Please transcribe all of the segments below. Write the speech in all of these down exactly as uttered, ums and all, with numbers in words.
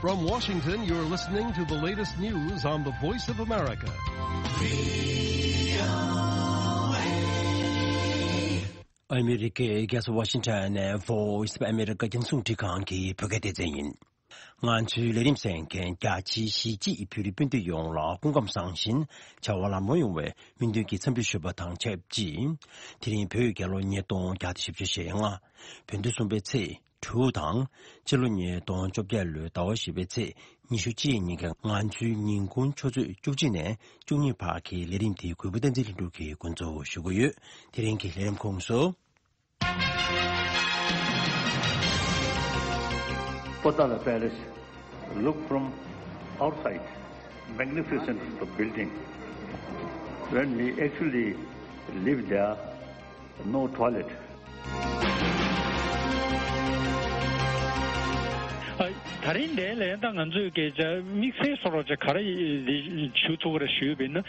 From Washington, you're listening to the latest news on the Voice of America. ཨ་མི་རི་ཀའི་རྒྱལ་ས་ཝ་ཤིང་ཊོན་ནས་Voice of America རྒྱང་སྲིང་འཕྲིན་ཁང་གི་བོད་སྐད་སྡེ་ཚན་ཡིན། ང་ཚོའི་ལས་རིམ་གསན་མཁན་རྒྱ་ཆེའི་གཞིས་བྱེས་བོད་རིགས་སྤུན་ཟླ་ཡོངས་ལ་སྐུ་ཁམས་བཟང་ཞིང་བྱ་བ་ལམ་འགྲོ་ཡོང་བའི་སྨོན་འདུན་གྱི་འཚམས་འདྲི་ཞུ་བ་དང་ཆབས་ཅིག་དེ་རིང་བོད་རྒྱལ་ལོ་ཉིས་སྟོང་བརྒྱ་དང་བཞི་བཅུ་ཞེ་ལྔ། བོད་ཟླ་གསུམ་པའི་ཚེས་དྲུག་དང་། སྤྱི་ལོ་ཉིས་སྟོང་བཅོ་བརྒྱད་ལོའི་ཟླ་བ་བཞི་པའི་ཚེས་ཉི་ཤུ་གཅིག་ཉིན་གྱི་ང་ཚོའི་ཉིན་གུང་ཆུ་ཚོད་བཅུ་གཅིག་ནས་བཅུ་གཉིས་བར་གྱི་ལས་རིམ་དེ་གུས་པ་བསྟན་འཛིན་ལྷུན་གྲུབ་ཀྱིས་འགོ་འཛུགས་ཞུ་གི་ཡོད། དེ་རིང་གི་ལས་རིམ་ཁོངས་སུ། Potala Palace, look from outside, magnificent the building. When we actually live there, no toilet. ཨ། ད་རིང་འདིའི་ལན་ད་ང་ཚོས་སྐད་ཆ་དམིགས་བསལ་བཟོ་འདྲ་ཅིག་ག་རེ་ཞུ་ཐུབ་ཀྱི་རེད་ཞུས་པ་ཡིན་ན།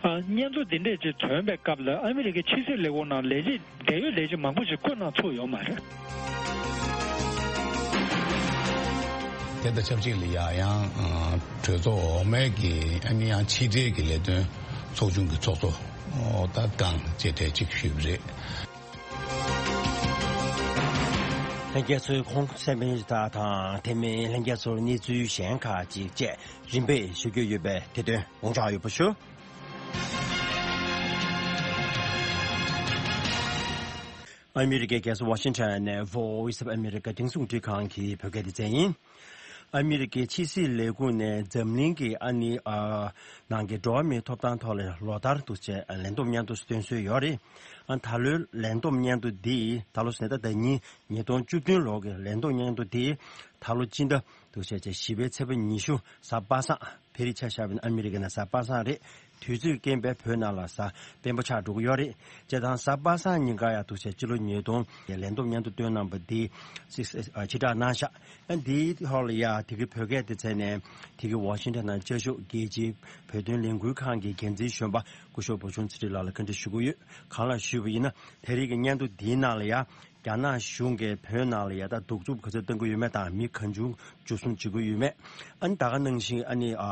ཨ། སྙན་ཐོ་འདི་འདྲས་ཅིག་ཐོན་པའི་སྐབས་ལ་ཨ་མི་རི་ཀའི་ཕྱི་སྲིད་ལས་ཁུངས་ནང་ལས་བྱེད་འབྲེལ་ཡོད་ལས་བྱེད་མང་པོ་ཞིག་བསྐོས་གནང་ཐུབ་ཡོད་མ་རེད། དེ་དང་ཆབས་ཅིག་ལ་ཡང་ཡང་ཨ་གྲོས་ཚོགས་འོག་མའི་གི་ཨ་ནི་ཡང་ཕྱི་འབྲེལ་གྱི་ལས་དོན་ཚོགས་ཆུང་གི་ཚོགས་གཙོ་ད་གང་མཇལ་འཕྲད་ཅིག་ཞུས་པ་རེད། ལྷན་རྒྱས་ཚོས་ཁོང་གསན་པའི་རིགས་དག་དང་དེ་མིན་ལྷན་རྒྱས་ཚོར་གནས་ཚུལ་གཞན་ཁག་ཅིག་བཅས་རིམ་པས་ཞུ་རྒྱུ་ཡོད་པས་དེ་དོན་དགོངས་འཇགས་ཡོད་པ་ཞུ། ཨ་མི་རི་ཀའི་རྒྱལ་ས་ཝ་ཤིང་ཊོན་ནས་Voice of America རྒྱང་སྲིང་འཕྲིན་ཁང་གི་བོད་སྐད་སྡེ་ཚན་ཡིན། ཨ་མི་རི་ཀའི་ཕྱི་སྲིད་ལས་ཁུངས་ནས་འཛམ་གླིང་གི་ཨ་ནི་ཨ་ནང་གི་འགྲོ་བ་མིའི་ཐོབ་ཐང་ཐོག་ལ་ལོ་ལྟར་དུ་བྱས་ལན་འདེབས་སྙན་ཐོ་བཏོན་སྲོལ་ཡོད་རེད། ཨ་ད་ལོའི་ལན་འདེབས་སྙན་ཐོ་འདི་ད་ལོ་ཟེར་ན་ད་ཉིས་ཉིས་སྟོང་བཅུ་བདུན་ལོ་གི་ལན་འདེབས་སྙན་ཐོ་འདི་ད་ལོ་སྤྱི་ཟླ་དུ་བྱས་བྱས་བཞི་པའི་ཚེས་པ་ཉི་ཤུ་གཟའ་པ་སངས། ཕ་རི་ཆ་བཞག་པ་ཡིན་ན་ཨ་མི་རི་ཀ་ནང་གཟའ་པ་སངས་རེད། དུས་ཚོད་རྐྱེན་པས་བོད་ནང་ལ་གཟའ་སྤེན་པ་ཆགས་འགྲོ་གི་ཡོད་རེད། བྱས་ཙང་གཟའ་པ་སངས་ཉིན་ཀ་ཡང་འདུག་བྱས་སྤྱི་ལོ་ཉིས་སྟོང་གི་ལན་འདེབས་སྙན་ཐོ་བཏོན་གནང་པ་འདི་ཕྱིར་བསྒྲགས་གནང་ཤག་ཨ་འདིའི་ཐོག་ལ་ཡ་དེ་གི་བོད་སྐད་སྡེ་ཚན་ནས་དེ་གི་ཝ་ཤིང་ཊོན་ནང་བཅའ་བཞུགས་རྒྱལ་སྤྱིའི་བོད་དོན་ལས་འགུལ་ཁང་གི་འགན་འཛིན་གཞོན་པ་སྐུ་ཞབས་བུ་ཆུང་ཚེ་རིང་ལགས་ལ་བཀའ་འདྲི་ཞུ་གི་ཡོད། གང་ལགས་ཞུས་པ་ཡིན་ན་དེ་རིང་གི་སྙན་ཐོ་འདིའི་ནང་ལ་ཡ། རྒྱ་ནག་གཞུང་གིས་བོད་ནང་ལ་ཡ་ད་གདུག་རྩུབ་ག་ཚོད་གཏང་གི་ཡོད་མེད་དང་མི་གང་བྱུང་འཇུ་བཟུང་བྱེད་ཀྱི་ཡོད་མེད། ཨ་ནི་ད་ག་ནང་བཞིན་ཨ་ནི་ཨ་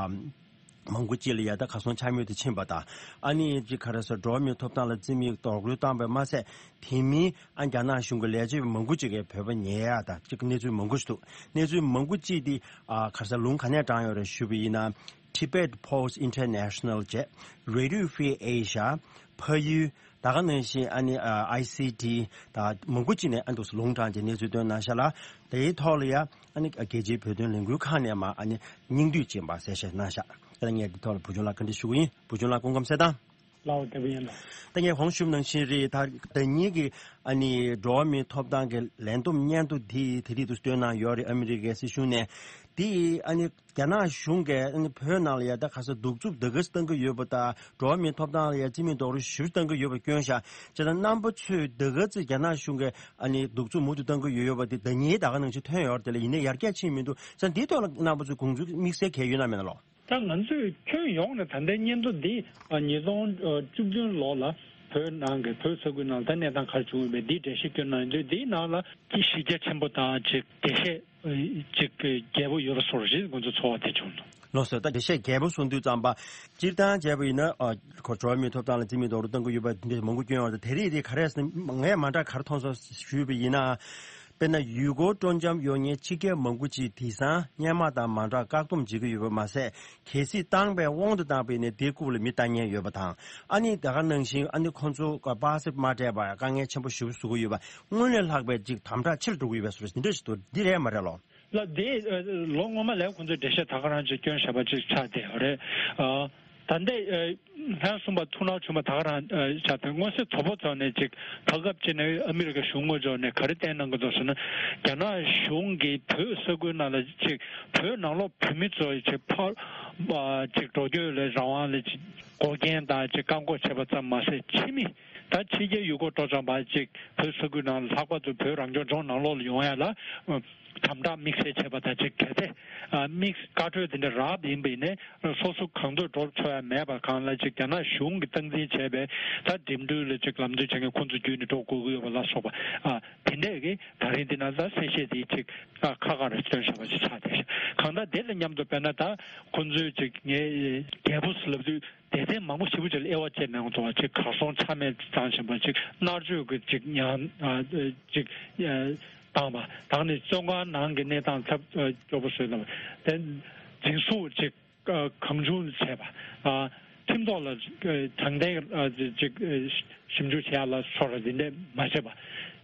མང་པོ་ཅིག་ལ་ཡ་ད་གར་སོང་ཆ་མེད་དུ་ཕྱིན་པ་དང་ཨ་ནི་ཅིག་ག་རེ་ཟེར་འགྲོ་བ་མིའི་ཐོབ་ཐང་ལ་བརྩི་མེད་རྡོག་རོལ་བཏང་པ་མ་ཟད་དེ་མིན་ཨ་རྒྱ་ནག་གཞུང་གི་ལས་བྱེད་པ་མང་པོ་ཅིག་གིས་བོད་པ་ཉེས་ཡ་ད་ཅིག་གནས་ཚུལ་མང་པོ་ཞིག་འདུག་གནས་ཚུལ་མང་པོ་ཅིག་དེ་ཨ་ག་རེ་ཟེར་ལུང་ག་ནས་དྲངས་ཡོད་རེད་ཞུས་པ་ཡིན་ན། Tibet Post International བྱས། Radio Free Asia། ཕ་ཡུལ། ད་ག་ནང་བཞིན་ཨ་ནི་ཨ་ཨའི་སི་ཊི་ད་མང་པོ་ཅིག་ནས་ཨ་འདུག་ལུང་དྲངས་ཀྱི་གནས་ཚུལ་བཏོན་གནང་ཤག་ལ། དེའི་ཐོག་ལ་ཡ་ཨ་ནི་རྒྱལ་སྤྱིའི་བོད་དོན་ལས་འགུལ་ཁང་ནས་མ་ཨ་ནི་སྙིང་བསྡུས་ཅིག་མ་གསལ་བཤད་གནང་ཤག་ད་ངས་འདི་ཐོག་ལ་བུ་ཆུང་ལ་བཀའ་འདྲི་ཞུ་གི་ཡིན། བུ་ཆུང་ལ་སྐུ་ཁམས་གསལ་ཐང་། ལའོ་དེ་བས་ལ། ད་ངས་གོང་ཞུས་ནང་བཞིན་རེད། ད་ད་ཉིད་ཀྱི་ཨ་ནི་འགྲོ་བ་མིའི་ཐོབ་ཐང་གི་ལན་འདེབས་སྙན་ཐོ་དེ་དེ་རིགས་དུ་བཏོན་གནང་ཡོད་རེད། ཨ་མི་རི་ཀའི་སྲིད་གཞུང་ནས་དེ་ཨ་ནི་རྒྱ་ནག་གཞུང་གིས་ཨ་ནི་བོད་ནང་ལ་ཡ་ད་ག་ས་གདུག་རྩུབ་ད་ག་ས་བཏང་གི་ཡོད་པ་དང་འགྲོ་བ་མིའི་ཐོབ་ཐང་ལ་ཡ་བརྩི་མེད་རྡོག་རོལ་ཞེ་པོ་བཏང་གི་ཡོད་པ་སྐྱོན་ཤག་བྱས་ཙང་རྣམ་པ་ཚོས་ད་ག་ཚོད་རྒྱ་ནག་གཞུང་གིས་ཨ་ནི་གདུག་རྩུབ་མུ་མཐུད་བཏང་གི་ཡོད་ཡོད་པ་དེ་ད་ཉིད་ད་ག་ནང་བཞིན་ཐོན་ཡོད་རེད། དེ་ལ་ཡིན་ནའི་ཡར་རྒྱས་ཕྱིན་མི་འདུག་བྱས་ཙང་འདིའི་ཐོག་ལ་རྣམ་པ་ཚོས་དགོངས་ཚུལ་དམིགས་བསལ་གང་ཡང་ཡོད་ན་མེད་ན་ལོ། ད་ང་ཚོས་ཁྱོན་ཡོངས་ནས་ད་ལྟའི་སྙན་ཐོ་འདི་ཉིས་སྟོང་བཅུ་བདུན་ལོ་ལ་བོད་ནང་གི་བོད་ས་ཁུལ་ནང་ད་གནས་སྟངས་ག་རེ་བྱུང་ཡོད་པའི་འདི་འགྲེལ་བཤད་བསྐྱོན་གནང་ཡོད་དུས་འདིའི་ནང་ལ་ཅིག་གཞི་རྒྱ་ཆེན་པོ་དང་ཅིག་འགྲེལ་བཤད་ཅིག་རྒྱས་པོ་ཡོད་པ་བཟོ་འདྲ་ཞིག་ང་ཚོ་ཚོར་བ་དེ་བྱུང་འདུག་ལགས་སོ། ད་འགྲེལ་བཤད་རྒྱས་པོ་གསུང་དུས་ཙམ་པ་སྤྱིར་བཏང་བྱས་པ་ཡིན་ན་ཨ་ཁོ་འགྲོ་བ་མིའི་ཐོབ་ཐང་ལ་བརྩི་མེད་རྡོག་རོལ་གཏོང་གི་ཡོད་པ་འདི་འདྲ་མང་པོ་བསྐྱོན་ཡོད་རེད། དེ་རིགས་དེ་ག་རེ་ཟེར་ངས་མ་འདྲ་ག་རེ་མཐོང་སོང་ཞུས་པ་ཡིན་ན། དཔེར་ན་ཡུལ་སྐོར་སྤྲོ་འཆམ་ཡོང་མཁན་ཕྱི་རྒྱལ་མང་པོ་ཅིག་དེང་སང་སྔོན་མ་དང་མ་འདྲ་བཀག་སྡོམ་བྱེད་ཀྱི་ཡོད་པ་མ་ཟད། གལ་སྲིད་བཏང་པའི་དབང་དུ་བཏང་པ་ཡིན་ན་དེའི་རྐུབ་ལ་མི་ལྟ་མཁན་ཡོད་པ་དང་། ཨ་ནི་ད་ག་ནང་བཞིན་ཨ་ནི་ཁོང་ཚོ་པ་སེ་མ་སྤྲད་པར་དཀའ་ངལ་ཆེན་པོ་ཞེ་པོ་བཟོ་གི་ཡོད་པ། སྔོན་ལས་ལྷག་པའི་ཅིག་དམ་དྲག་ཆེ་རུ་འགྲོ་གི་ཡོད་པའི་བཟོ་འདྲ་ཞིག་འདུག་འདི་རེད་མ་རེད་ལོ། ལ་དེ་ལོ་སྔོན་མ་ལས་ཁོང་ཚོས་འགྲེལ་བཤད་ད་ག་རང་ཅིག་བསྐྱོན་བཞག་པ་ཅིག་ཆགས་བསྡད་ཡོད་རེད། ད་ལྟའི་ལྷན་གསུམ་པ་ཐུགས་སྣང་བྱུང་བ་ད་ག་རང་ཆགས་བསྡད། མངོན་གསལ་དོད་པོ་ཚོ་ནས་ཅིག་ད་སྐབས་ཅིག་ནས་ཨ་མི་རི་ཀ་གཞུང་ངོས་ཕྱོགས་ནས་ག་རེ་བསྟན་གནང་གི་འདུག་ཟེར་ན། རྒྱ་ནག་གཞུང་གིས་བོད་ས་ཁུལ་ནང་ལ་ཅིག་བོད་ནང་ལོགས་བོད་མི་ཚོ་ཅིག་ཕར་ཅིག་འགྲོ་སྐྱོད་ལ་རང་དབང་ལ་ཅིག་འགོག་རྐྱེན་དང་ཅིག་བཀག་འགོག་བྱས་པ་ཙམ་མ་ཟད། ཕྱི་མི་ ད་ཕྱི་རྒྱལ་ཡུལ་སྐོར་སྤྲོ་འཆམ་པ་ཅིག་བོད་ས་ཁུལ་ནང་ལྷག་པར་དུ་བོད་རང་སྐྱོང་ལྗོངས་ནང་ལོགས་ལ་ཡོང་ཡ་ལ་དམ་དྲག་དམིགས་བསལ་བྱས་པ་དང་ཅིག་གལ་ཏེ་དམིགས་བཀའ་འཁྲོལ་དེ་འདྲ་རག་ཡིན་པ་ཡིན་ནའི་སོ་སོ་གང་འདོད་འགྲོ་ཆོག་ཡ་མེད་པ་གང་ལ་ཅིག་རྒྱ་ནག་གཞུང་གིས་སྟངས་འཛིན་བྱས་པའི་ད་འགྲིམ་འགྲུལ་ལ་ཅིག་ལམ་སྟོན་བྱེད་མཁན་ཁོང་ཚོ་བརྒྱུད་ནས་འགྲོ་དགོས་ཀྱི་ཡོད་པ་ལ་སོགས་པ་དེ་འདྲས་ཀྱི་ད་རིང་འདི་ན་ད་གསལ་བཤད་དེ་ཅིག་ཁ་ཁ་རེ་སྟོན་བཞག་པ་ཅིག་ཆགས་བསྡད་ཤག་གང་ལྟར་དེ་ལ་མཉམ་དུ་དཔེར་ན་ད་ཁོང་ཚོས་ཅིག་ངའི་རྒྱལ་པོ་ལབ་དུས། སྡེ་ཚན་མང་པོ་ཞེ་པོ་ཅིག་ལ་དབྱེ་བ་བཅད་གནང་འདུག་བ། ཅིག་གར་སོང་ཆ་མེད་བཏང་བཞིན་པ། ཅིག་མནར་གཅོད་ཀྱི་ཅིག་ཉམས་ཅིག་བཏང་བ་དང་ནི་བཙོན་ཁང་ནང་གི་གནས་སྟངས་ཚབས་སྐྱོ་པོ་བཟོས་གནང་བ། དེ་འཛིན་བཟུང་ཅིག་གང་བྱུང་བྱས་པ། ཁྲིམས་ཐོག་ལ་དྲང་བདེན་ཅིག་ཞིབ་འཇུག་བྱེད་ཡ་ལ་སོགས་ར་འདི་འདྲས་མ་བྱས་པ།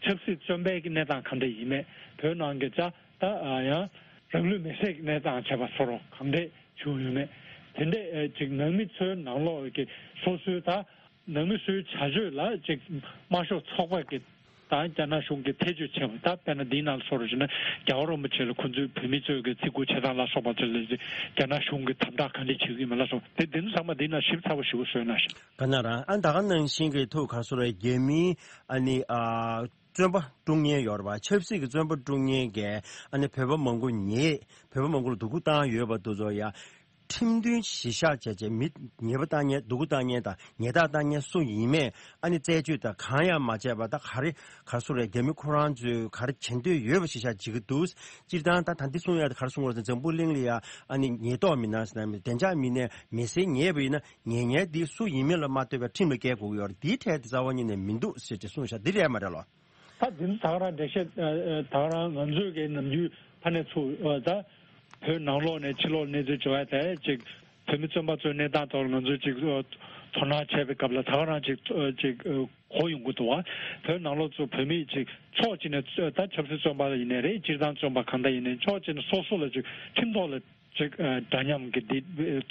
ཆབ་སྲིད་བཙོན་པའི་གནས་སྟངས་གང་འདྲ་ཡིན་མེད། བོད་ནང་གི་ཅག་ད་ཡང་རང་ལུས་མེར་སྲེག་གནས་སྟངས་བྱས་པ་སོགས་རོགས་གང་འདྲས་བྱུང་ཡོད་མེད། དེ་འདྲས་ཅིག་ནང་མི་ཚོའི་ནང་ལོགས་ཀྱི་སོ་སོའི་ད་ནང་མི་ཚོའི་བྱ་སྤྱོད་ལ་ཅིག་དམར་ཤོག་ཚོགས་པ་གི་དང་རྒྱ་ནག་གཞུང་གི་ཐེ་བྱུས་བྱས་པ། ད་དཔེར་ན་འདིའི་ནང་ལ་སོགས་རོགས་བྱས་ན་རྒྱལ་བ་རིན་པོ་ཆེ་ལ་ཁོང་ཚོའི་བོད་མི་ཚོའི་གི་བརྩི་བཀུར་བྱེད་སྟངས་ལ་སོགས་པ་ཚོ་ལ་རྒྱ་ནག་གཞུང་གི་དམ་དྲག་གང་འདྲས་བྱེད་ཀྱི་ཡོད་མེད་ལ་སོགས་དེ་འདི་ཚོ་ཚང་མ་འདིའི་ནང་ཞིབ་ཚགས་པོ་ཞིབ་པོ་བཟོས་གནང་ཤག་ག་ན་རང་ཨ་ད་ག་ནང་བཞིན་གྱི་ཐུགས་ག་སོ་རེ་རྒྱ་མིའི་ཨ་ནི་ཨ། བཙོན་པ་དཀྲུག་མཁན་ཡོད་རེད་པ། ཆབ་སྲིད་ཀྱི་བཙོན་པ་དཀྲུག་མཁན་གྱི་ཨ་ནི་བོད་པ་མང་པོ་ཉེས། བོད་པ་མང་པོ་ལ་སྡུག་པོ་བཏང་ཡོད་པ་འདུག་ཚོ་ཡ། ཁྲིམས་མཐུན་གཞིར་བཞག་བྱས་བྱས་མི་ཉེས་པ་བཏང་མཁན་སྡུག་པོ་བཏང་མཁན་དང་ཉེས་རྡུང་བཏང་མཁན་སུ་ཡིན་མིན་ཨ་ནི་རྩད་གཅོད་དང་གང་ཡང་མ་བྱས་པ་ད་ག་རེ་ག་རེ་ཟེར་རེད། རྒྱ་མི་ཁོ་རང་ཚོས་ག་རེ་བྱེད་འདོད་ཡོད་པ་གཞིར་བཞག་བྱེད་ཀྱི་འདུག་སྤྱིར་བཏང་ད་ད་འདི་གསུང་ཡ་ད་ག་རེ་གསུང་དགོས་རེད་ཟེར་འཛམ་བུ་གླིང་ལ་ཡ་ཨ་ནི་ཉེས་རྡུང་མི་སྣ་ཟེར་ན་མི་བདེ་འཇགས་མི་སྣས་མི་སེར་ཉེས་པ་ཡིན་ན་ཉེས་མཁན་འདི་སུ་ཡིན་མིན་ལ་མ་ལྟོས་པའི་ཁྲིམས་ལ་འགལ་དགོས་ཀྱི་ཡོད་རེད། འདིའི་གྲས་དེ་རྩ་བ་ཉིད་ནས་མི་འདུག་ཟེར་ཅིག་གསུངས་ཤག་འདི་རེད་མ་རེད་ལོ། ད་འདི་ཚོ་ད་ག་རང་འགྲེལ་བཤད་ད་ག་རང་ང་ཚོས་ཀྱི་ནམ་རྒྱུན་ཕ་ནས་ཚུར་ད་བོད་ནང་ལོགས་ནས་ཕྱི་ལོགས་གནས་ཚུལ་བྱུང་བ་དེ་ཅིག་བོད་མི་བཙོན་པ་ཚོའི་གནས་སྟངས་ཐོག་ང་ཚོས་ཅིག་དོ་སྣང་བྱས་པའི་སྐབས་ལ་ད་ག་རང་ཅིག་ཅིག་གོ་ཡོང་གི་འདུག་བ། བོད་ནང་ལོགས་ཚུར་བོད་མི་ཅིག་ཕྱོགས་གཅིག་ནས་ད་ཆབ་སྲིད་བཙོན་པ་ཡིན་ནའི་རེད། སྤྱིར་བཏང་བཙོན་པ་གང་འདྲ་ཡིན་ནའི་ཕྱོགས་གཅིག་ནས་སོ་སོ་ལ་ཅིག་ཁྲིམས་ཐོག་ལ། ཅིག་འདྲ་མཉམ་གྱི་འདི་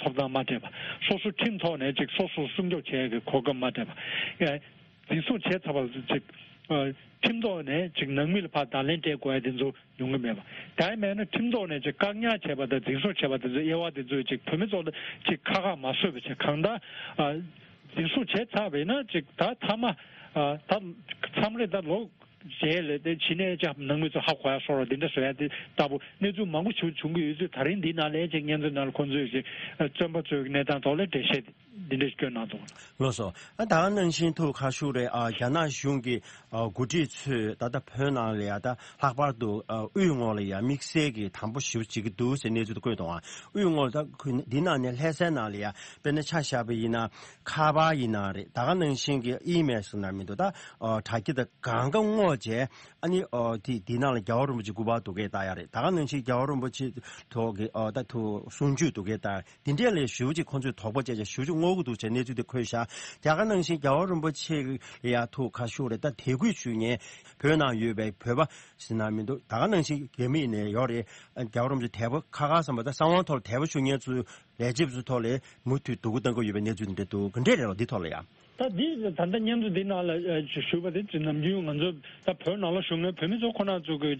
ཐོབ་ཐང་མ་སྤྲད་པ། སོ་སོ་ཁྲིམས་ཐོག་ནས་ཅིག་སོ་སོ་སྲུང་སྐྱོབ་བྱེད་ཡག་གི་གོ་སྐབས་མ་སྤྲད་པ། འཛིན་བཟུང་བྱས་ཚར་བ་ཅིག་ཁྲིམས་ཐོག་ནས་ཅིག་ནང་མི་ལ་ཕར་བརྡ་ལན་སྤྲད་དགོས་ཡ་དེ་ཚོ་ཡོང་གི་མེད་པ། དེ་མེད་ན་ཁྲིམས་ཐོག་ནས་ཅིག་བཀག་ཉར་བྱས་པ་དང་འཛིན་བཟུང་བྱས་པ་དེ་ཚོ་དབྱེ་བ་དེ་ཚོ་ཅིག་བོད་མི་ཚོ་ལ་ཅིག་ཁག་ཁག་མ་བཟོས་པ་བྱས་གང་ལྟར་འཛིན་བཟུང་བྱས་ཚར་བས་ན་ཅིག་ད་མཐའ་མ་ད་མཚམས་རེ་ད་ལོ། རྗེས་ལ་དེ་ཕྱི་ནས་ཅག་ནང་མི་ཚོ་ཧ་གོ་ཡ་སོགས་ར་འདི་འདྲ་བཟོ་ཡ་དེ་ལྟ་བུ་གནས་ཚུལ་མང་པོ་ཞིག་བྱུང་གི་ཡོད་ཚུལ་ད་རིང་འདི་ནང་ལས་ཅིག་སྙན་ཚིག་ནང་ལ་ཁོང་ཚོས་ཅིག་བཙོན་པ་ཚོའི་གནས་སྟངས་ཐོག་ལ་འགྲེལ་བཤད་འདི་འདྲ་ཞིག་བསྐྱོན་གནང་འདུག་ལགས་སོ། ཨ་ད་ག་ནང་བཞིན་དུ་ཁ་ཤུགས་རེད། ཨ་རྒྱ་ནག་གཞུང་གི་ཨ་འགོ་ཁྲིད་ཚོས་ད་ལྟ་བོད་ནང་ལ་ཡ་ད་ལྷག་པར་དུ་ཨ་དབུས་ངོས་ལ་ཡ་དམིགས་བསལ་གྱི་དམ་པོ་ཞེ་པོ་བྱེད་ཀྱི་འདུག་ཟེར་གནས་ཚུལ་དུ་བཀོད་འདུག་ཨ་དབུས་ངོས་ད་ཁུལ་འདི་ནང་ནས་ལྷ་སའི་ནང་ལ་ཡ་དཔེར་ན་ཆ་བཞག་པ་ཡིན་ན་ཁ་པར་ཡིན་ན་རེད། ད་ག་ནང་བཞིན་གྱི་ཨི་མེལ་ཟེར་ན་མི་འདུག་ད་ཨ་དྲ་རྒྱ་དང་གང་ག་སྔོག་བྱས། ཨ་ནི་ཨོ་དེ་དེའི་ནང་ལ་རྒྱལ་བ་རིན་པོ་ཆེ་སྐུ་པར་དུ་གས་བཏགས་ཡ་རེད། ད་ག་ནང་བཞིན་རྒྱལ་བ་རིན་པོ་ཆེ་ཐོག་གི་ཨོ་ད་ཐུགས་གསུང་ཆོས་དུ་གས་བཏགས་དེ་འདྲས་ལས་ཞུ་ཅིག་ཁོང་ཚོས་དོགས་པ་བྱས་ཀྱང་ཞུ་ཅིག་སྔོག་གི་འདུག་ཅེས་གནས་ཚུལ་དེ་འཁོད་ཤག་ད་ག་ནང་བཞིན་རྒྱལ་བ་རིན་པོ་ཆེ་ལ་ཡ་ཐུགས་ཁ་ཤུགས་རེད། ད་དད་གུས་ཞུ་མཁན་བོད་ནང་ཡོད་པའི་བོད་པ་ཟེར་ན་མི་འདུག་ད་ག་ནང་བཞིན་རྒྱ་མི་ནས་ཡོད་རེད། རྒྱལ་བ་རིན་པོ་ཆེ་དད་པ་ཁ་ཁ་བསམ་པ་ད་གསང་བའི་ཐོག་ལ་དད་པ་ཞུ་མཁན་ཚོའི་ལས་བྱེད་ཚོའི་ཐོག་ལ་མུ་མཐུད་སྡུག་གུ་གཏང་གི་ཡོད་པའི་གནས་ཚུལ་དེ་འདྲ་འདུག་ག་འདྲས་རེད་ལ་འདི་ཐོག་ལ་ཡ། ད་འདི་ད་ལྟ་སྙན་ཐོ་འདི་ནང་ལ་ཞུ་བ་དེ་ནམ་རྒྱུན་ང་ཚོ་ད་བོད་ནང་ལ་བཞུགས་མཁན་བོད་མི་ཚོ་ཁོ་ན་ཚོ་གི་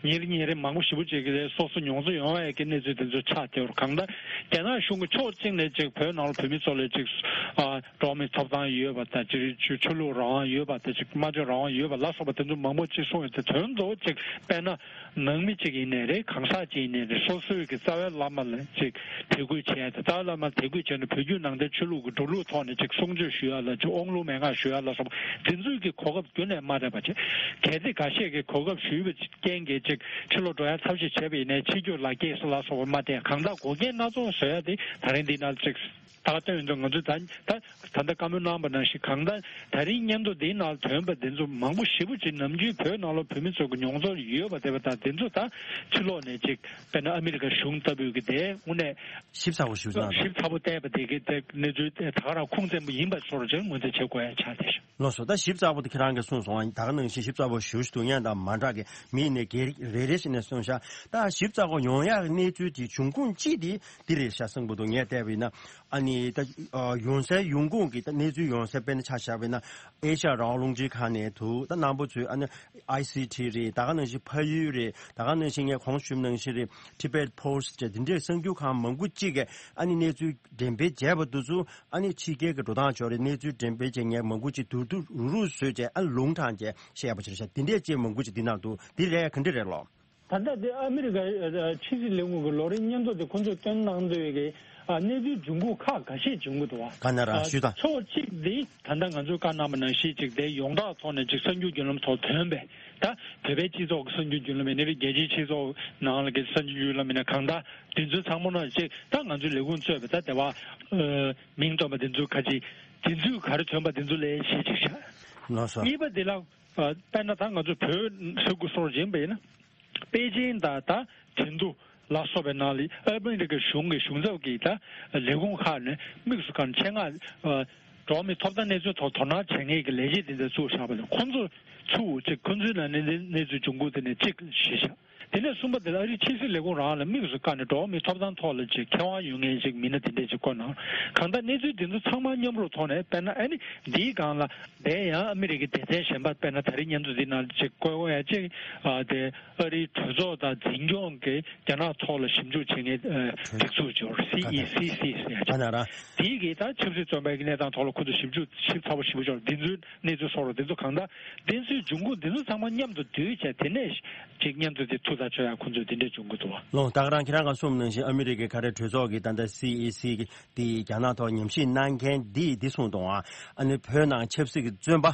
ཉིན་རེ་ཉིན་རེ་མང་པོ་ཞེ་པོ་ཅིག་གི་སོ་སོ་མྱོང་ཚོར་ཡོང་བའི་གི་གནས་ཚུལ་དེ་ཚོ་ཆགས་བསྡད་པར་གང་ལྟར་རྒྱ་ནག་གཞུང་གི་ཕྱོགས་གཅིག་ནས་ཅིག་བོད་ནང་ལ་བོད་མི་ཚོ་ལ་ཅིག་འགྲོ་བ་མིའི་ཐོབ་ཐང་ཡོད་པ་དང་ཅིག་ཆོས་ལུགས་རང་དབང་ཡོད་པ་དང་ཅིག་སྨྲ་བརྗོད་རང་དབང་ཡོད་པ་ལ་སོགས་པ་དེ་ཚོ་མང་པོ་ཅིག་གསུངས་ཡོད་དེ་དོན་གཙོ་བོ་ཅིག་དཔེར་ན། ནང་མི་གཅིག་ཡིན་ནའི་རེད། གང་ཟག་གཅིག་ཡིན་ནའི་རེད། སོ་སོའི་གི་རྩ་བའི་བླ་མ་ལ་ཅིག་དད་གུས་བྱས་ཏེ་རྩ་བའི་བླ་མ་ལ་དད་གུས་བྱས་ནས་བོད་བརྒྱུད་ནང་བསྟན་ཆོས་ལུགས་ཀྱི་འགྲོ་ལུགས་ཐོག་ནས་ཅིག་གསུང་ཆོས་ཞུ་ཡ་ལ་ཅིག་དབང་ལུང་མན་ངག་ཞུ་ཡ་ལ་སོགས་པ་དེ་ཚོའི་གི་གོ་སྐབས་རྒྱུན་ནས་མ་སྤྲད་པ་བྱས། གལ་ཏེ་འགའ་ཤས་ཀྱིས་གོ་སྐབས་ཞུས་པའི་རྐྱེན་གྱིས་ཅིག་ཕྱི་ལོགས་འགྲོ་ཡ་ཐབས་ཤེས་བྱས་པ་ཡིན་ནའི་ཕྱི་རྒྱུགས་ལག་འཁྱེར་ལ་སོགས་པ་མ་སྤྲད། གང་ལྟར་འགོག་རྐྱེན་སྣ་ཚོགས་བཟོ་ཡ་དེ་ད་རིང་འདི་ནང་ཅིག་ད་སྟོན་ཡོད་འདུག་ང་ཚོས་ད་ད་ད་ལྟ་བཀའ་མོལ་གནང་བ་ནང་བཞིན་གང་ལྟར་ད་རིང་སྙན་ཐོ་འདིའི་ནང་ཐོན་པ་འདི་ཚོ་མང་པོ་ཞེ་པོ་ཅིག་ནམ་རྒྱུན་བོད་ནང་ལ་བོད་མི་ཚོ་གི་མྱོང་ཚོར་ཡོད་པ་དེ་བ་དང་འདི་ཚོ་ད་ཕྱི་ལོགས་ནས་ཅིག་དཔེར་ན་ཨ་མི་རི་ཀ་གཞུང་ལྟ་བུའི་གི་དེ་དངོས་གནས་ཞིབ་ཚགས་པོ་ཞུ་གནང་། ཞིབ་ཚགས་པོ་བལྟས་པ་དེ་གི་དེ་གནས་ཚུལ་དེ་ད་ག་རང་ཁུངས་བཙན་པོ་ཡིན་པ་ཚོར་ཅིག་ངོས་འཛིན་བྱེད་དགོས་ཡ་ཆགས་བསྡད་ཤག་ལགས་སོ། ད་ཞིབ་ཚགས་པོ་དེ་ཁྱེད་རང་གིས་གསུངས་སོང་ཨ། ད་ག་ནང་བཞིན་ཞིབ་ཚགས་པོ་ཞུ་ཞུ་འདུག་ངས་ད་མ་འདྲ་གི་མི་ཡིན་ནས་སྒེར་རེ་རེ་བཞིན་ནས་གསུངས་ཤག་ད་ཞིབ་ཚགས་པོ་ཡོང་ཡག་གི་གནས་ཚུལ་དེ་འབྱུང་ཁུངས་གཅིག་དེ་འདི་རེད་ཤག་གསུངས་པ་འདུག་ངས་བལྟས་པ་ཡིན་ན། ཨ་ནི་ད་ཡོང་སའི་ཡོང་ཁུངས་ཀྱི་ད་གནས་ཚུལ་ཡོང་སའི་དཔེར་ན་ཆ་བཞག་པ་ཡིན་ན་ཨེ་ཤ་ཡ་རང་དབང་རླུང་འཕྲིན་ཁང་ནས་འདུག་ད་རྣམ་པ་ཚོས་ཨ་ནི་ཨའི་སི་ཊི་རེད། ད་ག་ནང་བཞིན་ཕ་ཡུལ་རེད། ད་ག་ནང་བཞིན་ངས་གོང་ཞུས་ནང་བཞིན་རེད། Tibet Post་རེད། འདི་འདྲའི་གསར་འགྱུར་ཁང་མང་པོ་གཅིག་གིས་ཨ་ནི་གནས་ཚུལ་འགྲེམས་སྤེལ་བྱས་པ་འདི་ཚོ་ཨ་ནི་ཕྱི་རྒྱལ་གྱི་འགྲོ་སྟངས་ཕྱོགས་རེད། གནས་ཚུལ་ གཞན་པའི་ཅིག་ངས་མང་པོ་ཅིག་བསྡུ་བསྡུ་རུ་རུ་བཟོས་བྱས་ཨ་ལུང་དྲངས་བྱས་བཤད་པ་ཅིག་རེད་ཤག་དེ་འདྲས་ཅིག་མང་པོ་ཅིག་འདི་ནང་དུ་འདི་རེད་ག་འདྲས་རེད་ལོ། ད་ལྟ་དེ་ཨ་མི་རི་ཀ་ཕྱི་སྲིད་ལས་ཁུངས་ཀྱི་ལོ་རེའི་སྙན་ཐོ་དེ་ཁོང་ཚོས་བཏོན་གནང་དུས་ཀྱི་གནས་ཚུལ་འབྱུང་ཁུངས་ཁག་འགའ་ཤས་འབྱུང་གི་འདུག་བ། ག་ན་ར་ཞུ་དང་། ཕྱོགས་གཅིག་དེ་ད་ལྟ་ང་ཚོས་བཀའ་གནང་བ་ནང་བཞིན་ཅིག་དེ་ཡོངས་གྲགས་ཐོག་ནས་ཅིག་གསར་འགྱུར་བརྒྱུད་ལམ་ཐོག་ཐོན་པའི་ད་བོད་པའི་སྤྱི་ཚོགས་ཀྱི་གསར་འགྱུར་བརྒྱུད་ལམ་ཡིན་ན་རེད། རྒྱལ་སྤྱིའི་སྤྱི་ཚོགས་ནང་ལ་གི་གསར་འགྱུར་བརྒྱུད་ལམ་ཡིན་ན་གང་ལྟར་དེ་ཚོ་ཚང་མ་ནང་ཅིག་ད་ང་ཚོའི་ལས་ཁུངས་གཙོས་པའི་ད་དེ་བ་མིང་བཏོན་པ་དེ་ཚོ་ཁ་ཅིག་དེ་ཚོས་ག་རེ་ཐོན་པ་དེ་ཚོ་ལས་གཞི་ཅིག་བཞག་ལགས་སོ། གཉིས་པ་དེ་ལ་དཔེར་ན་ད་ང་ཚོ་བོད་ཧྲིལ་པོ་སོགས་ཡིན་པ་ཡིན་ན། པེ་ཅིང་དང་ད་ཁྲིན་ཏུ་ལ་སོགས་པའི་ནང་ལ་ཨ་མི་རི་ཀའི་གཞུང་གི་གཞུང་ཚབ་ཀྱི་ད་ལས་ཁུངས་ཁག་ནས་དམིགས་སུ་བཀར་ཆེད་མངགས་འགྲོ་བ་མིའི་ཐོབ་ཐང་གནས་ཚུལ་ཐོག་དོ་སྣང་བྱེད་མཁན་གྱི་ལས་བྱེད་དེ་འདྲ་བཙུགས་བཞག་པ་དང་ཁོང་ཚོ་ཚུར་ཅིག་ཁོང་ཚོའི་ནང་ནས་གནས་ཚུལ་འབྱུང་ཁུངས་དེ་ནས་གཅིག་ཞུས་བཞག་དེ་ནས་གསུམ་པ་དེ་ལ་ཨ་རིའི་ཕྱི་སྲིད་ལས་ཁུངས་རང་ལ་དམིགས་སུ་བཀར་ནས་འགྲོ་བ་མིའི་ཐོབ་ཐང་ཐོག་ལ་ཅིག་མཁས་དབང་ཡོད་མཁན་ཅིག་མི་སྣ་དེ་འདྲས་ཅིག་བསྐོ་གནང་། གང་ལྟར་གནས་ཚུལ་དེ་ཚོ་ཚང་མ་མཉམ་རུབ་ཐོག་ནས་དཔེར་ན་ཨ་ནི་འདིའི་སྒང་ལ་དེ་ཡང་ཨ་མི་རི་ཀའི་སྡེ་ཚན་གཞན་པ་དཔེར་ན་ད་རེས་སྙན་ཐོ་འདི་ནང་ཅིག་བཀོད་དགོས་ཡ་ཅིག་ཨ་དེ་ཨ་རིའི་གྲོས་ཚོགས་དང་འཛིན་སྐྱོང་གི་རྒྱ་ནག་ཐོག་ལ་ཞིབ་འཇུག་བྱེད་མཁན་ཨ་སྒྲིག་འཛུགས་ཅིག་ཡོད་རེད། སི་ཨི་སི་སི་ཟེར་ཡ་ཅིག་ཨ་ན་ར། དེའི་གི་ད་ཆབ་སྲིད་བཙོན་པའི་གནས་སྟངས་ཐོག་ལ་ཁོ་ཚོ་ཞིབ་འཇུག་ཞིབ་ཚགས་པོ་ཞིབ་པོ་ཅིག་འདི་ཚོའི་གནས་ཚུལ་སོགས་རེད། འདི་ཚོ་གང་ལྟར་གནས་ཚུལ་འབྱུང་ཁུངས་འདི་ཚོ་ཚང་མ་མཉམ་དུ་བསྡུས་བྱས་དེ་ནས་ཅིག་སྙན་ཐོ་དེ་ཐུགས་ཐག་ཆོད་ཡ་ཁོང་ཚོས་དེ་འདྲས་བྱུང་གི་འདུག་བ། ལོ་ད་ག་རང་ཁྱེད་རང་ག་གསུངས་ནང་བཞིན་ཨ་མི་རི་ཀའི་ག་རེ་གྲོས་ཚོགས་ཀྱི་ད་ལྟ་སི་ཨི་སི་དེ་རྒྱ་ནག་ཐོག་ཉམས་ཞིབ་གནང་མཁན་འདིས་འདི་གསུངས་འདུག་ཨ། ཨ་ནི་བོད་ནང་ཆབ་སྲིད་ཀྱི་བཙོན་པ་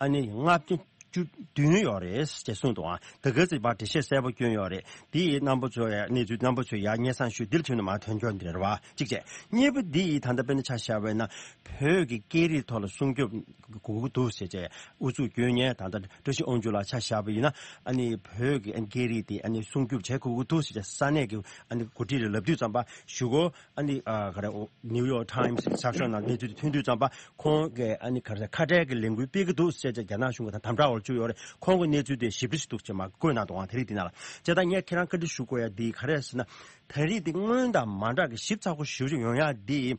ཨ་ནི་ལྔ་བཅུ་བདུན་ཡོད་རེད་ཅེས་གསུངས་འདུག་ཨ། ད་ག་ཚོད་པར་འགྲེལ་བཤད་གསལ་པོ་བསྐྱོན་ཡོད་རེད། དེ་ཡི་རྣམ་པ་ཚོ་ཡ་གནས་ཚུལ་རྣམ་པ་ཚོས་ཡ་སྙན་སེང་ཞུས་འདིར་བྱོན་ནས་མ་ཐོན་ཆོག་འདི་རེད་བ། གཅིག་བྱས། གཉིས་པ་འདི་ཡི་ད་ལྟ་དཔེར་ན་ཆ་བཞག་པ་ཡིན་ན་བོད་ཀྱི་སྐད་རིགས་ཐོག་ལ་སྲུང་སྐྱོབ་དགོས་ཀྱི་འདུག་ཟེར་བྱས་ཨུ་ཚུགས་བསྐྱོན་མཁན་ད་ལྟ་བཀྲ་ཤིས་དབང་ཕྱུག་ལགས་ཆ་བཞག་པ་ཡིན་ན་ཨ་ནི་བོད་ཀྱི་ཨ་ནི་སྐད་རིགས་དེ་ཨ་ནི་སྲུང་སྐྱོབ་བྱེད་དགོས་ཀྱི་འདུག་ཟེར་བྱས་ས་གནས་ཀྱི་ཨ་ནི་འགོ་ཁྲིད་ལ་ལབ་དུས་ཙམ་པ་གཞུག་གུ་ཨ་ནི་ཨ་ག་རེ་ནིའུ་ཡོག་ཊའིམ་སི་གསར་ཤོག་ནང་གནས་ཚུལ་དེ་ཐོན་དུས་ཙམ་པ་ཁོང་གིས་ཨ་ནི་ག་རེ་ཁ་བྲལ་གྱི་ལས་འགུལ་སྤེལ་གྱི་འདུག་ཟེར་བྱས་རྒྱ་ནག་གཞུང་གི་དང་དམ་དྲག་འོག་བཅུག་ཡོད་རེད། ཁོང་གི་གནས་ཚུལ་དེ་ཞིབ་ཕྲ་ཞིག་འདུག་ཅེས་མར་བཀོད་གནང་འདུག་ཨང་། དེ་རིང་འདི་ནང་ལ་བྱས་ཙང་ངས་ཁྱེད་རང་བཀའ་འདྲི་ཞུ་དགོས་ཡ་འདི་ག་རེ་ཟེར་ན། ད་རེས་འདི་སྔོན་དང་མ་འདྲ་གི་ཞིབ་ཚགས་པོ་ཞེ་པོ་ཅིག་ཡོང་ཡ་འདི།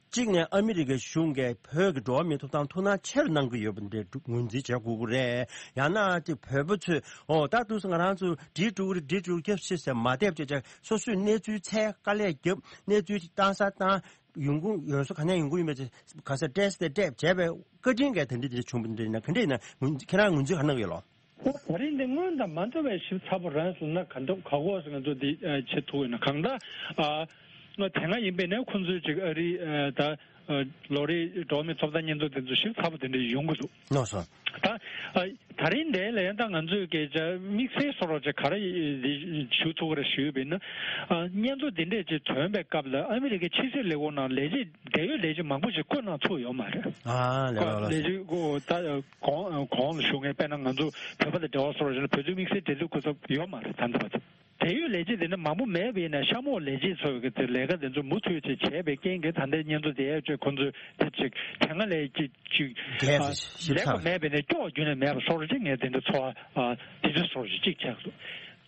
གཅིག་ནས་ཨ་མི་རི་ཀའི་གཞུང་གིས་བོད་ཀྱི་འགྲོ་བ་མིའི་ཐོབ་ཐང་ཐུགས་སྣང་ཆེ་རུ་གནང་གི་ཡོད་པ་འདི་ངོས་འཛིན་བྱེད་དགོས་ཀྱི་རེད། ཡང་ན་ཅིག་བོད་པ་ཚོས་ཨོ་ད་དུས་སུ་ང་རང་ཚོ་འདྲི་དཀྲུག་རེད་འདྲི་དཀྲུག་རྒྱབ་ཤིག་ཟེར་མ་བསྡད་བྱས་བྱས་སོ་སོས་གནས་ཚུལ་འཚོལ་དཀའ་ལས་རྒྱབ་གནས་ཚུལ་བཏང་ས་བཏང་ཡོང་ཁུངས་ཡོང་ས་ག་ནས་ཡོང་གི་ཡོད་མེད་ཅིག་ག་ས་སྤྲད་ས་དེ་སྤྲད་བྱས་པའི་བཀའ་དྲིན་གྱིས་དེ་འདྲ་དེ་འདྲ་བྱུང་བ་འདྲ་ཡིན་ན་ག་འདྲ་ཡིན་ན་ངོས་ཁྱེད་རང་ངོས་འཛིན་ག་རེ་གནང་གི་ཡོད་ལོ། ད་རིང་འདི་སྔོན་དང་མ་འདྲ་བའི་ཞིབ་ཚགས་པོ་རང་སོང་ན་ག་འདྲ་ག་གོ་སོང་ང་ཚོ་འདི་བྱེད་ཐུབ་ཡོད་ན་གང་ལྟར་ཨ་ང་དེ་སྔ་ཡིན་པས་ནས་ཁོང་ཚོའི་ཅིག་ཨ་རི་ཨ་ད་ཨ་ལོ་རེའི་འགྲོ་བ་མིའི་ཐོབ་ཐང་སྙན་ཐོ་དེ་ཚོ་ཞིབ་ཚགས་པོ་དེ་འདྲ་ཡོང་གི་འདུག་ནོ་སོ། ད་ཨ་ད་རིང་འདི་ལ་ཡང་ད་ང་ཚོས་སྐད་ཆ་དམིགས་བསལ་བཟོ་འདྲ་ཅིག་ག་རེ་འདི་ཞུ་ཐུབ་ཀྱི་རེད་ཞུས་པ་ཡིན་ན་ཨ་སྙན་ཐོ་འདི་འདྲས་ཅིག་ཐོན་པའི་སྐབས་ལ་ཨ་མི་རི་ཀའི་ཕྱི་སྲིད་ལས་ཁུངས་ནང་ལས་བྱེད་འབྲེལ་ཡོད་ལས་བྱེད་མང་པོ་ཞིག་བསྐོ་གནང་ཐུབ་ཡོད་མ་རེད། ཨ་ལས་ལ་ལ་ལས་བྱེད་བསྐོ་ད། གོང་གོང་ལ་ཞུ་མཁན་དཔེར་ན་ང་ཚོ་བོད་པ་དང་འབྲེལ་བ་བཟོ་འདྲ་ཞིག་ན་བོད་དོན་དམིགས་བསལ་འབྲེལ་མཐུད་སྐུ་ཚབ་ཡོད་མ་རེད་ད་ལྟ་བར་དུ། འབྲེལ་ཡོད་ལས་བྱེད་དེ་ནི་མང་པོ་མེད་པ་ཡིན་ན་གཤམ་འོག་ལས་བྱེད་ཚོ་གི་དེ་ལས་ཀ་དེ་ཚོ་མུ་མཐུད་བྱས་བྱས་པའི་རྐྱེན་གྱིས་ད་ལྟའི་སྙན་ཐོ་དེ་ཡས་ཅིག་ཁོང་ཚོས་དེ་ཅིག་དེ་སྔ་ལས་ཅིག་ཅིག་རྒྱས་ཨ་སུ་ཞིབ་ལས་ཀ་ཚགས་མེད་པ་ཡིན་ན་སྐྱོ་བ་རྒྱུན་ནས་མེད་པ་བཟོ་འདྲ་ཅིག་ངས་དེ་འདྲ་ཚོར་བ་ཨ་དེ་འདྲ་བཟོ་འདྲ་ཅིག་གཅིག་ཆགས་སོང་།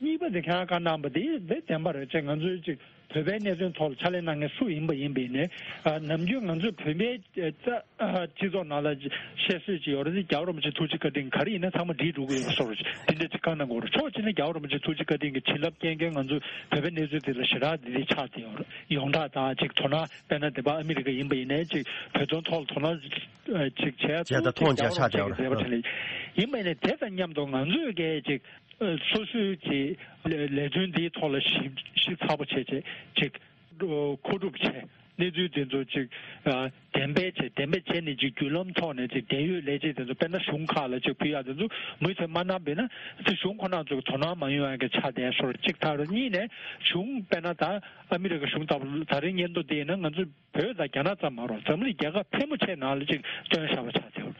གཉིས་པ་དེ་ཁྱེད་རང་བཀའ་གནང་པ་དེ་དེ་བདེན་པ་རེད་ཅེས་ང་ཚོས་ཅིག་བོད་པའི་གནད་དོན་ཐོག་ལ་ཕྱག་ལས་གནང་མཁན་སུ་ཡིན་པ་ཡིན་པ་ཡིན་ནའི་ཨ་ནམ་རྒྱུན་ང་ཚོས་བོད་པའི་ཨ་ཨ་སྤྱི་ཚོགས་ནང་ལ་བཤད་སྲོལ་ཅིག་ཡོད་རེད། རྒྱལ་བ་རིན་པོ་ཆེ་ཐུགས་རྗེ་བཀའ་དྲིན་ག་རེ་ཡིན་ན་ཚང་མ་འགྲིག་འགྲོ་གི་ཡོད་པ་བཟོ་འདྲ་ཅིག་དེ་འདྲ་ཅིག་བཀའ་གནང་དགོས་རེད། ཕྱོགས་གཅིག་ནས་རྒྱལ་བ་རིན་པོ་ཆེ་ཐུགས་རྗེ་བཀའ་དྲིན་གྱི་བྱིན་རླབས་སྐྱེ་མཁན་ང་ཚོ་བོད་པའི་གནས་ཚུལ་དེ་ལ་ཞེ་དྲག་འདི་འདྲ་ཆགས་བསྡད་ཡོད་རེད། ཡོངས་གྲགས་དང་ཅིག་དོ་སྣང་དཔེར་ན་དེ་པ་ཨ་མི་རི་ཀ་ཡིན་པ་ཡིན་ནའི་ཅིག་བོད་དོན་ཐོག་ལ་དོ་སྣང་ཅིག་བྱས་བྱས་དང་མཐོང་ཅིག་རྒྱལ་བ་རིན་པོ་ཆེ་གི་མཛད་པ་དེ་ལ་ཡིན་པ་ཡིན་ནའི་དེ་དང་མཉམ་དུ་ང་ཚོས་གལ་ཅིག་སོ་སོའི་ཅིག་ལས་ལས་དོན་འདིའི་ཐོག་ལ་ཞིབ་ཞིབ་ཚགས་པོ་བྱས་བྱས་ཅིག་མཁོ་སྒྲུབ་བྱས་གནས་ཚུལ་དེ་ཚོ་ཅིག་ཨ་འགྲེམས་སྤེལ་བྱས་འགྲེམས་སྤེལ་བྱས་ནས་ཅིག་བརྒྱུད་ལམ་ཐོག་ནས་ཅིག་འབྲེལ་ཡོད་ལས་བྱེད་དེ་ཚོ་དཔེར་ན་གཞུང་ཁག་ལ་ཅིག་ཕུལ་ཡག་དེ་ཚོ་མུ་མཐུད་མ་གནང་བས་ན་ཅིག་གཞུང་ཁོ་ན་ཚོ་གི་དོ་སྣང་མ་ཡོང་ཡག་གི་ཆ་དེ་སོར་གཅིག་ཐག་རེད། གཉིས་ནས་གཞུང་དཔེར་ན་ད་ཨ་མི་རི་ཀ་གཞུང་ལྟ་བུ་ད་རིང་སྙན་ཐོ་དེ་ཡིན་ན་ང་ཚོ་བོད་དང་རྒྱ་ནག་ཙམ་མ་རེད། འཛམ་གླིང་རྒྱལ་ཁབ་ཕལ་མོ་ཆེ་ནང་ལ་ཅིག་བཏོན་བཞག་པ་ཆགས་ཚེ།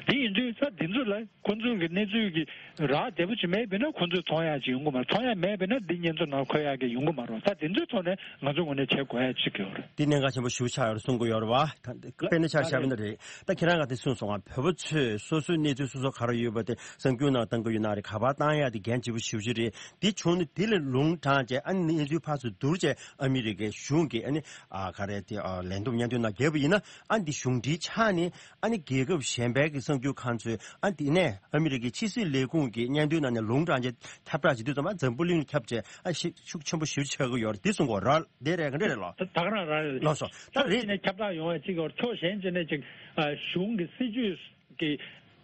དེ་ཡིན་དུས་ས་འདི་ཚོ་ལ་ཁོང་ཚོ་གི་གནས་ཚུལ་གྱི་རག་བདེ་པོ་ཅིག་མེད་པས་ན་ཁོང་ཚོས་མཐོང་ཡག་ཅིག་ཡོང་གི་མ་རེད། མཐོང་ཡག་མེད་པས་ན་འདི་སྙན་ཐོ་ནང་འཁོད་ཡག་གི་ཡོང་གི་མ་རེད། ད་དེ་ཚོའི་ཐོག་ནས་ང་ཚོ་ངོས་ནས་བྱེད་དགོས་ཡག་ཅིག་ཡོད་རེད། འདི་གནད་འགག་ཆེན་པོ་ཞེ་པོ་ཆགས་ཡོད་རེད་གསུང་གི་ཡོད་རེད་བ། ད་དཔེར་ན་ཆ་བཞག་པ་ཡིན་ན་རེད། ད་ཁྱེད་རང་ག་དེ་གསུངས་སོང་ང་། བོད་པ་ཚོས་སོ་སོའི་གནས་ཚུལ་སོ་སོ་ག་རེ་ཡོད་པ་དེ་གསར་འགྱུར་ནང་བཏང་གི་ཡོད་ན་རེད། ག་པར་བཏང་ཡག་དེ་འགན་ལྗིད་པོ་ཞེ་པོ་ཅིག་རེད། འདི་བྱུང་ནས་དེ་ལས་ལུང་དྲངས་བྱས་ཨ་ནི་གནས་ཚུལ་ཕར་ཚུར་བསྡུར་བྱས་ཨ་མི་རི་ཀའི་གཞུང་གིས་ཨ་ནི་ཨ་ག་རེ་དེ་ཨ་ལན་འདུམ་སྙན་ཐོའི་ནང་བརྒྱབ་པ་ཡིན་ན་ཨ་འདི་གཞུང་འབྲེལ་ཆགས་ནས་ཨ་ནི་རྒྱལ་ཁབ་གཞན་པའི་གི་ གནང་རྒྱུ་ཁང་ཚོས་ཨ་དེ་ནས་ཨ་མི་རི་ཀའི་ཕྱི་སྲིད་ལས་ཁུངས་ཀྱི་སྙན་ཐོའི་ནང་ནས་ལུང་དྲངས་རྗེས་ཁྱབ་བསྒྲགས་བྱེད་དུས་ཙམ་པ་འཛམ་བུ་གླིང་ཁྱབ་བྱས་ཨ་ཤི་ཤུགས་ཆེན་པོ་ཞེ་པོ་ཆགས་ཀྱི་ཡོད་རེད། འདི་གསུང་གོ་ར་དེ་རེད་ག་འདྲ་རེད་ལོ། ད་ད་ག་རང་ར་རེད། ལགས་སོ། ད་ཕྱོགས་རེད། གཅིག་ནས་ཁྱབ་བསྒྲགས་ཡོང་བ་གཅིག་ཡོད། ཕྱོགས་གཞན་གཅིག་ནས་གཅིག་ཨ་གཞུང་གི་སྲིད་ཇུས་ཀྱི་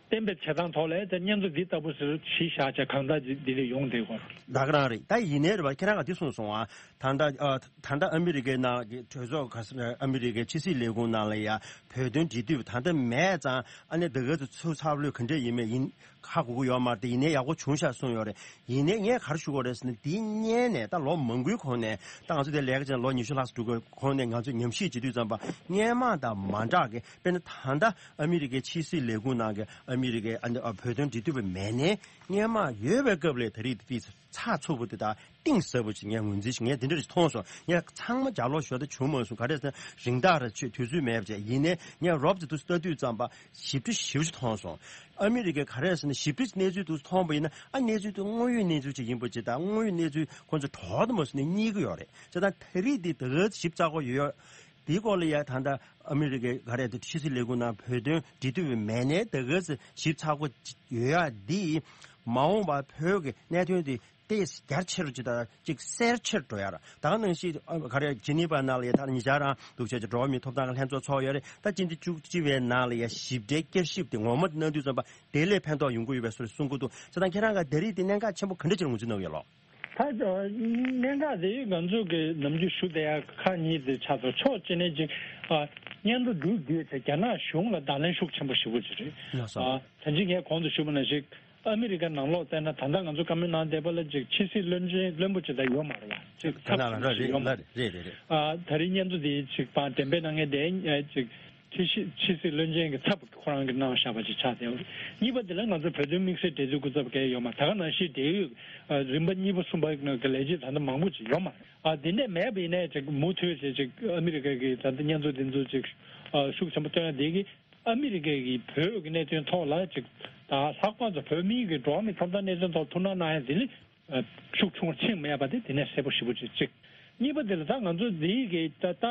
གཏན་འབེབས་བྱེད་སྟངས་ཐོག་ལ་ད་སྙན་ཐོ་འདི་ལྟ་བུ་ཟེར་གཞི་བཞག་བྱས་གང་ལྟར་འདི་འདི་ལས་ཡོང་བསྡད་ཡོད་རེད། ད་ག་རང་རེད། ད་ཡིན་ནའི་རེད་པ། ཁྱེད་རང་ག་འདི་གསུངས་སོང་ཨ། ད་ལྟ་ཨ་ད་ལྟ་ཨ་མི་རི་ཀའི་ནང་གི་གྲོས་ཚོགས་ག་ས་ཨ་མི་རི་ཀའི་ཕྱི་སྲིད་ལས་ཁུངས་ནང་ལ་ཡ་བོད་དོན་འབྲེལ་མཐུད་ད་ལྟ་མེད་ཙང་ཨ་ནི་ད་ག་ཚོད་ཚུར་ཚབ་ལོས་ག་འདྲས་ཡིན་མེད་ཡིན་ཧ་གོ་གི་ཡོད་མ་རེད། དེ་ཡིན་ནའི་ཡག་པོ་བྱུང་ཤག་གསུངས་ཡོད་རེད། ཡིན་ནའི་ངས་ག་རེ་ཞུ་དགོས་རེད་ཟེར་ན་འདི་སྔོན་ནས་ད་ལོ་མང་པོའི་གོང་ནས་ད་ང་ཚོ་དེ་ལས་ཀ་བྱས་ལོ་ཉི་ཤུ་ལྷག་ཙམ་འགྲོ་གི་གོང་ནས་ང་ཚོས་ཉམས་ཞིབ་བྱེད་དུས་ཙམ་པ་སྔོན་མ་དང་མ་འདྲ་གི་དཔེར་ན་ད་ལྟ་ཨ་མི་རི་ཀའི་ཕྱི་སྲིད་ལས་ཁུངས་ནང་གི་ཨ་མི་རི་ཀའི་ཨ་ནི་ཨ་བོད་དོན་འབྲེལ་མཐུད་པ་མེད་ནའི་སྔོན་མ་ཡོད་པའི་སྐབས་ལས་ད་རེས་དེ་ཚ་ཚུགས་པོ་དེ་དང་གཏིང་ཟབ་པོ་ཅིག་ངས་ངོས་འཛིན་ཞིག་ངས་དེ་འདྲ་ཞིག་མཐོང་སོང་། ངས་ཚང་མ་ལྗགས་ཀློག་ཞུ་ད་བྱུང་མ་སོང་། ག་རེ་ཟེར་ན་རིང་ཐག་རེ་ཆོད་དུས་ཚོད་མེད་པ་བྱས། ཡིན་ནའི་ངས་རོབ་ཙམ་དུ་ལྟ་དུས་ཙམ་པ་ཞིབ་ཕྲ་ཞིབ་ཕྲ་མཐོང་སོང་། ཨ་མི་རི་ཀའི་ག་རེ་ཟེར་ན་ཞིབ་ཕྲ་གནས་ཚུལ་དུ་མཐོང་པ་ཡིན་ན་ཨ་གནས་ཚུལ་དུ་དངོས་ཡོད་གནས་ཚུལ་ཅིག་ཡིན་པ་ཅིག་དང་དངོས་ཡོད་གནས་ཚུལ་ཁོང་ཚོ་གྲོགས་དུ་མ་སོང་ནས་གཉིས་ཀ་ཡོད་རེད། བྱས་ཙང་ད་རེས་འདི་ད་ག་ཞིབ་ཚགས་པོ་ཡོད། དེའི་སྐོར་ལ་ཡ་ད་ལྟ་ཨ་མི་རི་ཀའི་ག་རེ་ཕྱི་སྲིད་ལས་ཁུངས་ནང་བོད་དོན་འབྲེལ་མཐུད་པའི་མེད་ནའི་ད་ག་ཞིབ་ཚགས་པོ་ཡོད་ཡ་འདི་མ་འོངས་པ་བོད་ཀྱི་གནད་དོན་འདི་ཏོག་ཙམ་རྒྱ་ཆེ་རུ་ཅིག་དང་ཅིག་གསལ་ཆེར་འགྲོ་ཡ་ར། ད་ག་ནང་བཞིན་ཨ་ག་རེ་ཇི་ནི་ཝ་ནང་ལ་ཡ་ད་ཉེ་ཆར་རང་འདུག་བྱས་ཀྱི་འགྲོ་བ་མིའི་ཐོབ་ཐང་གི་ལྷན་ཚོགས་ཚོགས་ཡོད་རེད། ད་སྤྱི་ཟླ་བཅུ་གཅིག་པའི་ནང་ལ་ཡ་ཞིབ་ཕྲའི་བསྐྱར་ཞིབ་དེ་ངོ་མ་གནང་དུས་ཙམ་པ་དེ་ལས་ཕན་ཐོགས་ཡོང་གི་ཡོད་པའི་བཟོ་འདྲ་གསུང་གི་འདུག་བྱས་ཙང་ཁྱེད་རང་ག་ད་རེས་དེ་གནད་འགག་ཆེན་པོ་ག་འདྲ་ཅིག་ངོས་འཛིན་གནང་གི་ཡོད་ལོ། ད་གནད་འགག་དེ་ང་ཚོ་གི་ནམ་རྒྱུན་ཞུ་བསྡད་ཡ་ཁག་གཉིས་དེ་ཆགས་སོང་། ཕྱོགས་གཅིག་ནས་ཅིག་ཨ་སྙན་ཐོ་འབྲུ་བརྒྱུད་དེ་རྒྱ་ནག་གཞུང་ལ་བརྡ་ལན་ཤུགས་ཆེན་པོ་ཞེ་པོ་ཅིག་རེད། ལགས་སོ། ཨ་ད་ཅི་ངས་གོང་དུ་ཞུས་པ་ནང་བཞིན། ཨ་མི་རི་ཀ་ནང་ལོགས་བལྟས་ན་ད་ལྟ་ང་ཚོ་བཀའ་མོལ་གནང་བསྡད་པ་ལ་ཅིག་ཕྱི་སྲིད་བློན་ཆེན་བློན་པོ་ཅིག་ད་ཡོད་མ་རེད་བ། ཅིག་ཚབ་ཆེན་པོ་ཅིག་ཡོད་མ་རེད། རེད་རེད་རེད། ཨ་ད་རེས་སྙན་ཐོ་འདི་ཅིག་པང་འགྲེམས་སྤེལ་གནང་མཁན་དེ་ཅིག་ཕྱི་སྲིད་ཕྱི་སྲིད་བློན་ཆེན་གྱི་ཚབ་ཁོ་རང་གིས་གནང་བཞག་པ་ཅིག་ཆགས་བསྡད་ཡོད་རེད། གཉིས་པ་དེ་ལ་ང་ཚོ་བོད་དོན་དམིགས་བསལ་འབྲེལ་མཐུད་སྐུ་ཚབ་གལ་ཡོད་མ་རེད། ད་ག་ནང་བཞིན་འབྲེལ་ཡོད་རིམ་པ་གཉིས་པ་གསུམ་པ་གི་ལས་བྱེད་ད་ལྟ་མང་པོ་ཅིག་ཡོད་མ་རེད། ཨ་དེ་འདྲས་མེད་པ་ཡིན་ནའི་ཅིག་མུ་མཐུད་བྱས་ཅིག་ཨ་མི་རི་ཀ་གི་ད་ལྟ་སྙན་ཐོ་འདི་ཚོ་ཅིག་ཨ་ཤུགས་ཆེན་པོ་བཏོན་ཡ་དེ་གི་ཨ་མི་རི་ཀའི་གི་བོད་ཀྱི་གནད་དོན་ཐོག་ལ་ཅིག་ད་ལྷག་པར་དུ་བོད་མིའི་གི་འགྲོ་བ་མིའི་ཐོབ་ཐང་གནད་དོན་ཐོག་ཐུགས་སྣང་གནང་ཡ་འདི་ལས་ཨ་ཤུགས་ཆུང་བ་ཕྱིན་མེད་པ་དེ་དེ་ནས་གསལ་པོ་ཞེ་པོ་ཅིག་གཅིག་གཉིས་པ་དེ་ལ་ད་ང་ཚོ་འདིའི་གི་ད་ལྟ་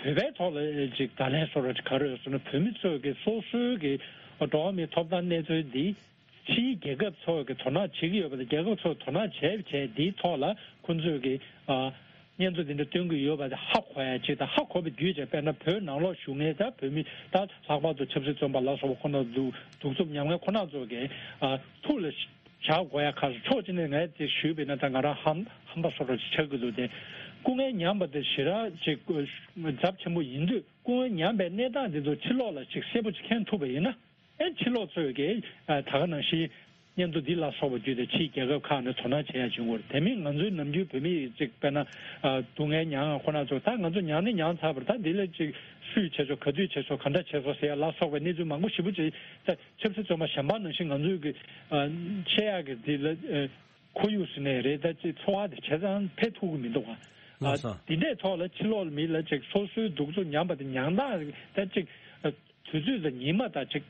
བོད་པའི་ཐོག་ལ་ཅིག་བརྡ་ལན་བཟོ་འདྲ་ཅིག་ག་རེ་ཡོད་ཟེར་ན། བོད་མི་ཚོས་གི་སོ་སོའི་གི་འགྲོ་བ་མིའི་ཐོབ་ཐང་གནས་ཚུལ་འདི་ཕྱིའི་རྒྱལ་ཁབ་ཚོ་གི་དོ་སྣང་བྱེད་ཀྱི་ཡོད་པ་དང་། རྒྱལ་ཁབ་ཚོ་དོ་སྣང་བྱས་བྱས་འདིའི་ཐོག་ལ་ཁོང་ཚོས་གི་ཨ་སྙན་ཐོ་འདི་འདྲ་སྟོན་གྱི་ཡོད་པ་དེ་ཧ་གོ་ཡ་ཅིག་དང་། ཧ་གོ་བའི་བརྒྱུད་བྱས་དཔེར་ན་བོད་ནང་ལོགས་བཞུགས་མཁན་ད་བོད་མི་ད་ལྷག་པར་དུ་ཆབ་སྲིད་བཙོན་པ་ལ་སོགས་པ་ཁོ་ན་འདུག་གདུག་རྩུབ་མྱངས་མཁན་ཁོ་ན་ཚོ་གི་ཨ་ཐུགས་ལ་བཞག་དགོས་ཡ་ཁག་སོང་། ཕྱོགས་གཅིག་ནས་ངས་དེ་ཞུས་པ་ཡིན་ན་ད་ང་རང་ཧམ་ཧམ་པ་བཟོ་འདྲ་ཅིག་ཆགས་ཀྱི་འདུག་སྟེ། སྐུ་ངལ་མྱངས་པ་དེ་ཞེ་དྲག་ཅིག་ཚབས་ཆེན་པོ་ཡིན་དུས། སྐུ་ངལ་མྱངས་པའི་གནས་སྟངས་དེ་ཚོ་ཕྱི་ལོགས་ལ་ཅིག་གསལ་པོ་ཅིག་མཁྱེན་ཐུབ་པ་ཡིན་ན། ཨེ་ཕྱི་ལོགས་ཚོས་ཀྱིས་ཨ་ད་ག་ནང་བཞིན་སྙན་ཐོ་འདི་ལ་སོགས་པ་བརྒྱུད་དེ་ཕྱིའི་རྒྱལ་ཁབ་ཁག་ནས་དོ་སྣང་བྱེད་ཡ་བྱུང་དགོས་རེད། དེ་མིན་ང་ཚོའི་ནམ་རྒྱུན་བོད་མི་ཡིས་ཅིག་དཔེར་ན་ཨ་སྡུག་བསྔལ་མྱངས་ཁོ་ན་ཚོ་ད་ང་ཚོ་མྱངས་ནི་མྱངས་ཚར་བ་རེད། ད་འདི་ལ་ཅིག་སུས་བྱས་ཆོག་ག་དུས་བྱས་ཆོག་ག་འདྲ་བྱས་ཆོག་ཟེར་ཡ་ལ་སོགས་པའི་གནས་ཚུལ་མང་པོ་ཞེ་པོ་ཅིག་ད་ཆབ་སྲིད་བཙོན་པ་གཞན་པ་ནང་བཞིན་ང་ཚོའི་གི་ཨ་བཤད་ཡག་གི་འདི་ལ་ཨ་ཁོར་ཡུག་ཟེར་ནའི་རེད། ད་ཅིག་འཚོ་བ་དེ་བྱས་ཙང་ཕན་ཐོགས་ཀྱི་མི་འདུག་ག་ལགས་སོ། ཨ་འདི་འདྲའི་ཐོག་ལ་ཕྱི་ལོགས་མི་ལ་ཅིག་སོ་སོའི་གདུག་རྩུབ་མྱངས་པ་དེ་མྱང་སྟངས་ད་ཅིག་ཨ་དུས་ཚོད་དང་ཉི་མ་དང་ཅིག་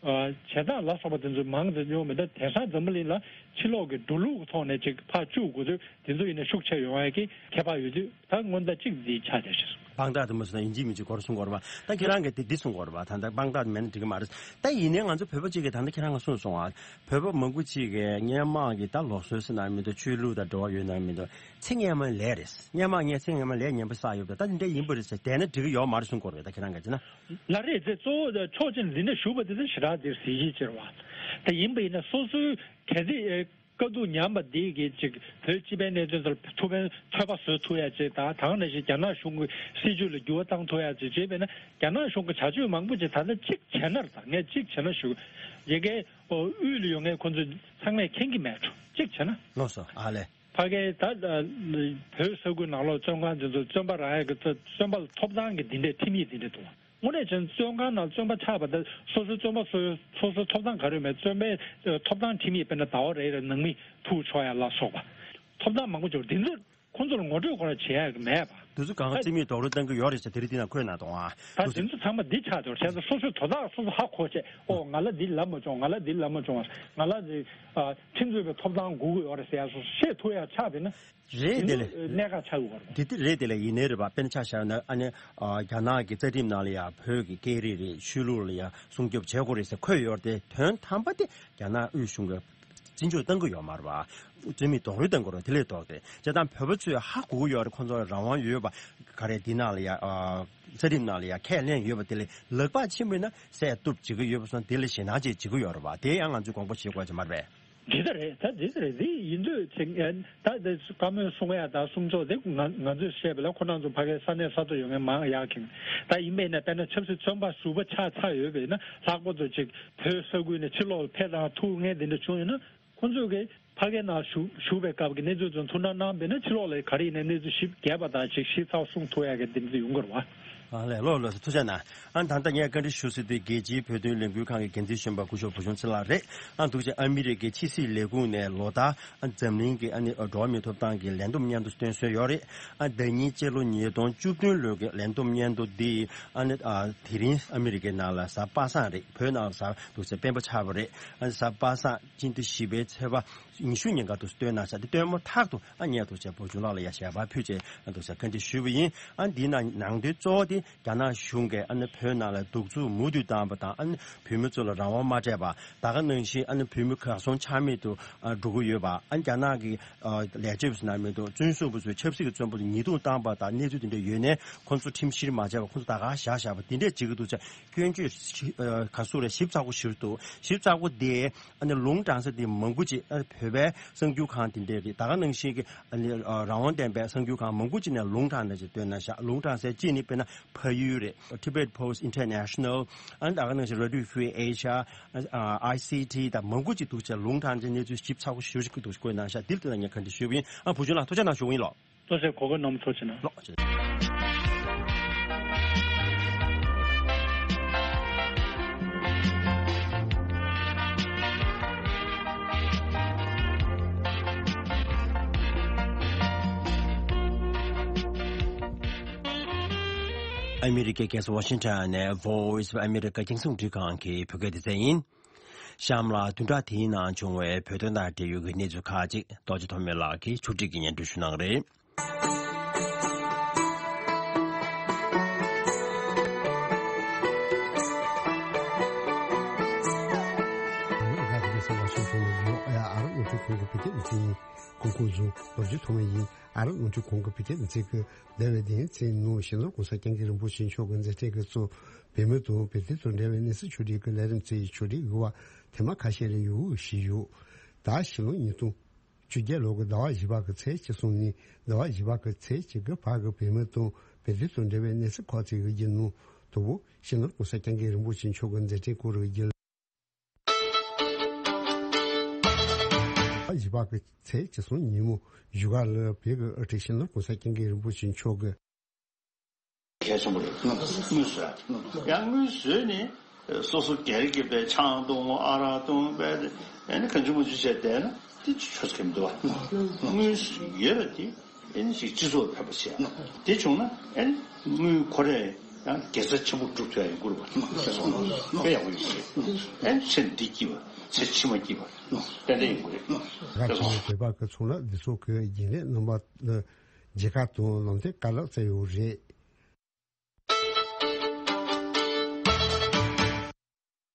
ཨ་བྱེད་སྟངས་ལ་སོགས་པ་དེ་ཚོ་མང་དུ་ཡོང་མི་འདུག་དེང་སང་འཛམ་བུ་གླིང་ལ་ཕྱི་ལོགས་ཀྱི་འགྲོ་ལུགས་ཀྱི་ཐོག་ནས་ཅིག་ཕར་བཅུག་དགོས་དུས་དེ་ཚོ་ཡིན་ན་ཤུགས་ཆེ་ཡོང་ཡ་གི་ཁྱད་པར་ཡོད་དུས། ད་སྔོན་བརྡ་གཅིག་འདི་ཆགས་བསྡད་ཤག་དཔང་རྟགས་དེ་མ་སོང་ན་ཡིན་གཅིག་མིན་གཅིག་སྐོར་གསུང་གི་ཡོད་རེད་པ། ད་ཁྱེད་རང་གིས་དེ་འདི་གསུང་གི་ཡོད་རེད་པ། ད་ལྟ་དཔང་རྟགས་མེད་ན་འགྲིག་གི་མ་རེད། ད་ཡིན་ནའི་ང་ཚོ་བོད་པ་གཅིག་གིས་ད་ལྟ་ཁྱེད་རང་གིས་གསུངས་སོང་ང་། བོད་པ་མང་པོ་གཅིག་གིས་སྔོན་མ་གི་ད་ལུགས་སྲོལ་ཟེར་ན་མི་འདུག་ཆོས་ལུགས་དང་འབྲེལ་བ་ཡོད་ན་མི་འདུག་ཚེ་སྔོན་མ་ལས་རེད། སྔོན་མ་ངས་ཚེ་སྔོན་མ་ལས་ངན་པ་བསགས་ཡོད་པ་ད་འདི་འདྲ་ཡིན་པ་རེད་ཟེར་བསྡད་ན་འགྲིག་གི་ཡོད་མ་རེད་གསུང་གི་ཡོད་རེད། ད་ཁྱེད་རང་གིས་བྱས་ན། ལགས་རེད། དེ་གཙོ་བོ་ཕྱོགས་གཅིག་ནས་འདི་འདྲ་ཞུ་བ་དེ་ཚོ་ཞེ་དྲག་འདིར་གཟི་བརྗིད་ཆེ་བ། ད་ཡིན་པ་ཡིན་ན་སོ་སོའི་གལ་སྲིད་ཨེ། དཀའ་སྡུག་མྱངས་པ་འདི་གིས་ཅིག་བོད་སྤྱི་པའི་གནད་དོན་ཐོག་ཐུགས་ཕན་ཐོགས་པ་བཟོ་ཐུབ་ཡ་ཅིག་དང་། ད་ག་ནང་བཞིན་རྒྱ་ནག་གཞུང་གི་སྲིད་བྱུས་ལ་འགྱུར་བ་བཏང་ཐུབ་ཡ་ཅིག་བྱས་པས་ན། རྒྱ་ནག་གཞུང་གི་བྱ་སྤྱོད་མང་པོ་ཅིག་ད་ལྟ་གཅིག་བྱས་ན་རེད། ད་ངས་གཅིག་བྱས་ན་ཞུ། ཡ་གིའི་དབུས་ལ་ཡོད་མཁན་ཁོང་ཚོ་ཚང་མས་མཁྱེན་གྱི་མེད་འགྲོ། གཅིག་བྱས་ན། ལགས་སོ། ཨ་ལས། ཕ་གིའི་ད་བོད་ས་ཁུལ་ནང་ལོགས་བཙོན་ཁང་འདི་ཚོ་བཙོན་པ་རང་ཡ་གི་བཙོན་པ་ལ་ཐོབ་ཐང་གི་འདི་འདྲའི་ཁྲིམས་ཡིག་འདི་འདྲ་འདུག་དངོས་གནས་བྱས་ན་བཙོན་ཁང་ནང་བཙོན་པ་ཆགས་པ་དང་སོ་སོའི་བཙོན་པ་སོ་སོའི་ཐོབ་ཐང་ག་རེ་མེད། བཙོན་པའི་ཐོབ་ཐང་ཁྲིམས་ཡིག་དཔེར་ན་ཟླ་བ་རེ་རེ་ནང་མི་ཐུག་ཆོག་ཡ་ལ་སོགས་པ་ཐོབ་ཐང་མང་པོ་འབྱོར། འདི་ཚོ་ཁོང་ཚོ་ལ་ངོ་སྤྲོད་ཁོ་རང་བྱེད་ཡ་གི་མེད་པ། དེ་ཚོ་གང་ག་ད་རྩིས་མེད་རྡོག་རོལ་གཏོང་གི་ཡོད་རེད་ཟེར། དེ་རིང་འདི་ན་འཁོད་གནང་འདུག་ཨ། ད་དེ་ཚོ་ཚང་མ་འདི་ཆགས་འདུག་བྱས་ཙང་སོ་སོའི་དོ་བདག་སོ་སོ་ཧ་གོ་བྱས། ཨོ་ང་ལ་འདི་ལབ་མ་བྱུང་། ང་ལ་འདི་ལབ་མ་བྱུང་། ང་ལ་འདི་ཨ་ཁྲིམས་རྩོད་པའི་ཐོབ་ཐང་དགོས་ཀྱི་ཡོད་རེད་ཟེར་ཡ་སོ་སོ་བཤད་ཐུབ་ཡ་ཆགས་པས་ན། རེད། དེ་དེ་ལས། ནས་ག་ཆགས་ཡོད་རེད། དེ་དེ་རེད། དེ་ལས་ཡིན་ནའི་རེད་པ། དཔེར་ན་ཆ་བཞག་ན་ཨ་ནི་ཨ་རྒྱ་ནག་གི་རྩ་ཁྲིམས་ནང་ལ་ཡ་བོད་ཀྱི་སྐད་རིགས་རེད། ཆོས་ལུགས་ལ་ཡ་སྲུང་སྐྱོབ་བྱེད་དགོས་རེད་ཟེར་འཁོད་ཡོད་རེད་དེ། དོན་དམ་པ་དེ་རྒྱ་ནག་དབུས་གཞུང་གི་བརྩི་འཇོག་གཏང་གི་ཡོད་མ་རེད་པ། རྩིས་མེད་རྡོག་རོལ་གཏང་གི་རེད། དེ་ལས་ལྡོག་སྟེ་བྱས་ཙང་བོད་པ་ཚོས་ཧ་གོ་གི་ཡོད་རེད། ཁོང་ཚོ་ལ་རང་དབང་ཡོད་པ། ག་རེ་འདི་ནང་ལ་ཡ་ཨ་རྩ་ཁྲིམས་ནང་ལ་ཡ་ཁས་ལེན་ཡོད་པ། དེ་ལས་ལག་པ་ཕྱིན་པ་ཡིན་ན་བསད་གཏུབ་བྱེད་ཀྱི་ཡོད་པ་སོང་། དེ་ལ་ཞེད་སྣང་ཅིག་བྱེད་ཀྱི་ཡོད་རེད་པ། དེ་ཡང་ང་ཚོས་དགོངས་པ་བཞེས་དགོས་ཀྱི་མ་རེད་པས། འདི་ལྟར་རེད། ད་འདི་ལྟར་རེད། འདི་ཡིན་དུས་ཚེ་ད་འདི་བཀའ་མོལ་གསུང་ཡ་དང་གསུང་ཕྱོགས་དེ་ང་ང་ཚོས་བཤད་པ་ལ་ཁོ་རང་ཚོ་ཕ་གའི་ས་གནས་ས་ཐོག་ཡོད་མཁན་མང་ཡག་གི། ད་ཡིན་པས་ན་དཔེར་ན་ཆབ་སྲིད་བཙོན་པ་ཟུར་པ་ཆགས་ཚར་ཡོད་པས་ན། ལྷག་པར་དུ་ཅིག་བོད་ས་ཁུལ་ནས་ཕྱི་ལོགས་ལ་ཕེབས་དང་ཐུག་མཁན་དེ་འདྲ་བྱུང་ཡོད་ན། ཁོ་ཚོས་ཀྱི་ཕ་གའི་ནང་བཞུགས་བཞུགས་པའི་སྐབས་ཀྱི་གནས་ཚུལ་ཚོ་ཐུགས་སྣང་གནང་བས་ན། ཕྱི་ལོགས་ལ་ག་རེ་ཡིན་ནའི་གནས་ཚུལ་ཞིབ་རྒྱས་པ་དང་ཅིག་ཞིབ་ཚགས་གསུང་ཐུབ་ཡག་གི་འདི་འདྲ་ཡོང་གི་རེད་བ། ཨ་ལས། ལགས་ལགས་སོ། ཐུགས་རྗེ་གནང་། ཨ་ད་ལྟ་ངས་བཀའ་འདྲི་ཞུ་ཟེར་དུས་རྒྱལ་སྤྱིའི་བོད་དོན་ལས་འགུལ་ཁང་གི་འགན་འཛིན་གཞོན་པ་སྐུ་ཞབས་བུ་ཆུང་ཚེ་ལགས་རེད། ཨ་འདུག་ཅེས་ཨ་མི་རི་ཀའི་ཕྱི་སྲིད་ལས་ཁུངས་ནས་ལོ་ལྟར་ཨ་འཛམ་གླིང་གི་ཨ་ནི་འགྲོ་བ་མིའི་ཐོབ་ཐང་གི་ལས་བསྡོམས་སྙན་ཐོ་སྟོན་སྲོལ་ཡོད་རེད། ཨ་ཟླ་ཉིན་སྤྱི་ལོ་ཉིས་སྟོང་བཅུ་བདུན་ལོའི་གི་ལས་བསྡོམས་སྙན་ཐོ་འདི་ཨ་ནི་ཨ་དེ་རིང་ཨ་མི་རི་ཀའི་ནང་ལ་གཟའ་པ་སངས་རེད། བོད་ནང་ལ་གཟའ་འདུག་ཅེས་སྤེན་པ་ཆགས་པ་རེད། ཨ་གཟའ་པ་སངས་སྤྱི་ཟླ་བཞི་པའི་ཚེས་པ་ཉི་ཤུ་ཉིན་ཀ་དུ་སྟོན་གནང་ཤག་དེ་སྟོན་མ་ཐག་ཏུ་ཨ་ངས་འདུག་ཅེས་བུ་ཆུང་ལགས་ལ་ཡ་ཞལ་པར་ཕུལ་བྱས་ཨ་འདུག་ཅེས་བཀའ་འདྲི་ཞུས་པ་ཡིན། ཨ་འདི་ནང་ནང་དོན་གཙོ་བོ་དེ་རྒྱ་ནག་གཞུང་གིས་ཨ་ནི་བོད་ནང་ལ་གདུག་རྩུབ་མུ་མཐུད་བཏང་བ་དང་། ཨ་ནི་བོད་མི་ཚོ་ལ་རང་དབང་མ་སྤྲད་པ། ད་ག་ནང་བཞིན་ཨ་ནི་བོད་མི་གར་སོང་ཆ་མེད་དུ་ཨ་འགྲོ་གི་ཡོད་པ། ཨ་རྒྱ་ནག་གི་ཨ་ལས་བྱེད་པ་ནང་མི་འདུག་བཙོན་ཟུར་པ་ཚོས་ཆབ་སྲིད་ཀྱི་བཙོན་པ་ཚོ་ཉེས་རྡུང་བཏང་བ་དང་གནས་ཚུལ་དེ་འདྲ་ཡོད་ནའི་ཁོང་ཚོ་ཁྲིམས་བཤེར་མ་བྱས་པ། ཁོང་ཚོ་ད་ག་བཞག་བཞག་པ་དེ་འདྲས་བྱེད་ཀྱི་འདུག་ཅེས་སྐྱོན་བརྗོད་ཞིབ་ཨ་ག་ཚོད་རེད། ཞིབ་ཚགས་པོ་ཞུས་འདུག་ཞིབ་ཚགས་པོ་དེ་ཨ་ནི་ལུང་དྲངས་ས་དེ་མང་པོ་ཅིག་ཨ་བོད་པའི་གསར་འགྱུར་ཁང་དེ་འདྲས་རེད། ད་ག་ནང་བཞིན་གྱི་ཨ་ནི་ཨ་རང་དབང་ལྡན་པའི་གསར་འགྱུར་ཁང་མང་པོ་ཅིག་ནས་ལུང་དྲངས་ནས་ཅིག་བཏོན་གནང་ཤག་ལུང་དྲངས་སའི་གཅིག་ནི་དཔེར་ན་ཕ་ཡུལ་རེད། Tibet Post International། ཨ་ནི་ད་ག་ནང་བཞིན་Radio Free Asia། ཨ་ཨ་ཨའི་སི་ཊི། ད་མང་པོ་ཅིག་འདུག་ཅེས་ལུང་དྲངས་ཏེ་གནས་ཚུལ་ཞིབ་ཚགས་པོ་ཞུ་ཞིག་འདུག་བཀོད་གནང་ཤག་འདིར་དེ་ལ་ངས་བཀའ་འདྲི་ཞུས་པ་ཡིན། ཨ་བུ་ཆུང་ལགས་ཐུགས་རྗེ་གནང་ཞུ་གི་ཡིན་ལགས། ལྟོས་ཟེར་གོ་སྐབས་གནང་བ་ཐུགས་རྗེ་གནང་། ལགས། ཨ་མི་རི་ཀའི་རྒྱལ་ས་ཝ་ཤིང་ཊོན་ནས་Voice of America རྒྱང་སྲིང་རླུང་འཕྲིན་ཁང་གི་བོད་སྐད་སྡེ་ཚན་ཡིན། གཤམ་ལ་བདུན་ཕྲག་དེའི་ནང་བྱུང་བའི་བོད་དོན་དང་འབྲེལ་ཡོད་ཀྱི་གནས་ཚུལ་ཁག་ཅིག་རྡོ་རྗེ་ཐོགས་མེད་ལགས་ཀྱིས་ཕྱོགས་སྒྲིག་གིས་སྙན་སྒྲོན་ཞུ་གནང་གི་རེད། ཨ་རིའི་རླུང་འཕྲིན་ཁང་གི་བོད་སྐད་སྡེ་ཚན་ཡིན། གོང་བཀུར་བཟང་རྡོ་རྗེ་ཐོགས་མེད་ཡིན། ཨ་རིའི་རླུང་འཕྲིན་ཁང་གི་བོད་སྐད་སྡེ་ཚན་གྱི་ཟླ་བའི་བདུན་ཚེས་ནང་སྤྱི་ནོར་གོང་ས་སྐྱབས་མགོན་རིན་པོ་ཆེ་མཆོག་གི་མཛད་འཕྲིན་གྱི་གཙོ་བོད་མི་དང་བོད་དོན་དང་འབྲེལ་བའི་གནས་ཚུལ་ཕྱོགས་སྒྲིག་གི་ལས་རིམ་བཅས་ཕྱོགས་སྒྲིག་གི་བར་ཐེངས་མ་ཁ་ཤས་རེ་ཡོང་བཞིན་ཡོད། ད་ཕྱི་ལོ་ཉིས་སྟོང་བཅོ་བརྒྱད་ལོ་གི་ཟླ་བ་བཞི་པ་གི་ཚེས་བཅུ་གསུམ་ནས་ཟླ་བ་བཞི་པ་གི་ཚེས་གཅིག་གི་བར་གྱི་བོད་མི་དང་བོད་དོན་དང་འབྲེལ་བའི་གནས་ཚུལ་ཁག་ཅིག་གི་བརྒྱུད་ནང་དང་པོ་སྤྱི་ནོར་གོང་ས་སྐྱབས་མགོན་རིན་པོ་ཆེ་མཆོག་གི་མཛད་འཕྲིན་སྐོར་རེ་བརྒྱུད། བཞི་པ་གི་ཚེས་བཅུ་གསུམ་ཉིན་མོ་བཞུགས་སྒར་ལ་བོད་ཀྱི་དབུ་ཁྲིད་སྤྱི་ནོར་གོང་ས་སྐྱབས་མགོན་རིན་པོ་ཆེ་མཆོག་གི། གལ་ཆེན་པོ་རེད། དངུལ་བཟོས། ཡང་དངུལ་བཟོས་ནས་སོ་སོ་སྒེར་གྱི་པའི་ཆང་འཐུང་ཨ་རག་འཐུང་པའི་ཨ་ནི་གང་བྱུང་མང་བྱུང་བྱས་བསྡད་ན་དེ་ཆོ་ཚ་གི་མི་འདུག་བ། དངུལ་ཡོད་པ་དེ། ཨེ་ནི་ཞིག་སྤྱི་ཚོགས་ཕན་པ་བྱས། དེ་བྱུང་ན་ཨེ་ནི་དངུལ་ཁོ་རས་ཡང་དགེ་རྩ་ཆེན་པོ་སྒྲུབ་ཐུབ་ཡ་ཡོང་གི་རེད་པ། དཔེ་ཡག་པོ་ཡོང་གི་རེད། ཨེ་ནི་ཚེ་འདི་སྐྱིད་པ་ཚེ་ཕྱི་མ་སྐྱིད་པ་ཏན་ཏན་ཡོང་གི་རེད། ད་ཆེན་པོ་བོད་པ་གི་ཚོང་ལས་སྡེ་ཚོགས་ཀྱི་རྒྱུན་ལས་རྣམ་པ་ལ་མཇལ་ཁ་དང་ལམ་སྟོན་བཀའ་སློབ་སྩལ་ཡོད་རེད།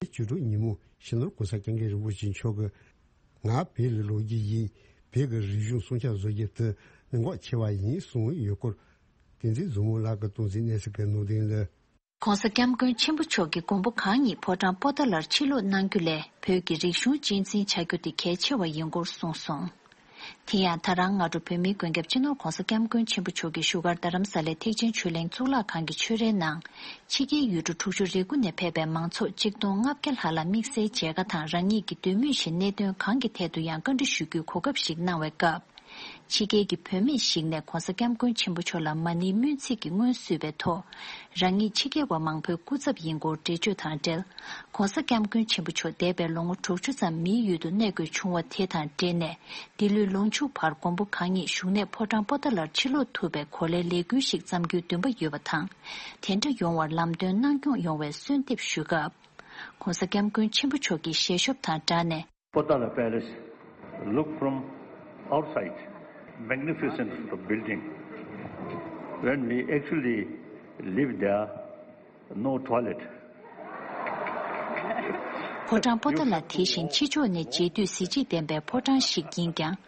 བཅུ་དྲུག་ཉིན་མོ་སྤྱི་ནོར་གོང་ས་སྐྱབས་མགོན་རིན་པོ་ཆེ་མཆོག་གིས། ང་བོད་ལ་ལོག་རྒྱུ་ཡིན། བོད་ཀྱི་རིག་གཞུང་སྲུང་སྐྱོབ་བཟོ་རྒྱུ་དེ་གནད་འགག་ཆེ་བ་ཡིན་གསུངས་ཡོད་སྐོར། བསྟན་འཛིན་བཟང་མོ་ལགས་ཀྱིས་གཏོང་མཛད་གནས་ཚུལ་གྱི་ནང་དོན་ལ། གོང་ས་སྐྱབས་མགོན་ཆེན་པོ་མཆོག་གིས་མགོན་པོ་གང་ཉིད་ཕོ་བྲང་པོ་ཏཱ་ལར་ཕྱིར་ལོག་གནང་རྒྱུ་ལས་བོད་ཀྱི་རིག་གཞུང་གཅེས་འཛིན་བྱ་རྒྱུ་དེ་གལ་ཆེ་བ་ཡིན་སྐོར་གསུངས་སོང་། དེ་ཡང་ད་རང་སྔ་དྲོ་བོད་མིའི་མགོན་སྐྱབས་སྤྱི་ནོར་༧གོང་ས་༧སྐྱབས་མགོན་ཆེན་པོ་མཆོག་གིས་བཞུགས་སྒར་རྡ་རམ་ས་ལའི་ཐེག་ཆེན་ཆོས་གླིང་གཙུག་ལག་ཁང་གི་ཆོས་རའི་ནང་། ཕྱི་རྒྱལ་ཡུལ་གྲུ་དྲུག་ཅུ་རེ་དགུ་ནས་ཕེབས་པའི་མང་ཚོགས་གཅིག་སྟོང་ལྔ་བརྒྱ་ལྷག་ལ་དམིགས་བསལ་མཇལ་ཁ་དང་རང་ཉིད་ཀྱི་འདོད་མོས་བཞིན་གནད་དོན་གང་གི་ཐད་དུ་ཡང་བཀའ་འདྲི་ཞུ་རྒྱུའི་གོ་སྐབས་ཤིག་གནང་བའི་སྐབས། ཕྱི་རྒྱལ་གྱི་བུད་མེད་ཞིག་ནས་༧གོང་ས་༧སྐྱབས་མགོན་ཆེན་པོ་མཆོག་ལ་མ་ཎིའི་སྨོན་ཚིག་གི་སྔོན་བསུས་པའི་ཐོག་རང་ཉིད་ཕྱི་རྒྱལ་བ་མང་པོའི་སྐུ་ཚབ་ཡིན་སྐོར་འགྲེལ་བརྗོད་དང་འབྲེལ། ༧གོང་ས་༧སྐྱབས་མགོན་ཆེན་པོ་མཆོག་འདས་པའི་ལོ་ངོ་དྲུག་ཅུ་ཙམ་མིའི་ཡུལ་དུ་གནས་དགོས་བྱུང་བ་དེ་དང་འབྲེལ་ནས། འདི་ལོའི་ལོ་མཇུག་བར་མགོན་པོ་གང་ཉིད་བཞུགས་གནས་ཕོ་བྲང་པོ་ཏཱ་ལར་ཕྱིར་ལོག་ཐུབ་པའི་གོ་ལའི་ལས་འགུལ་ཞིག་བརྩམ་རྒྱུའི་འདུན་པ་ཡོད་པ་དང་། དེ་འདྲ་ཡོང་བར་ལམ་སྟོན་གནང་སྐྱོང་ཡོང་བའི་གསོལ་འདེབས་ཞུས་སྐབས། ༧གོང་ས་༧སྐྱབས་མགོན་ཆེན་པོ་མཆོག་གིས་ཞལ་ཤོབ་དང་སྦྲགས་ནས། Potala Palace, look from outside. Magnificent building. When we actually live there, no toilet. ཕོ་བྲང་པོ་ཏཱ་ལ་དེ་བཞིན་ཕྱི་ཕྱོགས་ནས་མཇལ་དུས་གཟི་བརྗིད་ལྡན་པའི་ཕོ་བྲང་ཞིག་ཡིན་ཀྱང་།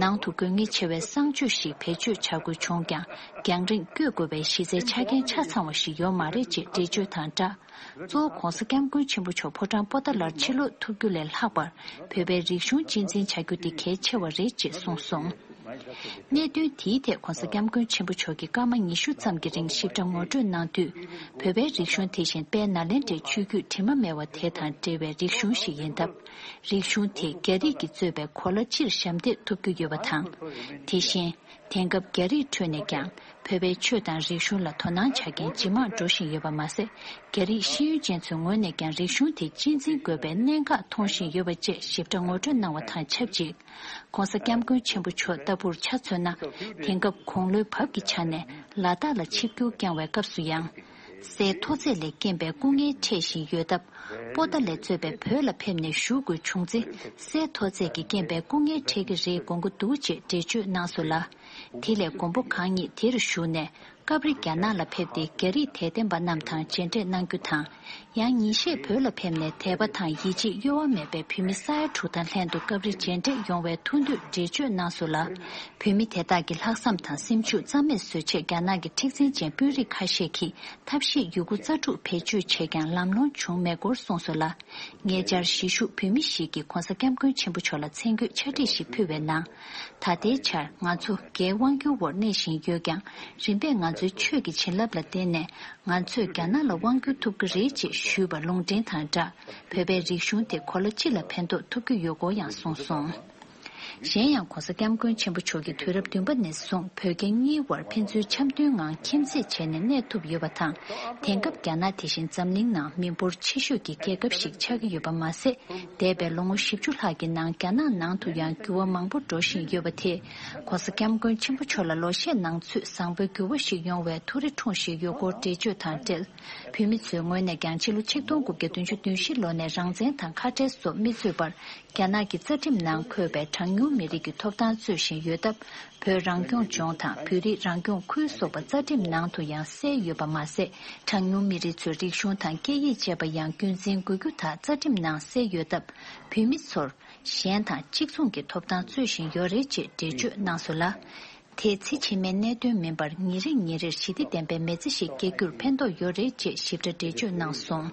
ནང་དུ་དགོས་ངེས་ཆེ་བའི་གསང་སྤྱོད་ཞིག་བེད་སྤྱོད་བྱ་དགོས་བྱུང་ཀྱང་། རྒྱང་རིང་བསྐྱོད་དགོས་པའི་གཞི་རྩའི་ཆ་རྐྱེན་ཆ་ཚང་བ་ཞིག་ཡོད་མ་རེད་ཅེས་འགྲེལ་བརྗོད་དང་སྦྲགས། གཙོ་བོ་༧གོང་ས་༧སྐྱབས་མགོན་ཆེན་པོ་མཆོག་ཕོ་བྲང་པོ་ཏཱ་ལར་ཕྱིར་ལོག་ཐུབ་རྒྱུ་ལས་ལྷག་པར། བོད་པའི་རིག་གཞུང་གཅེས་འཛིན་བྱ་རྒྱུ་དེ་གལ་ཆེ་བ་རེད་ཅེས་གསུངས་སོང་། གནད་དོན་དེའི་ཐད་༧གོང་ས་༧སྐྱབས་མགོན་ཆེན་པོ་མཆོག་གིས་སྐར་མ་ཉི་ཤུ་ཙམ་གྱི་རིང་ཞིབ་ཕྲ་ངོ་སྤྲོད་གནང་དུས། བོད་པའི་རིག་གཞུང་དེ་བཞིན་དཔལ་ནཱ་ལེནྡྲའི་ཆོས་བརྒྱུད་དྲི་མ་མེད་པ་དེ་དང་འབྲེལ་བའི་རིག་གཞུང་ཞིག་ཡིན་སྟབས། རིག་གཞུང་དེ་རྒྱ་རིགས་ཀྱིས་གཙོས་པའི་གོ་ལ་སྤྱིར་ཞབས་འདེགས་ཐོབ་རྒྱུ་ཡོད་པ་དང་། དེ་བཞིན། དེང་སྐབས་རྒྱ་རིགས་ཁྲོད་ནས་ཀྱང་བོད་པའི་ཆོས་དང་རིག་གཞུང་ལ་དོ་སྣང་བྱ་མཁན་ཇེ་མང་འགྲོ་བཞིན་ཡོད་པ་མ་ཟད། རྒྱ་རིགས་ཤེས་ཡོན་ཅན་ཚོའི་ངོས་ནས་ཀྱང་རིག་གཞུང་དེ་གཅེས་འཛིན་དགོས་པའི་གནད་འགག་མཐོང་བཞིན་ཡོད་པ་བཅས་ཞིབ་ཕྲ་ངོ་སྤྲོད་གནང་བ་དང་ཆབས་ཅིག ༸གོང་ས་༸སྐྱབས་མགོན་ཆེན་པོ་མཆོག་ལྟ་བུར་ཆ་མཚོན་ན། དེང་སྐབས་དགུང་ལོའི་བབ་ཀྱི་ཆ་ནས་ལ་དྭགས་ལ་ཆིབས་བསྒྱུར་བསྐྱངས་པའི་སྐབས་སུ་ཡང་། སའི་མཐོ་ཚད་ལས་རྐྱེན་པས་སྐུ་ངལ་འཕྲད་བཞིན་ཡོད་སྟབས། པོ་ཏཱ་ལས་གཙོས་པའི་བོད་ལ་ཕེབས་ནས་བཞུགས་དགོས་བྱུང་ཚེ། སའི་མཐོ་ཚད་ཀྱི་རྐྱེན་པས་སྐུ་ངལ་འཕྲད་ཀྱི་རེད་དགོངས་ཀྱི་འདུག་ཅེས་འགྲེལ་བརྗོད་གནང་སོང་ལ། དེ་ལས་མགོན་པོ་གང་ཉིད་དེར་བཞུགས་ནས། སྐབས་རེ་རྒྱ་ནག་ལ་ཕེབས་ཏེ་རྒྱ་རིགས་དད་ལྡན་པ་རྣམས་དང་མཇལ་འཕྲད་གནང་རྒྱུ་དང་། ཡང་ཉིན་ཤས་བོད་ལ་ཕེབས་ནས་དད་པ་དང་ཡིད་ཆེས་གཡོ་བ་མེད་པའི་བོད་མི་ས་ཡ་དྲུག་དང་ལྷན་དུ་སྐབས་རེ་མཇལ་འཕྲད་ཡོང་བའི་ཐུགས་འདོད་འགྲེལ་བརྗོད་གནང་སོང་ལ། བོད་མི་དེ་དག་གི་ལྷག་བསམ་དང་སེམས་ཤུགས་རྩ་མེད་བཟོ་ཆེད་རྒྱ་ནག་གི་མཁྲེགས་འཛིན་ཅན་དཔོན་རིགས་ཁ་ཤས་ཀྱིས་ཐབས་ཤེས་ཡོད་རྒུ་རྩལ་སྤྲུགས་བེད་སྤྱོད་བྱས་ཀྱང་ལམ་ལྷོང་བྱུང་མེད་སྐོར་གསུངས་སོང་ལ། ཉེ་ཆར་གཞིས་བཞུགས་བོད་མི་ཞིག་གིས་༸གོང་ས་༸སྐྱབས་མགོན་ཆེན་པོ་མཆོག་ལ་མཚན་བཀོད་ཕྱག་བྲིས་ཤིག་ཕུལ་བའི་ནང་། ད་ལྟའི་ཆར་ང་ཚོ་རྒྱའི་དབང་སྒྱུར་འོག་གནས་བཞིན་ཡོད་ཀྱང་། རིམ་པས་ང་ཚོའི་ཆོས་ཀྱི་བྱིན་རླབས་ལ་བརྟེན་ནས་ང་ཚོས་རྒྱ་ནག་ལ་དབང་བསྒྱུར་ཐུབ་ཀྱི་རེད་ཅེས་ཞུས་པ་ལུང་འདྲེན་དང་སྦྲགས། བོད་པའི་རིག་གཞུང་དེ་གོ་ལ་སྤྱི་ལ་ཕན་ཐོགས་ཐུབ་ཀྱི་ཡོད་སྐོར་ཡང་གསུངས་སོང་། གཞན་ཡང་༸གོང་ས་༸སྐྱབས་མགོན་ཆེན་པོ་མཆོག་གིས་དུས་རབས་བདུན་པ་ནས་བཟུང་བོད་རྒྱ་གཉིས་དབར་ཕན་ཚུན་འཆམ་མཐུན་ངང་ཁྱིམ་མཚེས་བྱས་ནས་གནས་ཐུབ་ཡོད་པ་དང་། དེང་སྐབས་རྒྱ་ནག་དེ་བཞིན་འཛམ་གླིང་ནང་མི་འབོར་ཆེ་ཤོས་ཀྱི་རྒྱལ་ཁབ་ཞིག་ཆགས་ཀྱི་ཡོད་པ་མ་ཟད། འདས་པའི་ལོ་ངོ་བཞི་བཅུ་ལྷག་གི་ནང་རྒྱ་ནག་ནང་དུ་ཡང་འགྱུར་བ་མང་པོ་འགྲོ་བཞིན་ཡོད་པ་དེས། ༸གོང་ས་༸སྐྱབས་མགོན་ཆེན་པོ་མཆོག་ལ་ལོ་ཤས་ནང་ཚུད་བཟང་པོའི་འགྱུར་བ་ཞིག་ཡོང་བའི་ཐུགས་རེ་འཁྲུངས་བཞིན་ཡོད་སྐོར་འགྲེལ་བརྗོད་དང་འབྲེལ། བོད་མི་ཚོའི་ངོས་ནས་ཀྱང་ཕྱི་ལོ་ཆིག་སྟོང་དགུ་བརྒྱ་བདུན་ཅུ་དོན་བཞི་ལོ་ནས་རང་བཙན་དང་ཁ་བྲལ་སོགས་མི་རྩོད་པར། རྒྱ་ནག་གི་རྩ་ཁྲིམས་ནང་འཁོད་པའི་གྲངས་ཉུང་མི་རིགས་ཀྱི་ཐོབ་ཐང་རྩོད་བཞིན་ཡོད་སྟབས། བོད་རང་སྐྱོང་ལྗོངས་དང་བོད་རིགས་རང་སྐྱོང་ཁུལ་སོགས་པ་རྩ་ཁྲིམས་ནང་དུ་ཡང་གསལ་ཡོད་པ་མ་ཟད། གྲངས་ཉུང་མི་རིགས་ཚོའི་རིག་གཞུང་དང་སྐད་ཡིག་བཅས་པ་ཡང་རྒྱུན་འཛིན་དགོས་རྒྱུ་དག་རྩ་ཁྲིམས་ནང་གསལ་ཡོད་སྟབས། བོད་མི་ཚོར་གཞན་དང་གཅིག་མཚུངས་ཀྱི་ཐོབ་ཐང་རྩོད་བཞིན་ཡོད་རེད་ཅེས་འགྲེལ་བརྗོད་གནང་སོང་ལ། དེ་ཚེ་ཕྱི་མའི་གནད་དོན་མིན་པར་ཉིན་རེ་ཉིན་རེར་ཞི་བདེ་ལྡན་པའི་མི་ཚེ་ཞིག་སྐྱེལ་རྒྱུར་ཕན་ཐོགས་ཡོད་རེད་ཅེས་ཞིབ་ཕྲ་འགྲེལ་བརྗོད་གནང་སོང་།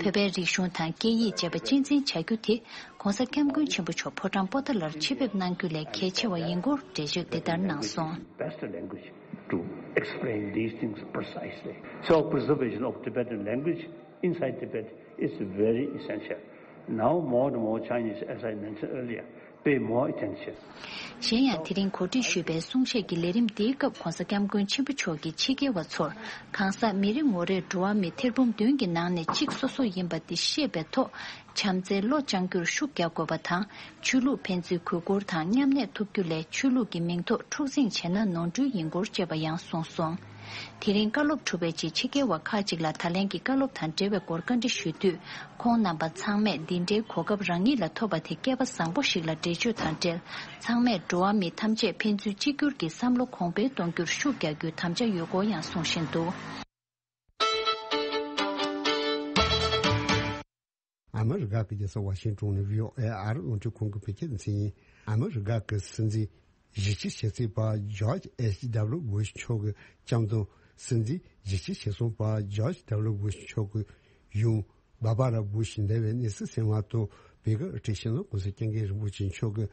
བོད་པའི་རིག་གཞུང་དང་སྐད་ཡིག་བཅས་པ་གཅེས་འཛིན་བྱ་རྒྱུ་དེ་༸གོང་ས་༸སྐྱབས་མགོན་ཆེན་པོ་མཆོག་ཕོ་བྲང་པོ་ཏཱ་ལར་ཆེད་ཕེབས་གནང་རྒྱུ་ལས་གལ་ཆེ་བ་ཡིན་སྐོར་འགྲེལ་བརྗོད་འདི་ལྟར་གནང་སོང་། Best language to explain these things precisely. So preservation of Tibetan language inside Tibet is very essential. Now more and more Chinese, as I mentioned earlier, pay more attention. གཞན་ཡང་དེ་རིང་གོ་སྒྲིག་ཞུས་པའི་གསུང་བཤད་ཀྱི་ལས་རིམ་འདིའི་སྐབས་༸གོང་ས་༸སྐྱབས་མགོན་ཆེན་པོ་མཆོག་གིས་ཕྱི་རྒྱལ་བ་ཚོར་གང་ཟག་མི་རེ་ངོ་རེར་འགྲོ་བ་མི་ཐེར་འབུམ་བདུན་གྱི་ནང་ནས་གཅིག་སོ་སོ་ཡིན་པ་འདི་ཤེས་པའི་ཐོག་བྱམས་བརྩེའི་བློ་བཅངས་རྒྱུར་ཤུགས་རྒྱག་དགོས་པ་དང་། ཆོས་ལུགས་ཕན་ཚུན་གུས་བཀུར་དང་མཉམ་གནས་ཐུབ་རྒྱུ་ལས་ཆོས་ལུགས་ཀྱི་མིང་ཐོག་འཁྲུག་འཛིང་བྱས་ན་ནོར་འཁྲུལ་ཡིན་སྐོར་བཅས་པ་ཡང་གསུངས་སོང་། དེ་རིང་བཀའ་སློབ་གྲུབ་པའི་རྗེས་ཕྱི་རྒྱལ་བ་ཁག་ཅིག་ལ་ད་ལན་གྱི་བཀའ་སློབ་དང་འབྲེལ་བའི་སྐོར་བཀའ་འདྲི་ཞུས་དུས། ཁོང་རྣམ་པ་ཚང་མས་འདི་འདྲའི་གོ་སྐབས་རང་ཉིད་ལ་ཐོབ་པ་དེ་སྐལ་པ་བཟང་པོ་ཞིག་ལ་འགྲེལ་བརྗོད་དང་འབྲེལ། ཚང་མས་འགྲོ་བ་མི་ཐམས་ཅད་ཕན་ཚུན་གཅིག་གྱུར་གྱི་བསམ་བློ་གོང་འཕེལ་གཏོང་རྒྱུར་ཤུགས་རྒྱག་རྒྱུའི་དམ་བཅའ་ཡོད་སྐོར་ཡང་གསུང་བཞིན་འདུག་ཨ་མི་རི་ཀ་གི་རྒྱལ་ས་ཝ་ཤིང་ཏོན་ནས་བྷི་ཨོ་ཨེ་ཨ་རི་རླུང་འཕྲིན་ཁང་གི་བོད་སྐད་སྡེ་ཚན་ཡིན། ཨ་མི་རི་ཀ་གི་སྲིད་འཛིན་བཞི་བཅུ་ཞེ་གཅིག་པ་ཇོརྗ་ཨེཆ་ཌབ་ལུ་བུ་ཤ་མཆོག་གི་བྱམས་དང་། སྲིད་འཛིན་བཞི་བཅུ་ཞེ་གསུམ་པ་ཇོརྗ་ཌབ་ལུ་བུ་ཤ་མཆོག་གི་ཡུམ་བྷར་བྷ་ར་བུ་ཤ་འདས་པའི་གནས་ཚུལ་གསན་པ་དང་། བོད་ཀྱི་དབུ་ཁྲིད་སྤྱི་ནོར་༸གོང་ས་༸སྐྱབས་མགོན་རིན་པོ་ཆེ་མཆོག་གི་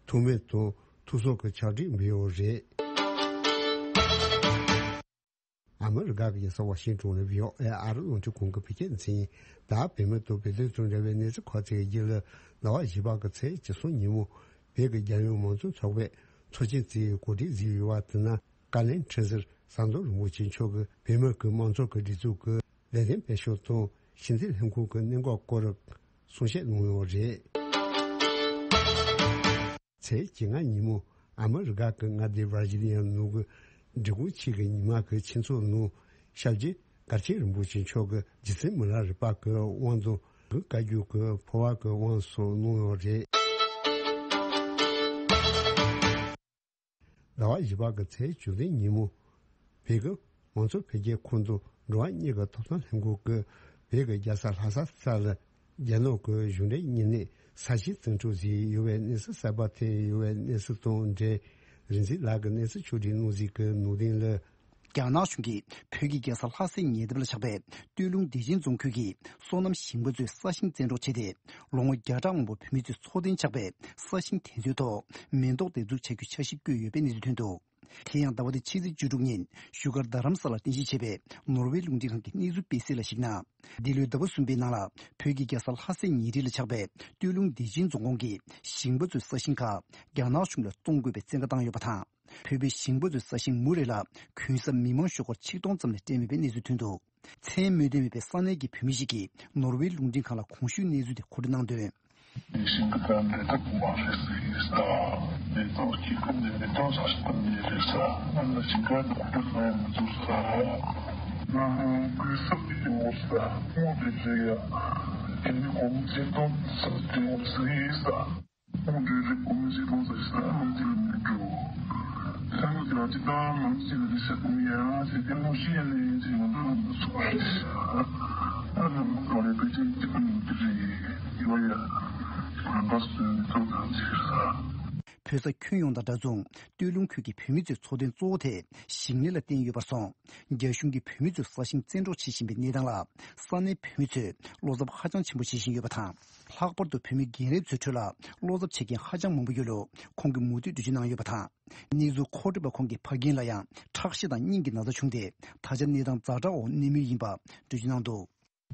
ཐུགས་སྨོན་དང་ཐུགས་གསོ་གི་ཕྱག་བྲིས་འབུལ་ཡོད་རེད། ཨ་མི་རི་ཀ་གི་རྒྱལ་ས་ཝ་ཤིང་ཏོན་ནས་བྷི་ཨོ་ཨེ་ཨ་རི་རླུང་འཕྲིན་ཁང་གི་བོད་སྐད་སྡེ་ཚན་ཡིན། ད་བོད་མི་དང་བོད་དོན་དང་འབྲེལ་བའི་གནས་ཚུལ་ཁག་ཅིག་གི་རྒྱུད་ལ། ཟླ་བ་བཞི་པ་གི་ཚེས་བཅུ་གསུམ་ཉིན་མོ་བོད་ཀྱི་རྒྱལ་ཡོངས་མང་གཙོ་ཚོགས་པས་ ཚོགས་ཆེན་དེའི་གོ་སྒྲིག་གཟིགས་ཡོད་པ་དེ་ན། བཀའ་བློན་ཁྲི་ཟུར་ཟམ་གདོང་རིན་པོ་ཆེ་མཆོག་གིས་བོད་མི་གི་མང་ཚོགས་ཀྱི་སྒྲིག་འཛུགས་ཀྱི་ལས་དོན་སྤེལ་ཕྱོགས་དང་ཕྱི་འཐེན་ལྷན་ཁང་གི་གནད་འགག་སྐོར་གསུང་བཤད་གནང་ཡོད་རེད། ཚེས་བཅོ་ལྔ་ཉིན་མོ་ཨ་མི་རི་ཀ་གི་མངའ་སྡེ་ཝར་ཇི་ནི་ཡ་ནང་གི་འབྲི་གུང་ཆེད་ཀྱི་ཉི་མ་གི་ཆོས་ཚོགས་ནང་སྐྱབས་རྗེ་མགར་ཆེན་རིན་པོ་ཆེ་མཆོག་གིས་རྗེ་བཙུན་མི་ལ་རས་པ་གི་དབང་དང་བོད་བཀའ་བརྒྱུད་ཀྱི་འཕོ་བ་གི་དབང་སོགས་གནང་ཡོད་རེད། ཟླ་བ་བཞི་པ་གི་ཚེས་བཅུ་བདུན་ཉིན་མོ། བོད་ཀྱི་མང་གཙོ་འཕེལ་རྒྱས་ཁང་དང་འགྲོ་བ་མིའི་ཐོབ་ཐང་ལྷན་ཁང་གིས་བོད་ཀྱི་རྒྱལ་ས་ལྷ་ས་ས་ལ་རྒྱ་ནག་གི་གཞུང་འབྲེལ་བརྙན་གནས་ས་ཞིང་བཙན་འཕྲོག་བྱས་ཡོད་པའི་གནས་ཚུལ་གསར་པ་ཐོན་ཡོད་པའི་གནས་ཚུལ་དང་འབྲེལ། རིག་འཛིན་ལགས་ཀྱིས་གནས་ཚུལ་ཕྱོགས་སྒྲིག་གནང་གཟིགས་ཀྱི་ནང་དོན་ལ། རྒྱ་ནག་གཞུང་གིས་བོད་ཀྱི་རྒྱལ་ས་ལྷ་སའི་ཉེ་འདབས་ལ་ཆགས་པའི་སྟོད་ལུང་བདེ་ཆེན་རྫོང་ཁུལ་གྱི་སོ་ནམ་ཞིང་པ་ཚོའི་ས་ཞིང་བཙན་འཕྲོག་བྱས་ཏེ། ལོ་ངོ་བརྒྱ་ཕྲག་མང་པོ་བོད་མི་ཚོས་འཚོ་རྟེན་ཆགས་པའི་ས་ཞིང་དེ་ཚོའི་ཐོག་མེ་ཏོག་འདེབས་འཛུགས་བྱ་རྒྱུའི་འཆར་གཞི་བཀོད་ཡོད་པའི་གནས་ཚུལ་ཐོན་འདུག་དེ་ཡང་ཟླ་བ་འདིའི་ཕྱི་ཚེས་བཅུ་དྲུག་ཉིན་བཞུགས་སྒར་རྡ་རམ་ས་ལར་རྟེན་གཞི་བྱས་པའི་ནོར་ཝེ་རླུང་འཕྲིན་ཁང་གི་གནས་ཚུལ་སྤེལ་གསལ་ལ་གཞིགས་ན། འདི་ལོའི་ཟླ་བ་གསུམ་པའི་ནང་ལ་བོད་ཀྱི་རྒྱལ་ས་ལྷ་སའི་ཉེ་འཁྲིས་ལ་ཆགས་པའི་སྟོད་ལུང་བདེ་ཆེན་རྫོང་ཁོངས་ཀྱི་ཞིང་པ་ཚོའི་ས་ཞིང་ཁག་རྒྱ་ནག་གཞུང་ལ་བཙོང་དགོས་པའི་བཙན་བཀའ་བཏང་ཡོད་པ་དང་། བོད་པའི་ཞིང་པ་ཚོའི་ས་ཞིང་མུ་རེ་ལ་གུན་གསབ་མི་མང་ཤོག་སྒོར་ཆིག་སྟོང་ཙམ་ལས་སྤྲད་མེད་པའི་གནས་ཚུལ་ཐོན་འདུག་མཚན་སྨོས་འདུན་མེད་པའི་ས་གནས་ཀྱི་བོད་མི་ཞིག་གིས་ནོར་ཝེ་རླུང་འཕྲིན་ཁང་ལ་གོང་ཞུས་གནས་ཚུལ་དེ་མཁོ་སྤྲོད་གནང་དོན། ཞིང་ཁ་དང་འབྲེལ་ཐབས་མ་རེད་ཟེར་གྱི་ཡོད་ས། འབྲེལ་ཐག་གཅིག་ཁ་ནས་མི་གཏོང་ས་ཞིག་ག་ནས་རེད་ས། ང་ལ་ཞིང་ཁ་དང་འབྲེལ་ཐག་ཡང་མི་འཛུགས་ས། ང་གུན་གསབ་ཀྱི་ཡོད་ས། དངུལ་དེ་ཚོ་ཡ། དེ་ནི་གོང་ཚད་གཏོང་ས་དེ་ཡོད་ས་ཡིན་ས། ཁོང་ཚོའི་རིགས་ཀུན་གྱིས་ཁོང་ཚོ་ས་ཡང་ཅི་ལ་མི་འགྲོ། ས་ཡང་ཅི་ལ་ཅི་དང་མང་ཅི་ལ་ས་ཀུན་ཡང་ཅི་ལྟད་མོ་ཤེས་ནས་ཅི་ཡོང་འགྲོ་མི་ཚུགས་པ་རེད། ཨ་ནི་མི་འགྲོ་རེ་པེ་ཅིན་ཅི་ཀུན་ཡོང་གི་རེད། ཡོ་ཡ། གང་པ་སུ་ནི་ཚོ་དང་ཅི་རེད་ས། བོད་ས་ཁྱོན་ཡོངས་དང་འདྲ་མཚུངས་སྟོད་ལུང་ཁུལ་གྱི་བོད་མི་ཚོའི་འཚོ་རྟེན་གཙོ་བོ་དེ་ཞིང་ལས་ལ་བརྟེན་ཡོད་པར་སོང་། རྒྱ་གཞུང་གིས་བོད་མི་ཚོའི་ས་ཞིང་བཙན་འཕྲོག་བྱེད་བཞིན་པའི་གནས་སྟངས་ལ་ས་གནས་བོད་མི་ཚོས་བློ་འཚབ་ཧ་ཅང་ཆེན་པོ་བྱེད་བཞིན་ཡོད་པ་དང་། ལྷག་པར་དུ་བོད་མི་རྒན་རབས་ཚོའི་ཁྲོད་ལ་བློ་འཚབ་བྱེད་མཁན་ཧ་ཅང་མང་པོ་ཡོད་ལུགས་ཁོང་གིས་མུ་མཐུད་འགྲེལ་བརྗོད་གནང་ཡོད་པ་དང་། གནས་ཚུལ་མཁོ་སྤྲོད་པ་ཁོང་གིས་ཕ་རྒན་ལ་ཡང་ཁྲག་ཤེད་དང་སྙིང་གི་ན་ཚ་བྱུང་སྟེ་ད་ཆ་གནས་སྟངས་ཛ་དྲག་འོག་གནས་མུས་ཡིན་པ་འགྲེལ་བརྗོད་གནང་འདུག་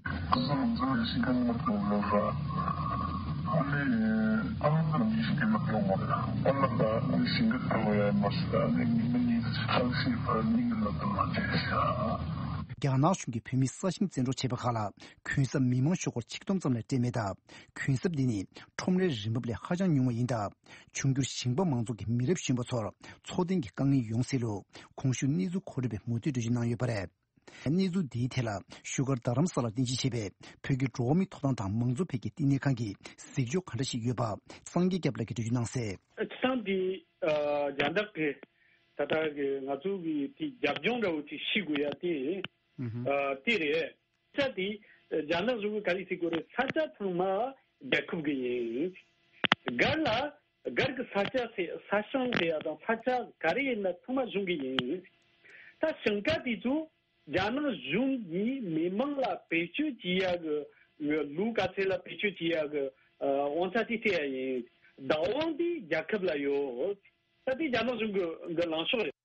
ཁ་སང་ང་ཚོ་ཞིང་ཁ་ནང་དུ་ལོག་ར། ཨ་ནི་ཨ་མ་ཚོ་ནང་ཞིང་ཁ་ནང་དུ་ཡོང་བ་རེད། ཨ་མ་ད་ཞིང་ཁ་ཐོན་ཡ་མ་སི་ད་ནི་ཉི་མ་གཉིས་ཁྲག་ཤེད་ཕར་སྙིང་གི་ནང་དུ་མ་བྱས་ཤག་རྒྱ་ནག་གཞུང་གིས་བོད་མིའི་ས་ཞིང་བཙན་འཕྲོག་བྱས་པ་ཁག་ལ་གུན་གསབ་མི་མང་ཤོག་སྒོར་ཆིག་སྟོང་ཙམ་ལས་སྤྲད་མེད་སྟབས། གུན་གསབ་འདི་ནི་ཁྲོམ་རའི་རིན་འབབ་ལས་ཧ་ཅང་ཉུང་བ་ཡིན་སྟབས། འབྱུང་འགྱུར་ཞིང་པ་མང་ཚོགས་ཀྱི་མི་རབས་གཞོན་པ་ཚོར་འཚོ་རྟེན་གྱི་དཀའ་ངལ་ཡོང་སྲིད་ལུགས་གོང་ཞུས་གནས་ཚུལ་མཁོ་སྤྲོད་པས་མུ་མཐུད་འགྲེལ་བརྗོད་གནང་ཡོད་པ་རེད། གནས་ཚུལ་འདིའི་ཐད་ལ་བཞུགས་སྒར་རྡ་རམ་ས་ལར་རྟེན་གཞི་བྱས་པའི་བོད་ཀྱི་འགྲོ་བ་མིའི་ཐོབ་ཐང་དང་མང་གཙོ་འཕེལ་རྒྱས་བསྟི་གནས་ཁང་གིས་གཟིགས་ཕྱོགས་ག་འདྲ་ཞིག་ཡོད་པ་སངས་རྒྱས་སྐྱབས་ལགས་ཀྱིས་འགྲེལ་བརྗོད་གནང་གསལ། སྤྱིར་བཏང་འདི་རྒྱ་ནག་གི་ད་ལྟ་གི་ང་ཚོ་གི་དེ་རྒྱབ་ལྗོངས་འདྲ་བོ་ཅིག་ཤེས་དགོས་ཡ་དེ་དེ་རེད། ས་ཆ་དེ་རྒྱ་ནག་གཞུང་གིས་ག་རེ་ཟེར་དགོས་རེད། ས་ཆ་ཚང་མ་རྒྱལ་ཁབ་ཀྱི་ཡིན། སྒར་ལ་སྒར་གྱི་ས་ཆ་ཟེར་ས་ཞིང་ཟེར་ཡ་དང་ས་ཆ་ག་རེ་ཡིན་ན་ཚང་མ་གཞུང་གི་ཡིན། ད་ཞིང་ཁ་དེ་ཚོ་རྒྱ་ནག་གཞུང་གིས་མི་མང་ལ་བེད་སྤྱོད་བྱེད་ཡག་གི་ལུགས་ག་ཚད་ལ་བེད་སྤྱོད་བྱེད་ཡག་གི་དབང་ཆ་དེ་སྤྲད་ཡ་ཡིན། བདག་དབང་དེ་རྒྱལ་ཁབ་ལ་ཡོད། ད་དེ་རྒྱ་ནག་གཞུང་གི་གི་ལངས་ཕྱོགས་རེད།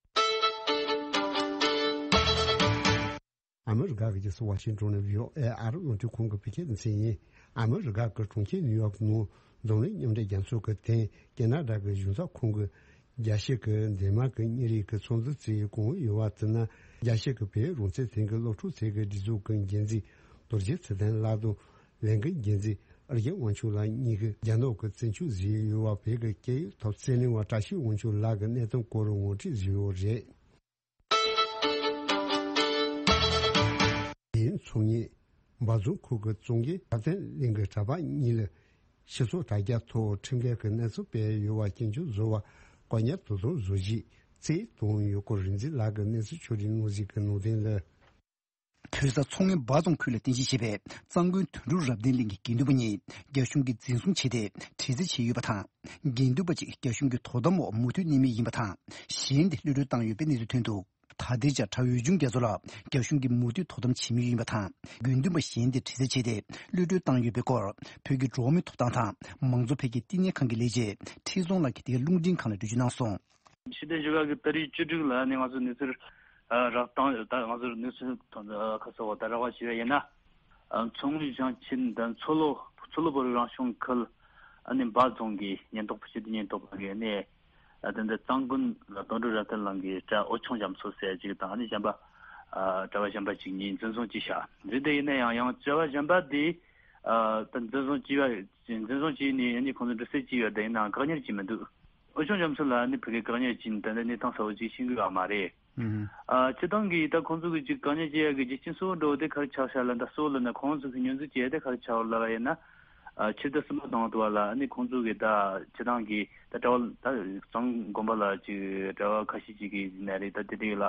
ཨ་མི་རི་ཀ་གི་རྒྱལ་ས་ཝ་ཤིང་ཏོན་ནས་བྷི་ཨོ་ཨེ་ཨ་རི་རླུང་འཕྲིན་ཁང་གི་བོད་སྐད་སྡེ་ཚན་ཡིན། ཨ་མི་རི་ཀ་གི་གྲོང་ཁྱེར་ནིའུ་ཡོག་ནང་འཛམ་གླིང་མཉམ་འབྲེལ་རྒྱལ་ཚོགས་ཀྱི་སྟེང་ཀེ་ན་ཌ་གི་གཞུང་ཚབ་ཁང་གི་རྒྱ་ཆེ་གི་འདན་མ་གི་ཉིན་རེའི་གི་ཚོགས་འདུ་བརྩིས་གོང་ཡོད་པ་དེ་ན། རྒྱ་ཆེ་གི་བོད་རང་བཙན་ཚོགས་ཀྱི་སློབ་ཕྲུག་ཚོགས་ཀྱི་སྒྲིག་འཛུགས་ཀྱི་འགན་འཛིན་རྡོ་རྗེ་ཚེ་བརྟན་ལགས་དང་ལས་འགུལ་འགན་འཛིན་ཨར་རྒྱན་དབང་ཕྱུག་ལགས་གཉིས་ཀྱིས་རྒྱ་ནག་གི་བཙན་བྱོལ་བཟོས་ཡོད་པ་བོད་ཀྱི་སྐད་ཡིག་ཐོག་རྩིས་ལེན་པ་བཀྲ་ཤིས་དབང་ཕྱུག་ལགས་ཀྱི་གནད་དོན་སྐོར་ངོ་སྤྲོད་བཟོས་ཡོད་རེད། དེའི་ཚོགས་གཉིས། འབའ་རྫོང་ཁུལ་གྱི་བཙོང་མཁན་འཁྲབ་སྟོན་གླིང་གི་གྲྭ་པ་གཉིས་ལ་སྤྱི་ཚོགས་དྲ་རྒྱ་ཐོག་ཁྲིམས་འགལ་གྱི་གནས་ཚུལ་སྤེལ་ཡོད་པ་སྐྱོན་བརྗོད་བཟོ་བ་བཀག་ཉར་དོ་དམ་བཟོ་གཞིས་རྩིས་གཏོང་ཡོད་སྐོར་རིག་འཛིན་ལགས་ཀྱིས་གནས་ཚུལ་ཕྱོགས་སྒྲིག་གནང་གཟིགས་ཀྱི་ནང་དོན་ལ། བོད་ས་མཚོ་སྔོན་འབའ་རྫོང་ཁུལ་ལ་རྟེན་གཞི་བྱས་པའི་གཙང་དགོན་དོན་གྲུབ་རབ་བརྟན་གླིང་གི་དགེ་འདུན་པ་གཉིས་རྒྱ་གཞུང་གིས་འཛིན་བཟུང་བྱས་ཏེ་དྲི་རྩད་བྱས་ཡོད་པ་དང་། དགེ་འདུན་པ་གཅིག་རྒྱ་གཞུང་གི་དོ་དམ་འོག་མུ་མཐུད་གནས་མུས་ཡིན་པ་དང་། གཞན་དེ་གློད་གྲོལ་བཏང་ཡོད་པའི་གནས་ཚུལ་ཐོན་འདུག་ད་ལྟའི་ཆར་གྲྭ་འོས་སྦྱོང་རྒྱ་མཚོ་ལགས་རྒྱ་གཞུང་གིས་མུ་མཐུད་དོ་དམ་བྱེད་མུས་ཡིན་པ་དང་། དགེ་འདུན་པ་གཞན་དེ་དྲི་རྩད་བྱས་ཏེ་གློད་གྲོལ་བཏང་ཡོད་པའི་སྐོར་བོད་ཀྱི་འགྲོ་བ་མིའི་ཐོབ་ཐང་དང་མང་གཙོ་འཕེལ་རྒྱས་བསྟི་གནས་ཁང་གི་ལས་བྱེད་ཁྲི་སྲོང་ལགས་ཀྱིས་འདི་ག་རླུང་འཕྲིན་ཁང་ལ་འགྲེལ་བརྗོད་གནང་སོང་། ཕྱི་ཟླ་བཞི་པ་གི་ཏ་རིག་བཅུ་དྲུག་ལ་ནི་ང་ཚོ་གནས་ཚུལ་རག་སྟངས་ཡོད། ད་ང་ཚོར་གནས་ཚུལ་ཁ་གསལ་བ་ད་རག་པ་ཞིག་ཡིན་ན། མཚོ་སྔོན་ཞིང་ཆེན་དང་མཚོ་ལྷོ་མཚོ་ལྷོ་བོད་རིགས་རང་སྐྱོང་ཁུལ་ཨ་ནི་འབའ་རྫོང་གི་ཉེན་རྟོག་པ་སྤྱི་བདེ་ཉེན་རྟོག་པ་གིས་ནི་ ད་ལྟ་གཙང་དགོན་ལ་དོན་གྲུབ་རབ་བརྟན་ལགས་ཀྱིས་གྲྭ་ཨོ་ཆུང་རྒྱ་མཚོ་ཟེར་ཅིག་དང་ཨ་ནི་གཞན་པ་ཨ་གྲྭ་བ་གཞན་པ་ཅིག་གཉིས་འཛིན་བཟུང་བྱས་ཤག་འཛིན་དེ་ཡིན་ན་ཡང་ཡང་གྲྭ་བ་གཞན་པ་དེ་ཨ་ད་འཛིན་བཟུང་བྱས་པ་འཛིན་བཟུང་བྱས་ནས་ཨ་ནི་ཁོང་ཚོ་འདྲི་རྩད་བྱས་ཡོད་དེ་ཡིན་ནའང་བཀག་ཉར་བྱས་མི་འདུག་ཨོ་ཆུང་རྒྱ་མཚོ་ལ་ཨ་ནི་ཕ་གིར་བཀག་ཉར་བྱས་ནས་ད་ལྟ་གནས་སྟངས་གསལ་བོ་ཅིག་ཤེས་ཀྱི་ཡོད་མ་རེད། ཨ་སྤྱིར་བཏང་གི་ད་ཁོང་ཚོ་གི་ཅིག་བཀག་ཉར་བྱེད་ཡ་གི་རྒྱུ་རྐྱེན་གཙོ་བོ་འདྲ་བོ་དེ་ག་རེ་ཆགས་ཤག་ལབ་ན། གཙོ་བོ་ལབ་ན་ཁོང་ཚོ་གི་སྙོན་འཛུགས་བྱེད་ཡ་དེ་ག་རེ་ཆགས་ལབ་པ་ཡིན་ན། ཨ་ཕྱི་ཟླ་གསུམ་པ་དང་དུ་བ་ལ་ཨ་ནི་ཁོང་ཚོ་གི་ད་སྤྱིར་བཏང་གི་ད་གྲྭ་བ་ད་གཙང་དགོན་པ་ལ་ཅིག་གྲྭ་བ་ཁ་ཤས་ཅིག་གི་ནས་རེད། ད་དེ་དེ་ལ་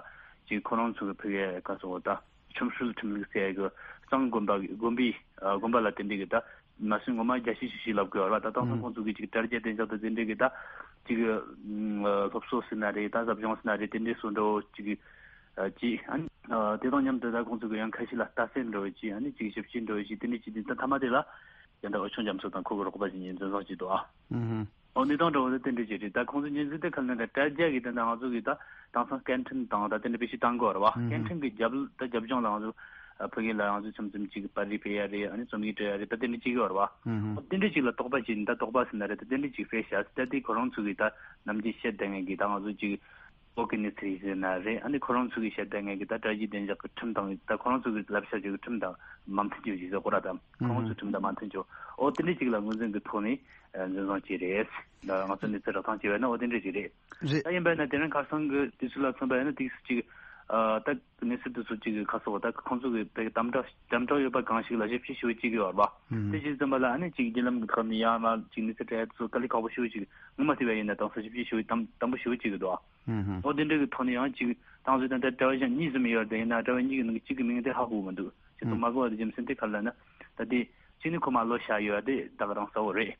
ཅིག་ཁོ་རང་ཚོ་གི་ཕ་གིའི་ག་ཟེར་བ་ད་ཁྲིམས་སྲོལ་ཁྲིམས་ལུགས་ཟེར་ཡ་གི་གཙང་དགོན་པ་དགོན་པའི་ཨ་དགོན་པ་ལ་དེ་འདྲ་གི་ད་མ་སུན་ངོ་མ་རྒྱ་ཤི་ཤི་ཤི་ལབ་དགོས་བ་རེད་བ། ད་དེང་སང་ཁོང་ཚོ་གི་ཅིག་དྲ་རྒྱའི་བདེ་འཇགས་དང་དེ་འདྲའི་གི་ད་ཅིག་ཨ་སློབ་གསོ་ཟེར་ན་རེད། ད་ཟབ་སྦྱོང་ཟེར་ན་རེད། དེ་འདྲའི་སོ་འདྲ་བོ་ཅིག་ཨ་ཅིག་ཨ་ནི་ཨ་དེ་དང་མཉམ་དུ་ད་ཁོང་ཚོ་གི་ཡང་ཁ་ཤས་ལ་རྟ་སེལ་འདྲ་བོ་ཅིག་ཨ་ནི་ཅིག་ཞབས་ཕྱི་འདྲ་བོ་ཅིག་དེ་འདྲའི་ཅིག་དེ་ད་མཐའ་མ་དེ་ལ་ཡང་ད་ཨོ་ཆུང་རྒྱ་མཚོ་དང་ཁོ་གི་རོགས་པ་ཅིག་གཉིས་འཛིན་བཟུང་བྱས་འདུག་ཨ། ཨོ་གནས་སྟངས་འདྲ་བོ་ད་དེ་འདྲ་ཅིག་རེད། ད་ཁོང་ཚོ་ཉིན་གཅིག་དེ་ཁ་ལ་ད་དྲ་རྒྱ་གི་ད་ང་ཚོ་གི་ད་དེང་སང་སྐད་འཕྲིན་དང་ད་དེ་འདྲ་དཔེ་ཞིག་བཏང་དགོས་རེད་བ། སྐད་འཕྲིན་གི་རྒྱབ་ད་རྒྱབ་ལྗོངས་ལ་ང་ཚོ་ཕ་གི་ལ་ང་ཚོ་མཚམས་མཚམས་ཅིག་པར་རིས་སྤེལ་ཡ་རེད། ཨ་ནི་རྩོམ་ཡིག་སྤྲོད་ཡ་རེད། ད་དེ་འདྲ་ཅིག་ཡོད་རེད་བ། ཨོ་དེ་འདྲ་ཅིག་ལ་དོགས་པ་བྱས་ནས་ད་དོགས་པ་ཟེར་ན་རེད། ད་དེ་འདྲ་ཅིག་སྤེལ་ཤག་ད་དེ་ཁོ་རང་ཚོ་གི་ད་ནམ་རྒྱུན་བཤད་བསྡད་མཁན་གི་ད་ང་ཚོ་ཅིག་བོད་ཀྱི་གནས་ཚུལ་ཡིན་ཟེར་ན་རེད། ཨ་ནི་ཁོ་རང་ཚོ་གི་བཤད་བསྡད་མཁན་གི་ད་དྲ་རྒྱའི་བདེ་འཇགས་ཀྱི་ཁྲིམས་དང་ད་ཁོ་རང་ཚོ་གི་བསླབ་བྱ་ཅིག་གི་ཁྲིམས་དང་མ་མཐུན་རྒྱུ་ཞིག་ཟེར་གོ་ར། ད་ཁོ་རང་ཚོའི་ཁྲིམས་དང་མ་མཐུན་རྒྱུ། ཨོ་དེ་འདྲ་ཅིག་ལ་ངོས་འཛིན་གི་ཐོག་ནས་འཛིན་བཟུང་བྱས་རེད། ད་ང་ཚོ་གནས་ཚུལ་རགས་ཐང་བྱས་པ་ཡིན་ན་ཨོ་དེ་འདྲ་ཅིག་རེད། རེད། ད་ཡིན་པ་ཡིན་ན་དེ་རིང་ཁ་སང་གི་དུས་ཚོད་ལ་མཚོན་པ་ཡིན་ན་དེ་ཅིག་ཨ་ད་གནས་ཚུལ་དེ་ཚོ་ཅིག་གི་ཁ་སོགས་ད་ཁོང་ཚོ་གི་དཔེ་དམ་དྲག་དམ་དྲག་ཡོད་པ་གང་ཞིག་ལ་ཞིབ་དཔྱད་ཞུ་བ་ཅིག་ཡོད་རེད་བ། དེ་ཅིག་ཙམ་པ་ལ་ཨ་ནི་ཅིག་བརྒྱུད་ལམ་གྱི་ཐོག་ནས་ཡང་མ་ཅིག་གནས་ཚུལ་སྤྲད་ཚོ་དཀའ་ལས་ཁག་པོ་ཞུ་བ་ཅིག་ངོ་མ་བལྟས་པ་ཡིན་ན་དང་ས་ཞིབ་དཔྱད་ཞུ་བ་དམ་དམ་པོ་ཞུ་བ་ཅིག་འདུག་ཨ། ཨོ་དེ་འདྲ་གི་ཐོག་ནས་ཡང་ཅིག་ཏང་ཙུའུ་དང་ད་གྲྭ་བ་གཞན་གཉིས་ཙམ་ཡོད་དེ་ཡིན་ན་གྲྭ་བ་གཉིས་ཀྱི་ནང་གི་གཅིག་གི་མིང་དེ་ཧ་གོ་གི་མི་འདུག་ཅེས་སོགས་མ་གོ་བ་དེ་རྒྱུ་མཚན་དེ་ག་རེ་ལབ་ན། ད་དེ་གཅིག་ནི་ཁོ་མ་ལོ་བཞག་ཡོད་དེ་ད་ག་རང་གསལ་བོ་རེད།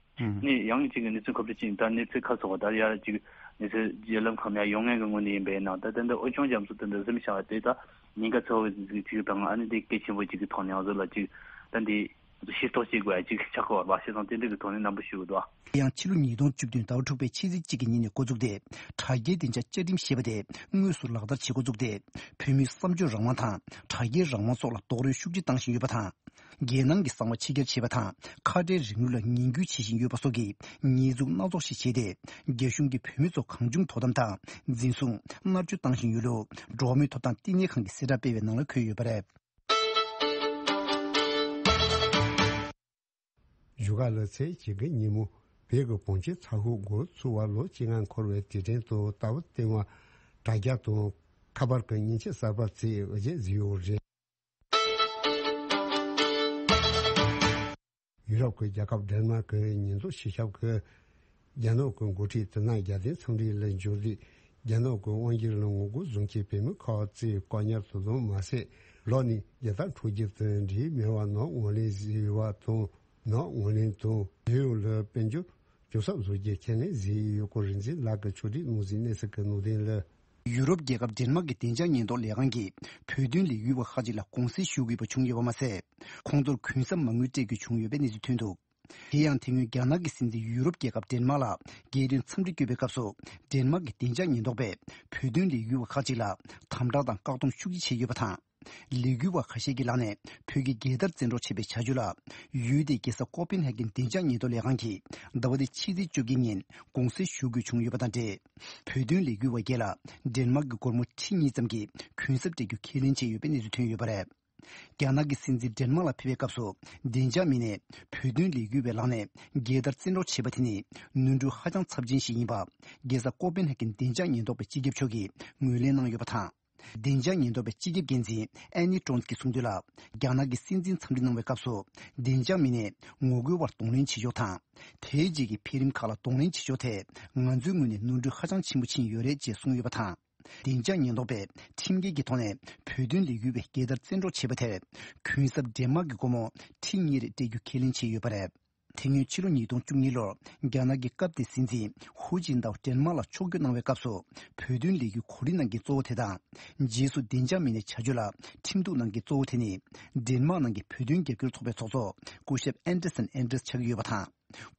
ནི་ཡང་གཅིག་གི་གནས་ཚུལ་མཁོ་སྤྲོད་ཅིག་ད་གནས་ཚུལ་ཁ་སོགས་ད་ཡར་གཅིག་གནས་ཚུལ་བརྒྱུད་ལམ་ཁག་ནས་ཡོང་མཁན་གྱི་ངོས་ནས་ཡིན་པས་ན། ད་ད་འདི་ཨོ་ཆུང་རྒྱ་མཚོ་དེ་འདི་གཟིམ་བཞག་དེ་ད་ཉེན་ཁ་ཚ་བོ་ཞིག་ཅིག་དང་ཨ་ནི་དེ་གལ་ཆེན་པོ་ཅིག་གི་ཐོག་ནས་ང་ཚོ་ལ་ཅིག་ད་འདི་ཤེས་རྟོགས་བྱེད་དགོས་ཡ་ཅིག་ཆགས་ཀྱི་ཡོད་རེད་བ། བྱས་ཙང་དེ་འདྲ་གི་ཐོག་ནས་རྣམ་པ་ཞུ་གི་འདུག་དེ་ཡང་ཕྱི་ལོ་ཉིས་སྟོང་བཅུ་བདུན་ཟླ་བ་དྲུག་པའི་ཕྱི་ཚེས་གཅིག་གི་ཉིན་ནས་འགོ་བཙུགས་ཏེ། དྲ་རྒྱའི་བདེ་འཇགས་བཅའ་ཁྲིམས་ཞེས་པ་དེ་དངོས་སུ་ལག་བསྟར་བྱེད་འགོ་བཙུགས་ཏེ། བོད་མིའི་བསམ་སྤྱོད་རང་དབང་དང་དྲ་རྒྱའི་རང་དབང་སོགས་ལ་རྡོག་རོལ་ཤུགས་ཆེ་བཏང་བཞིན་ཡོད་པ་དང་། རྒྱལ་ནང་གི་གསང་བ་ཕྱི་གྱར་བྱེད་པ་དང་། ཁ་བྲལ་རིང་ལུགས་ལ་ངན་སྐུལ་བྱེད་བཞིན་ཡོད་པ་སོགས་ཀྱི་ཉེས་འཛུགས་སྣ་ཚོགས་ཤིག་བྱས་ཏེ། རྒྱ་གཞུང་གིས་བོད་མི་ཚོ་གང་བྱུང་དོ་དམ་དང་། འཛིན་བཟུང་། མནར་གཅོད་བཏང་བཞིན་ཡོད་ལུགས། འགྲོ་བ་མིའི་ཐོབ་ཐང་བསྟི་གནས་ཁང་གི་གསལ་བསྒྲགས་སྤེལ་བའི་ནང་ལ་འཁོད་ཡོད་པ་རེད། བཞུགས་སྒར་ལ་ཚེས་གཅིག་གི་ཉིན་མོ་བོད་ཀྱི་བོན་ཆོས་ཚ་ཤོག་འགོ་ཚུགས་པར་ལོ་གཅིག་ལྔ་འཁོར་བའི་དུས་དྲན་དུ་རྟ་ཕོ་སྟོན་པ་དྲ་རྒྱ་དང་ཁ་པར་གྱི་མཉེན་ཆས་གསར་པ་བརྩིས་འོས་འགན་བཟོས་ཡོད་རེད། ཡུ་རོབ་ཀྱི་རྒྱལ་ཁབ་ཌེན་མཱག་གི་ཉེན་རྟོག་སྤྱི་ཁྱབ་ཀྱིས་རྒྱ་ནག་གི་འགོ་ཁྲིད་དེ་ནང་རྒྱལ་བསྟན་འཚམས་འདྲི་ལ་འབྱོར་དུས། རྒྱ་ནག་གི་དབང་སྒྱུར་ལ་ངོ་རྒོལ་བཟོ་མཁན་བོད་མི་ཁག་ཅིག་བཀག་ཉར་དུ་བཟུང་མ་ཟད། ལོག་ནས་རྒྱལ་དར་འཕྲོག་རྒྱུ་དང་འབྲེལ་མེད་པར་ནག་ངོས་ལེན་བཟོས་པ་དང་། ནག་ངོས་ལེན་དང་བོད་ཡོངས་ལ་དཔལ་འབྱོར་སྐྱོབ་གསབ་བཟོ་རྒྱུ་ཁས་ལེན་བཟོས་ཡོད་སྐོར་རིག་འཛིན་ལགས་ཀྱིས་ཕྱོགས་སྒྲིག་གནང་གཟིགས་གནས་ཚུལ་གྱི་ནང་དོན་ལ། ཡུ་རོབ་རྒྱལ་ཁབ་ཌེན་མཱག་གི་བདེ་འཇགས་ཉེན་རྟོག་ལས་ཁང་གིས་བོད་དོན་ལས་འགུལ་བ་ཁག་ཅིག་ལ་དགོངས་སེལ་ཞུ་དགོས་པ་བྱུང་ཡོད་པ་མ་ཟད། ཁོང་ཚོར་གུན་གསབ་མ་དངུལ་སྤྲད་རྒྱུ་བྱུང་ཡོད་པའི་གནས་ཚུལ་ཐོན་འདུག་དེ་ཡང་དེ་སྔོན་རྒྱ་ནག་གི་སྲིད་འཛིན་ཡུ་རོབ་རྒྱལ་ཁབ་ཌེན་མཱག་ལ་རྒྱལ་དོན་འཚམས་འདྲི་བསྐྱོད་པའི་སྐབས་སུ། ཌེན་མཱག་གི་བདེ་འཇགས་ཉེན་རྟོག་པས་བོད་དོན་ལས་འགུལ་བ་ཁག་ཅིག་ལ་དམ་དྲག་དང་བཀག་སྡོམ་ཤུགས་ཆེ་བྱས་ཡོད་པ་དང་། ལས་འགུལ་བ་ཁ་ཤས་ཀྱི་ལག་ནས་བོད་ཀྱི་རྒྱལ་དར་བཙན་འཕྲོག་བྱས་པའི་བྱ་སྤྱོད་ལ། ཡུལ་དེའི་རྒྱལ་ས་ཀོ་པན་ཧེ་གན་བདེ་འཇགས་ཉེན་རྟོག་ལས་ཁང་གིས་ཟླ་བ་འདིའི་ཕྱི་ཚེས་བཅོ་བརྒྱད་ཉིན་དགོངས་སེལ་ཞུ་དགོས་བྱུང་ཡོད་པ་དང་འབྲེལ། བོད་དོན་ལས་འགུལ་བ་བརྒྱད་ལ་ཌེན་མཱག་གི་སྒོར་མོ་ཁྲི་གཉིས་ཙམ་གྱི་གུན་གསབ་སྤྲད་རྒྱུ་ཁས་ལེན་བྱས་ཡོད་པའི་གནས་ཚུལ་ཐོན་ཡོད་པ་རེད། རྒྱ་ནག་གི་སྲིད་འཛིན་ཌེན་མཱག་ལ་ཕེབས་པའི་སྐབས་སུ། བདེ་འཇགས་མི་སྣས་བོད་དོན་ལས་འགུལ་བའི་ལག་ནས་རྒྱལ་དར་བཙན་འཕྲོག་བྱས་པ་དེ་ནི་ནོར་འཁྲུལ་ཧ་ཅང་ཚབས་ཆེན་ཞིག་ཡིན་པ། རྒྱལ་ས་ཀོ་པན་ཧེ་གན་བདེ་འཇགས་ཉེན་རྟོག་པའི་སྤྱི་ཁྱབ་མཆོག་གིས་ངོས་ལེན་གནང་ཡོད་པ་དང་། བདེ་འཇགས་ཉེན་རྟོག་པའི་སྤྱི་ཁྱབ་འགན་འཛིན་ཨན་ནི་ཀྲོན་གྱིས་གསུངས་དོན་ལ། རྒྱ་ནག་གི་སྲིད་འཛིན་འཚམས་འདྲི་གནང་བའི་སྐབས་སུ། བདེ་འཇགས་མི་སྣས་ངོ་རྒོལ་བར་གདོང་ལེན་བྱེད་ཕྱོགས་དང་། དེའི་རྗེས་ཀྱི་འཕེལ་རིམ་ཁག་ལ་གདོང་ལེན་བྱེད་ཕྱོགས་ཐད། ང་ཚོའི་ངོས་ནས་ནོར་འཁྲུལ་ཧ་ཅང་ཆེན་པོ་ཕྱིན་ཡོད་རེད་ཅེས་གསུངས་ཡོད་པ་དང་། བདེ་འཇགས་ཉེན་རྟོག་པས་ཁྲིམས་འགལ་གྱི་ཐོག་ནས་བོད་དོན་ལས་འགུལ་བའི་རྒྱལ་དར་བཙན་འཕྲོག་བྱས་པ་དེར། གུན་གསབ་ཌེན་མཱག་གི་སྒོར་མོ་ཁྲི་གཉིས་རེ་སྤྲད་རྒྱུ་ཁས་ལེན་བྱས་ཡོད་པ་རེད། དེ་སྔོན་ཕྱི་ལོ་ཉིས་སྟོང་བཅུ་གཉིས་ལོར་རྒྱ་ནག་གི་སྐབས་དེའི་སྲིད་འཛིན་ཧུའུ་ཅིན་ཏའོ་ཌེན་མཱག་ལ་ཕྱོགས་བསྐྱོད་གནང་བའི་སྐབས་སུ། བོད་དོན་ལས་འགུལ་གོ་སྒྲིག་གནང་མཁན་གཙོ་བོ་དེ་དང་། རྗེས་སུ་བདེ་འཇགས་མི་སྣའི་བྱ་སྤྱོད་ལ་ཁྲིམས་གཏུག་གནང་མཁན་གཙོ་བོ་དེ་ནི། ཌེན་མཱག་ནང་གི་བོད་དོན་རྒྱབ་སྐྱོར་ཚོགས་པའི་ཚོགས་གཙོ་སྐུ་ཞབས་ཨན་ཏེ་སན་ཨན་ཏྲེས་ཆགས་ཀྱི་ཡོད་པ་དང་།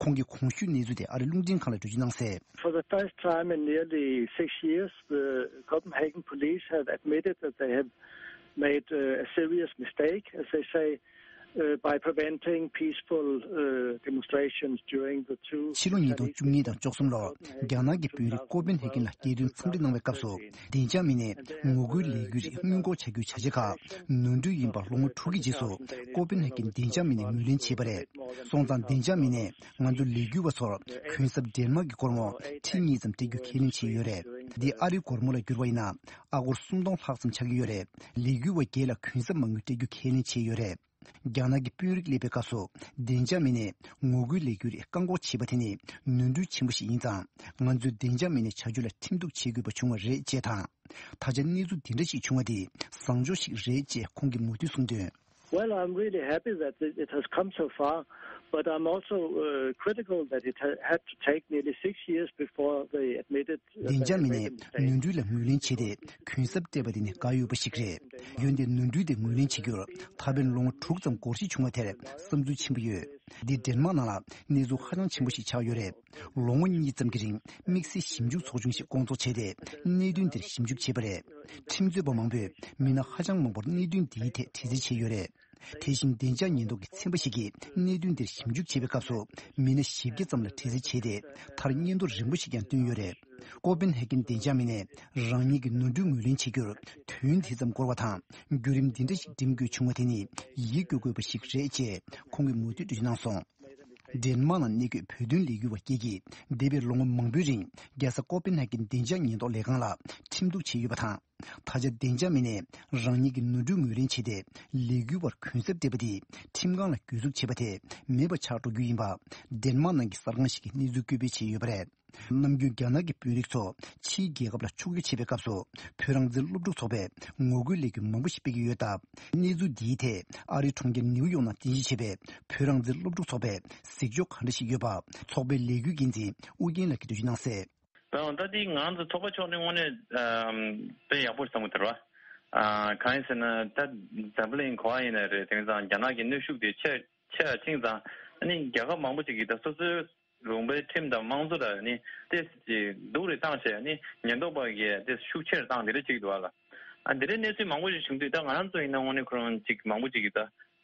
ཁོང་གིས་གོང་ཞུས་གནས་ཚུལ་དེ་ཨ་རི་རླུང་འཕྲིན་ཁང་ལ་འགྲེལ་བརྗོད་གནང་གསལ། For the first time in nearly six years, the Copenhagen police have admitted that they have made uh, a serious mistake, as they say. uh, by preventing peaceful uh, demonstrations during the two ཕྱི་ལོ་ཉིས་སྟོང་བཅུ་གཉིས་དང་བཅུ་གསུམ་ལོར་རྒྱ་ནག་གི་དཔོན་རིགས་ཀོ་པན་ཧེ་གྷན་ལ་རྒྱལ་དོན་འཚམས་འདྲི་གནང་བའི་སྐབས་སུ། བདེ་འཇགས་མི་སྣས་ངོ་རྒོལ་ལས་འགུལ་རིགས་སྔོན་འགོག་བྱ་རྒྱུའི་བྱ་བྱེད་ཁག་ནོར་འཁྲུལ་ཡིན་པ་ལོ་ངོ་དྲུག་གི་རྗེས་སུ་ཀོ་པན་ཧེ་གྷན་བདེ་འཇགས་མི་སྣས་ངོས་ལེན་བྱས་པ་རེད། སོང་ཙང་བདེ་འཇགས་མི་སྣས་ང་ཚོ་ལས་འགུལ་བ་ཚོར་གུན་གསབ་ཌེན་མཱག་གི་སྒོར་མོ་ཁྲི་གཉིས་ཙམ་སྤྲད་རྒྱུ་ཁས་ལེན་བྱས་ཡོད་རེད། འདི་ཨ་རིའི་སྒོར་མོ་ལ་བསྒྱུར་བ་ཡིན་ན་ཨ་སྒོར་སུམ་སྟོང་ལྷག་ཙམ་ཆགས་ཀྱི་ཡོད་རེད། ལས་འགུལ་བ་བརྒྱད་ལ་གུན་གསབ་མ་དངུལ་སྤྲད་རྒྱུ་ཁས་ལེན་བྱས་ཡོད་རེད། རྒྱ་ནག་གི་དཔོན་རིགས་སླེབས་པའི་སྐབས་སུ་བདེ་འཇགས་མི་སྣས་ངོ་རྒོལ་ལས་འགུལ་རིགས་བཀག་འགོག་བྱས་པ་དེ་ནི་ནོར་འཁྲུལ་ཆེན་པོ་ཞིག་ཡིན་ཙང་། ང་ཚོས་བདེ་འཇགས་མི་སྣའི་བྱ་སྤྱོད་ལ་ཁྲིམས་གཏུག་བྱེད་དགོས་པ་བྱུང་བ་རེད་ཅེས་དང་། ད་ཆ་གནས་ཚུལ་འདི་འདྲ་ཞིག་བྱུང་བ་དེ་བཟང་ཕྱོགས་ཤིག་རེད་ཅེས་ཁོང་གིས་མུ་མཐུད་གསུངས་དོན། Well, I'm really happy that it it has come so far, but I'm also uh, critical that it ha- had to take nearly six years before they admitted uh, བདེ་འཇགས་they had མི་made a སྣས་mistake. ནོར་འཁྲུལ་ལ་ངོས་ལེན་བྱས་ཏེ་གུན་གསབ་སྤྲད་པ་དེ་ནི་དགའ་འོས་པ་ཞིག་རེད། འོན་ཏེ་ནོར་འཁྲུལ་དེ་ངོས་ལེན་བྱེད་རྒྱུར་ད་ཕན་ལོ་ངོ་དྲུག་ཙམ་འགོར་འགྲོ་བྱུང་བ་དེར་བསམ་ཚུལ་ཆེན་པོ་ཡོད། འདི་ཌེན་མཱག་ནང་ལ་གནས་ཚུལ་ཧ་ཅང་ཆེན་པོ་ཞིག་ཆགས་ཡོད་རེད། ལོ་ངོ་གཉིས་ཙམ་གྱི་རིང་དམིགས་བསལ་ཞིབ་འཇུག་ཚོགས་ཆུང་ཞིག་སྐོང་ཚོགས་བྱས་ཏེ་གནད་དོན་འདིར་ཞིབ་འཇུག་བྱས་པ་རེད། ཁྲིམས་རྩོད་པ་མང་པོས་མི་སྣ་ཧ་ཅང་མང་པོར་གནད་དོན་འདིའི་ཐད་དྲི་རྩད་བྱས་ཡོད་རེད། དེ་བཞིན་བདེ་འཇགས་ཉེན་རྟོག་གི་ཚན་པ་ཞིག་གིས་གནད་དོན་འདིར་ཞིབ་འཇུག་བྱེད་པའི་སྐབས་སུ་མི་སྣ་བཞི་བརྒྱ་ཙམ་ལ་དྲི་རྩད་བྱས་ཏེ་མཐར་སྙན་ཐོ་རིང་པོ་ཞིག་ཀྱང་བཏོན་ཡོད་རེད། ཀོ་པན་ཧེ་གྷན་བདེ་འཇགས་མི་སྣས་རང་ཉིད་ཀྱི་ནོར་འཁྲུལ་ངོས་ལེན་བྱེད་རྒྱུར་དུས་ཡུན་དེ་ཙམ་འགོར་བ་དང་བརྒྱུད་རིམ་འདི་འདྲ་ཞིག་འགྲིམ་དགོས་བྱུང་བ་དེ་ནི་ཡིད་སྐྱོ་དགོས་པ་ཞིག་རེད་ཅེས་ཁོང་གིས་མུ་མཐུད་འགྲེལ་བརྗོད་གནང་སོང་། ཌེན་མཱག་ནང་གནས་འཁོད་བོད་དོན་ལས་འགུལ་བ་བརྒྱད་ཀྱིས་འདས་པའི་ལོ་ངོ་མང་པོའི་རིང་རྒྱལ་ས་ཀོ་པན་ཧེ་གྷན་བདེ་འཇགས་ཉེན་རྟོག་ལས་ཁང་ལ་ཁྲིམས་གཏུག་བྱས་ཡོད་པ་དང་། ད་ཆ་བདེ་འཇགས་མི་སྣས་རང་ཉིད་ཀྱི་ནོར་འཁྲུལ་ངོས་ལེན་བྱས་ཏེ་ལས་འགུལ་བར་གུན་གསབ་སྤྲད་པ་དེས་ཁྲིམས་ཁང་ལ་གྱོད་འཛུགས་བྱས་པ་དེ་མེད་པ་ཆགས་འགྲོ་རྒྱུ་ཡིན་པ་ཌེན་མཱག་ནང་གི་གསར་ཁང་ཞིག་གིས་གནས་ཚུལ་བཀོད་སྤེལ་བྱས་ཡོད་པ་རེད། ནམ་རྒྱུན་རྒྱ་ནག་གི་དཔོན་རིགས་ཚོ་ཕྱིའི་རྒྱལ་ཁབ་ལ་ཕྱོགས་བསྐྱོད་བྱེད་པའི་སྐབས་སུ་བོད་རང་བཙན་སློབ་ཕྲུག་ཚོགས་པས་ངོ་རྒོལ་ལས་འགུལ་མང་པོ་ཞིག་སྤེལ་གྱི་ཡོད་སྟབས། གནས་ཚུལ་འདིའི་ཐད་ཨ་རིའི་གྲོང་ཁྱེར་ནིའུ་ཡོག་ནང་རྟེན་གཞི་བྱས་པའི་བོད་རང་བཙན་སློབ་ཕྲུག་ཚོགས་པས་གཟིགས་ཕྱོགས་ག་འདྲ་ཞིག་ཡོད་པ་ཚོགས་པའི་ལས་འགུལ་འགན་འཛིན་ཨུ་རྒྱན་ལགས་ཀྱིས་འགྲེལ་བརྗོད་གནང་གསལ། ད་ད་འདི་ང་ཚོ་ཚོགས་པ་ཕྱོགས་ནས་དངོས་གནས་ཨམ་དཔེ་ཡག་པོ་རེད་བསམ་གྱི་འདུག་ར། ཨ་གང་ཡིན་ཟེར་ན་ད་འཛམ་བུ་གླིང་ག་པར་ཡིན་ན་རེད། དེང་སང་རྒྱ་ནག་གི་གནོན་ཤུགས་དེ་ཆེ་ཆེ་ར་ཕྱིན་ཙང་ཨ་ནི་རྒྱལ་ཁབ་མང་པོ་ཅིག་གིས་ད་སོ་སོའི་ལུང་པའི་ཁྲིམས་དང་དམངས་གཙོ་ལ་ནི་ཏོག་ཙམ་ཅིག་སྡུག་རུ་བཏང་བྱས་ནི་ཉེན་རྟོག་པ་གིས་ཏོག་ཙམ་ཤུགས་ཆེ་རུ་བཏང་དེ་འདྲ་བྱེད་ཀྱི་འདུག་ཨ་ལ། ཨ་འདི་འདྲའི་གནས་ཚུལ་མང་པོ་ཞིག་བྱུང་དུས་ད་ང་རང་ཚོ་ཡིན་ན་དངོས་གནས་ཁོ་རང་ཅིག་མང་པོ་ཅིག་གིས་ད་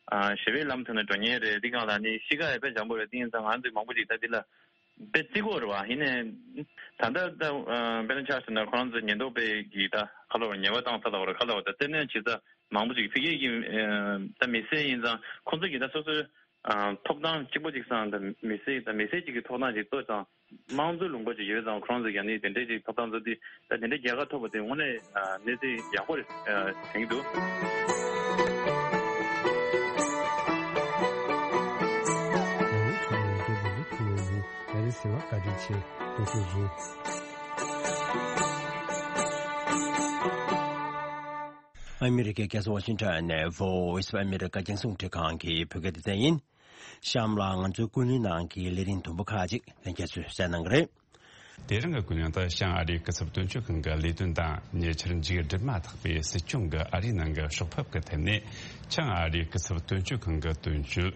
ཨ་ཞི་བའི་ལམ་ཐོག་ནས་འགྲོ་མཁན་རེད། འདི་སྒང་ལ་ནི་གཤིས་ཀ་ཡང་དཔེ་འཇམ་པོ་རེད། དེ་ཡིན་ཙང་ང་ཚོས་མང་པོ་ཅིག་ད་འདི་ལ་དཔེ་བརྩི་གི་ཡོད་རེད་བ། ཡིན་ནའི་ད་ལྟ་ད་ཨ་དཔེར་ན་ཆ་བཞག་ན་ཁོ་རང་ཚོ་ཉེན་རྟོག་པས་ཀྱིས་ད་ག་ལབ་དགོས་རེད། ཉེས་པ་བཏང་ས་ལབ་དགོས་རེད། ག་ལབ་དགོས་རེད། ད་བཙིར་གནོན་བྱེད་ས་མང་པོ་ཅིག་ཕ་གི་གི་ཨ་ད་མི་སེར་ཡིན་ཙང་ཁོང་ཚོ་གིས་ད་སོ་སོའི་ཨ་ཐོབ་ཐང་གཅིག་པོ་གཅིག་སང་ད་མི་སེར་ད་མི་སེར་གཅིག་གི་ཐོབ་ཐང་གཅིག་ཏོག་ཙམ་དམངས་གཙོའི་ལུང་པ་ཅིག་ཡོད་ཙང་ཁོ་རང་ཚོ་ཡང་ནི་དེ་འདྲའི་ཅིག་ཐོབ་ཐང་ཚོ་དེ་ད་དེ་འདྲའི་རྒྱལ་ཁ་ཐོབ་པ་དེ་དངོས་གནས་ཨ་གནས་ཚུལ་ཡག་པོ་རེད་ཨ་དྲན་གྱི་འདུག་ཨ་མི་རི་ཀའི་རྒྱལ་ས་ཝ་ཤིང་ཊོན་ནས་Voice of America རྒྱང་སྲིང་རླུང་འཕྲིན་ཁང་གི་བོད་སྐད་སྡེ་ཚན་ཡིན། གཤམ་ལ་ང་ཚོའི་ཀུན་གླེང་ནང་གི་ལས་རིམ་དུམ་བུ་ཁག་ཅིག་ལྷན་རྒྱས་ཚོས་གསན་གནང་གི་རེད། དེ་རིང་གི་ཀུན་གླེང་དུ་བྱང་ཨ་རིའི་སྐུ་ཚབ་དོན་གཅོད་ཁང་གི་ལས་དོན་དང་ཉེ་ཆར་མཇུག་སྒྲིལ་མ་ཐག་པའི་སྲིད་སྐྱོང་གི་ཨ་རིའི་ནང་གི་ཕྱོགས་ཕེབས་ཀྱི་ཐད་ནས་བྱང་ཨ་རིའི་སྐུ་ཚབ་དོན་གཅོད་ཁང་གི་དོན་གཅོད་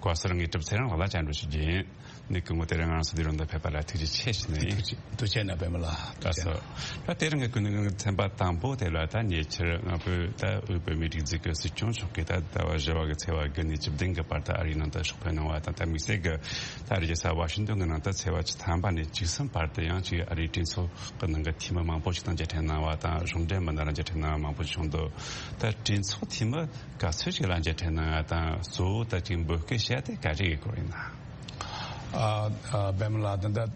བཀའ་ཟུར་དངོས་གྲུབ་ཚེ་རིང་ལགས་ལ་བཅར་འདྲི་ཞུ་རྒྱུ་ཡིན། ནི་སྐུ་ངོ་དེ་རིང་ང་རང་ཚོ་འདི་རུ་འདི་ཕེབས་པ་ལ་ཐུགས་རྗེ་ཆེ་ཞུ་ནི་ཡིན། ཐུགས་རྗེ་ཐུགས་རྗེ་གནང་པད་མ་ལགས། ཐུགས་རྗེ་ཆེ། ད་དེ་རིང་གི་ཀུན་གླེང་གི་ཚན་པ་དང་པོ་དེ་ལ་ད་ཉེ་ཆར་ང་ཕོད་ད་དབུས་བོད་མིའི་སྒྲིག་འཛུགས་ཀྱི་སྲིད་སྐྱོང་མཆོག་གིས་ད་ཟླ་བ་བཞི་པ་གི་ཚེས་པ་དགུ་ནས་བཅུ་བདུན་གི་བར་དུ་ཨ་རིའི་ནང་དུ་ཕྱོགས་ཕེབས་གནང་བ་དང་། ད་དམིགས་བསལ་གྱི་ད་ཨ་རིའི་རྒྱལ་ས་ཝ་ཤིང་ཏོན་གྱི་ནང་དུ་ཚེས་པ་བཅུ་ཐམ་པ་ནས་བཅུ་གསུམ་བར་དུ་ཡང་ཅིག་ཨ་རིའི་གྲོས་ཚོགས་ཀྱི་ནང་གི་འཐུས་མི་མང་པོ་ཞིག་དང་མཇལ་འཕྲད་གནང་བ་དང་། གཞུང་འབྲེལ་མི་སྣ་ལ་མཇལ་འཕྲད་གནང་བ་མང་པོ་ཞིག་བྱུང་འདུག་ད་གྲོས་ཚོགས་འཐུས་མི་ག་ཚོད་ཅིག་ལ་མཇལ་འཕྲད་གནང་ཡ་དང་གཙོ་བོ་ད་ཅིག་འབོད་སྐུལ་བྱས་ཏེ་ག་རེ་ཡི་སྐོར་ཡིན་ན། ཨ་ཨ་པད་མ་ལགས། ད་ལྟ་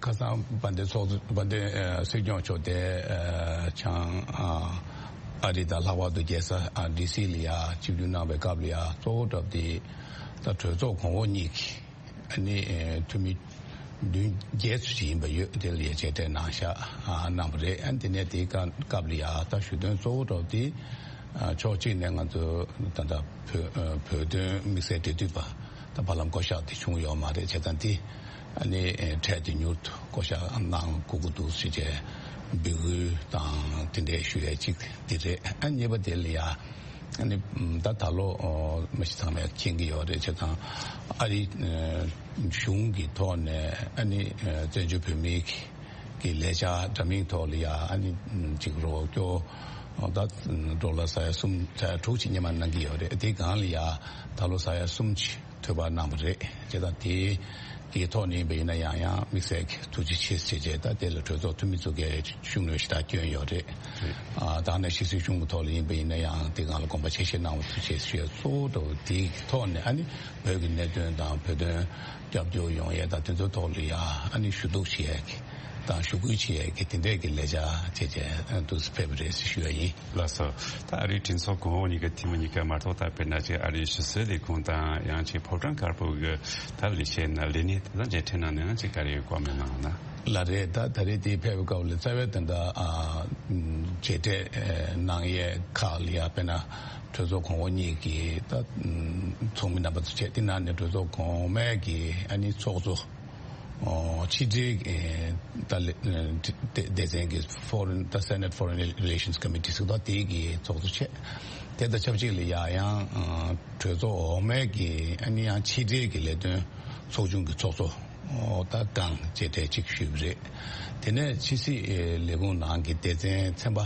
ཁ་སང་དཔལ་ལྡན་ཚོགས་དཔལ་ལྡན་ཨ་སྲིད་སྐྱོང་མཆོག་དེ་ཨ་བྱང་ཨ་ཨ་རི་དང་ལྷག་པར་དུ་རྒྱལ་ས་ཨ་ཌི་སི་ལ་ཡ་ཆིབས་བསྒྱུར་གནང་བའི་སྐབས་ལ་ཡ་གཙོ་བོ་གྲུབ་སྟེ་ད་གྲོས་ཚོགས་གོང་འོག་གཉིས་ཀྱི་ཨ་ནི་ཨ་འཐུས་མི་བདུན་བརྒྱད་ཙམ་ཞིག་ཡིན་པ་ཡོད། དེ་ལ་ཡ་མཇལ་འཕྲད་གནང་ཤག་ཨ་གནང་བ་རེད། ཨ་དེ་ནས་དེའི་སྐབས་ལ་ཡ་ད་ཞུ་དོན་གཙོ་བོ་གྲུབ་སྟེ་ཨ་ཕྱོགས་གཅིག་ནས་ང་ཚོ་ད་ལྟ་བོད་ཨ་བོད་དོན་དམིགས་བསལ་འབྲེལ་མཐུད་པ་ད་བར་ལམ་བསྐོ་གཞག་དེ་བྱུང་ཡོད་མ་རེད། བྱས་ཙང་དེ་ཨ་ནི་འཕྲལ་དུ་མྱུར་དུ་བསྐོ་གཞག་གནང་དགོས་ཀྱི་འདུག་ཟེར་བྱས་འབོད་སྐུལ་དང་དེ་འདྲའི་ཞུ་ཡས་གཅིག་དེ་རེད། ཨ་གཉིས་པ་དེ་ལ་ཡ་ཨ་ནི་ད་ད་ལོ་མི་ཞིག་ཚང་མས་མཁྱེན་གྱི་ཡོད་རེད། བྱས་ཙང་ཨ་རི་གཞུང་གི་ཐོག་ནས་ཨ་ནི་བཙན་བྱོལ་བོད་མིའི་གི་ལས་འཆར་འདྲ་མིན་ཐོག་ལ་ཡ་ཨ་ནི་ཅིག་རོགས་སྐྱོར་ ད་ཌོ་ལར་ས་ཡ་གསུམ་ས་ཡ་དྲུག་ཅིག་སྔོན་མ་གནང་གི་ཡོད་རེད། དེའི་སྒང་ལ་ཡ་ད་ལོ་ས་ཡ་གསུམ་ཅིག་ཐོལ་པ་གནང་བ་རེད། བྱས་ཙང་དེའི་དེའི་ཐོག་ནས་ཡིན་པ་ཡིན་ན་ཡང་ཡང་དམིགས་བསལ་གྱི་ཐུགས་རྗེ་ཆེ་ཟེར་བྱས། ད་དེ་ལ་གྲོས་ཚོགས་འཐུས་མི་ཚོ་གིས་ཤུགས་སྣོན་ཞེ་དྲག་བསྐྱོན་ཡོད་རེད། ཨ་ད་ནས་ཕྱི་སྲིད་གཞུང་གི་ཐོག་ལ་ཡིན་པ་ཡིན་ན་ཡང་དེ་སྒང་ལ་དགོངས་པ་ཆེ་བཞེས་གནང་བ་ཐུགས་རྗེ་ཆེ་ཞུ་ཡ་གཙོ་བོ་འདྲ་བོ་དེའི་ཐོག་ནས་ཨ་ནི་བོད་ཀྱི་གནད་དོན་དང་བོད་དོན་རྒྱབ་སྐྱོར་ཡོང་ཡས་དང་དེ་ཚོའི་ཐོག་ལ་ཡ་ཨ་ནི་ཞུ་གཏུག་བྱེད་ཡས་ཀྱི་དང་ཞུ་སྐུལ་བྱེད་ཡས་ཀྱི་དེ་འདྲས་ཀྱི་ལས་འཆར་བྱས་བྱས་འདུག་སེ་ཕེབས་པ་རེད་ཟེར་ཞུ་ཡ་ཡིན། ལགས་སོ། ད་ཨ་རིའི་གྲོས་ཚོགས་གོང་འོག་གཉིས་ཀའི་འཐུས་མི་གཉིས་ཀ་མ་གཏོགས་ད་དཔེར་ན་ཅིག་ཨ་རིའི་ཕྱི་སྲིད་ལས་ཁུངས་དང་ཡང་ཅིག་ཕོ་བྲང་དཀར་པོ་གི་ད་ལས་བྱེད་ན་ལས་སྣེ་དེ་དག་མཇལ་འཕྲད་གནང་ནས་ཡང་ཅིག་ག་རེ་བཀའ་མོལ་གནང་ན། ལགས་རེད། ད་ད་རེས་དེ་ཕེབས་པའི་སྐབས་ལ་རྩ་བའི་དེ་འདྲ་ཨ་མཇལ་འཕྲད་གནང་ཡས་ཁག་ལ་ཡ་དཔེར་ན་གྲོས་ཚོགས་གོང་འོག་གཉིས་ཀྱི་ད་ཚོགས་མི་རྣམ་པ་ཚོ་བྱས། དེ་ནང་ནས་གྲོས་ཚོགས་གོང་མའི་གི་ཨ་ནི་ཚོགས་གཙོ། ཨོ་ཕྱི་འབྲེལ་ད་ལེ་སྡེ་ཚན་གྱི་Foreign ད་Senate Foreign Relations Committee ཟེར་ད་དེའི་གི་ཚོགས་གཙོ་བྱས། དེ་དང་ཆབས་ཅིག་ལ་ཡ་ཡང་གྲོས་ཚོགས་འོག་མའི་གི་ཨ་ནི་ཡང་ཕྱི་འབྲེལ་གྱི་ལས་དོན་ཚོགས་ཆུང་གི་ཚོགས་གཙོ་ད་གང་བཅས་གྲས་གཅིག་ཞུས་པ་རེད། དེ་ནས་ཕྱི་སྲིད་ལས་ཁུངས་ནང་གི་སྡེ་ཚན་ཚན་པ་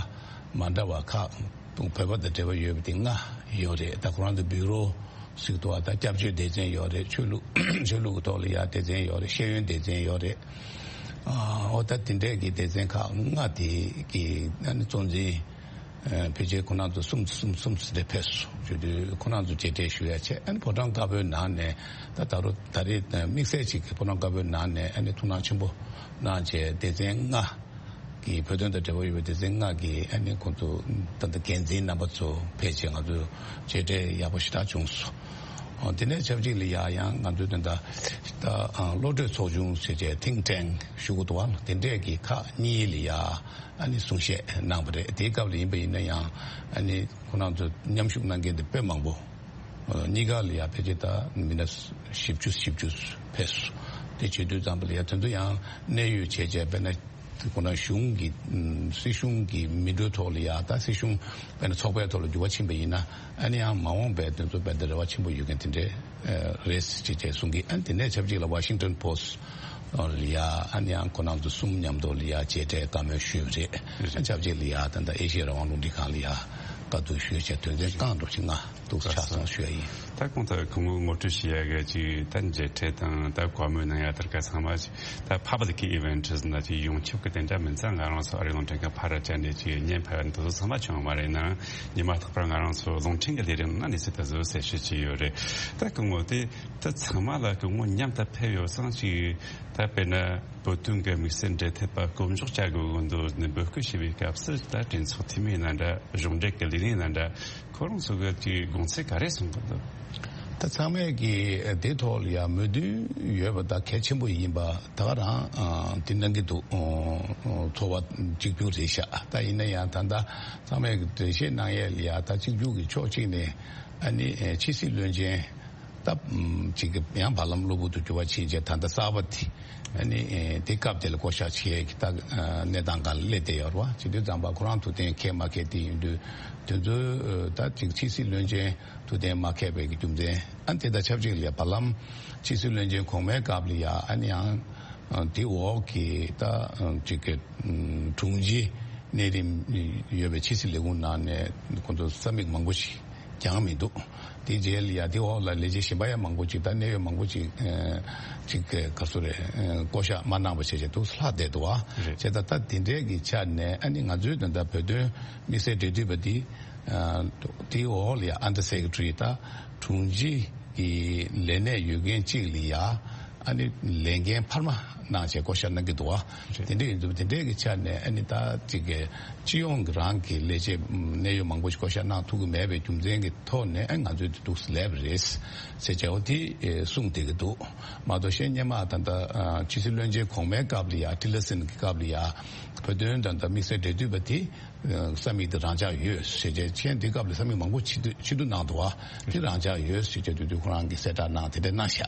མ་འདྲ་བ་ཁག་བོད་པ་དང་འབྲེལ་བ་ཡོད་པ་དེ་ལྔ་ཡོད་རེད། ད་ཁོ་རང་ཚོ་བྷུ་རོ་ཟེར་འདུག་བ། ད་སྐྱབས་བཅོལ་སྡེ་ཚན་ཡོད་རེད། ཆོས་ལུགས་ཆོས་ལུགས་ཀྱི་ཐོག་ལ་ཡ་སྡེ་ཚན་ཡོད་རེད། ཤེས་ཡོན་སྡེ་ཚན་ཡོད་རེད། ཨོ་ད་དེ་འདྲས་ཀྱི་སྡེ་ཚན་ཁག་ལྔ་དེ་གི་ཨ་ནི་གཙོ་འཛིན་ཕལ་ཆེར་ཁོ་རང་ཚོ་གསུམ་གསུམ་གསུམ་ཟེར་ཏེ་ཕེབས་སོང་། བྱས་དུས་ཁོ་རང་ཚོ་མཇལ་འཕྲད་ཞུ་ཡ་བྱས། ཨ་ནི་ཕོ་བྲང་དཀར་པོའི་ནང་ནས་ད་ད་རུང་ད་རེས་དམིགས་བསལ་ཅིག་གི་ཕོ་བྲང་དཀར་པོའི་ནང་ནས་ཨ་ནི་ཐུགས་སྣང་ཆེན་པོ་གནང་བྱས། སྡེ་ཚན་ལྔ་གི་བོད་དོན་དང་འབྲེལ་བ་ཡོད་པའི་སྡེ་ཚན་ལྔ་གི་ཨ་ནི་ཁོང་ཚོ་ད་ལྟ་འགན་འཛིན་རྣམ་པ་ཚོ་ཕེབས་བྱས་ང་ཚོ་མཇལ་འཕྲད་ཡག་པོ་ཞེ་དྲག་བྱུང་སོང་། ཨོ་དེ་ནས་ཆབས་ཅིག་ལ་ཡ་ཡང་ང་ཚོའི་དོན་དག་ད་ཨ་བློ་གྲོས་ཚོགས་ཆུང་ཟེར་བྱས་Think Tank ཞུ་གི་འདུག་བ། དེ་འདྲས་ཀྱི་ཁག་གཉིས་ལ་ཡ་ཨ་ནི་གསུང་བཤད་གནང་བ་རེད། དེའི་སྐབས་ལ་ཡིན་པ་ཡིན་ན་ཡང་ཨ་ནི་ཁོ་རང་ཚོ་མཉམ་ཞུགས་གནང་མཁན་དེ་དཔེ་མང་པོ། ཨ་གཉིས་ཀ་ལ་ཡ་ཕལ་ཆེར་ད་མི་སྣ་བཞི་བཅུ་བཞི་བཅུ་ཕེབས་སོང་། དེ་བྱེད་དུས་ཙམ་པ་ལ་ཡ་དེ་ཚོ་ཡང་གནད་ཡོད་བྱས་བྱས་དཔེར་ན། ཁོ་ན་གཞུང་གི་ཨམ་སྲིད་གཞུང་གི་མི་འགྲོའི་ཐོག་ལ་ཡ་ད་སྲིད་གཞུང་དཔེར་ན་ཚོགས་པའི་ཐོག་ལ་འགྱུར་བ་ཕྱིན་པ་ཡིན་ན་ཨ་ནི་ཡང་མ་འོངས་པའི་དོན་ཚོགས་དཔེ་འདི་རེ་བ་ཆེན་པོ་ཡོད་མཁན་དེ་འདྲས་རེད་ཅེས་ཅེས་གསུང་གི། ཨ་ནི་དེ་ནས་ཆབས་ཅིག་ལ་Washington Post ལ་ཡ་ཨ་ནི་ཡང་ཁོ་རང་ཚོ་གསུམ་མཉམ་དུ་ལ་ཡ་མཇལ་འཕྲད་བཀའ་མོལ་ཞུས་པ་རེད། ཨ་ཆབས་ཅིག་ལ་ཡ་ད་ལྟ་ཨེ་ཤེ་ཡ་རང་དབང་རླུང་འཕྲིན་ཁང་ལ་ཡ་བཀའ་བསྡུར་ཞུས་བྱས་དོན་ཚན་རྐང་འགྲོ་ཅིག་ལྔ་འདུག་ཆ་ཚང་ཞུ་ཡ་ཡིན། ད་གོང་དུ་སྐུ་ངོ་ངོ་སྤྲོད་བྱེད་ཡ་གི་ཅིག་ད་མཇལ་འཕྲད་དང་ད་བཀའ་མོལ་གནང་ཡ་དེར་ག་ཚང་མ་ཅིག་ད་public events ན་ཅིག་ཡོངས་ཁྱབ་ཀྱི་དེ་འདྲ་མིན་ཙང་། ང་རང་ཚོ་ཨ་རི་རླུང་འཕྲིན་ཁང་ཕར་ར་བཅར་ནས་ཅིག་བརྙན་ཕབ་འདི་ཚོ་ཚང་མ་བྱུང་བ་མ་རེད་ན། ཉི་མ་རྟག་པར་ང་རང་ཚོ་རླུང་འཕྲིན་གྱི་ལས་རིམ་ནང་ནས་སྲིད་དུ་བཟོ་ཟེར་ཞུ་ཅི་ཡོད་རེད། ད་སྐུ་ངོ་དེ་ད་ཚང་མ་ལ་སྐུ་ངོ་མཉམ་དུ་ཕེབས་ཡོད་ཙང་ཅིག་ད་དཔེར་ན་བོད་དོན་གྱི་དམིགས་བསལ་འབྲེལ་མཐུད་པ་སྐོམ་འཇོག་བྱ་དགོས་ཀྱི་འདུག་ནས་འབོད་སྐུལ་བྱས་པའི་སྐབས་སུ་ད་གྲོས་ཚོགས་འཐུས་མི་ཡིན་ན་འདྲ། གཞུང་འབྲེལ་གྱི་ལས་རིགས་ཡིན་ན་འདྲ། ཁོ་རང་ཚོ་གི་ཅིག་དགོངས་ཚུལ་ག་རེ་གསུང་གི་འདུག་ད་ཚང་མས་ཀྱི་དེ་ཐོག་ལ་ཡང་མོས་མཐུན་ཡོད་པ་ད་གལ་ཆེན་པོ་ཡིན་པ་ད་ག་རང་ཨ་དེ་གནང་གི་འདུག་ཨོ་ཚོར་བ་གཅིག་གྱུར་རེད་ཤག་ད་ཡིན་ན་ཡང་ད་ལྟ་ཚང་མས་ཀྱི་འགྲེལ་བཤད་གནང་ཡས་ལ་ཡ་ད་གཅིག་གྱུར་གྱི་ཕྱོགས་གཅིག་ནས་ཨ་ནི་ཕྱི་སྲིད་བློན་ཆེན་སྟབས་ཅིག་གི་ཡང་བར་ལམ་གློ་བུར་དུ་འགྱུར་བ་ཕྱིན་རྗེས་ད་ལྟ་གསར་པ་དེ་ཨ་ནི་དེ་སྐབས་དེ་ལ་བསྐོ་བཞག་བྱེད་ཡས་ཀྱི་ད་གནས་སྟངས་སྒང་ལ་སླེབས་བསྡད་ཡོད་རེད་བ། བྱེད་དུས་ཙམ་པ་ཁོ་རང་ཐུགས་གཏན་འཁེལ་མ་འཁེལ་དེ་ཡིན་དུས་དེ་ཚོའི་ད་ཅིག་ཕྱི་སྲིད་བློན་ཆེན་ཐུགས་གཏན་མ་འཁེལ་བའི་གི་རྒྱུ་མཚན། ཨ་ནི་དེ་དང་ཆབས་ཅིག་ལ་བར་ལམ་ཕྱི་སྲིད་བློན་ཆེན་གོང་མའི་སྐབས་ལ་ཡ་ཨ་ནི་ཡང་དེ་འོག་གི་ད་ཅིག་གི་དྲུང་ཆེ་གནས་རིམ་ཡོད་པའི་ཕྱི་སྲིད་ལས་ཁུངས་ནང་ནས་ཁོང་ཚོ་ས་མིག་མང་པོ་ཞིག་ཀྱང་མི་འདུག་དེ་རྗེས་ལ་ཡ་དེ་འོག་ལ་ལས་བྱེད་གཞན་པ་ཡང་མང་པོ་ཅིག་ད་གནད་ཡོད་མང་པོ་ཅིག་ཅིག་ག་ཚོད་རེད། བསྐོ་བཞག་མ་གནང་བ་བྱས་བྱས་འདུག་ལྷག་བསྡད་འདུག་བ། རེད། བྱས་ད་ད་དེ་འདྲའི་གི་ཆ་ནས་ཨ་ནི་ང་ཚོའི་དོན་དག་བོད་དོན་དམིགས་བསལ་འབྲེལ་མཐུད་པ་འདི་དེའི་འོག་ལ་ཡ་Under Secretary ད་དྲུང་ཆེ་གི་ལས་གནས་ཡོད་མཁན་གཅིག་ལ་ཡ་ཨ་ནི་ལས་འགན་འཕར་མ་གནང་བྱས་བསྐོ་བཞག་གནང་གི་འདུག་བ། རེད། དེ་འདྲ་ཡིན་དུས་དེ་འདྲའི་གི་ཆ་ནས་ཨ་ནི་ད་ཅིག་གི་སྤྱི་ཡོངས་ཀྱི་རང་གི་ལས་བྱེད་གནད་ཡོད་མང་པོ་ཞིག་བསྐོ་བཞག་གནང་ཐུབ་ཀྱི་མེད་པའི་རྒྱུ་མཚན་གྱི་ཐོག་ནས་ཨ་ང་ཚོས་དེ་འདུག་སེ་ལབ་པ་རེད་ཟེར་བྱས་འོ་དེ་གསུངས་བསྡད་ཀྱི་འདུག་མ་གཏོགས་གཞན་སྔོན་མ་ད་ལྟ་ཕྱི་སྲིད་བློན་ཆེན་གོང་མའི་སྐབས་ལ་ཡ་ཊི་ལར་སན་གྱི་སྐབས་ལ་ཡ་བོད་དོན་ད་ལྟ་དམིགས་བསལ་འབྲེལ་མཐུད་པ་དེ་ས་མིག་དེ་རང་འཇགས་ཡོད་ཟེར་བྱས་མཆན་དེ་སྐབས་ལ་ས་མིག་མང་པོ་ཕྱིར་བསྡུ་ཕྱིར་བསྡུ་གནང་འདུག་བ། དེ་རང་འཇགས་ཡོད་ཟེར་བྱས་དུས་དུས་ཁོ་རང་གིས་གསལ་བསྒྲགས་གནང་དེ་འདྲ་གནང་ཤག་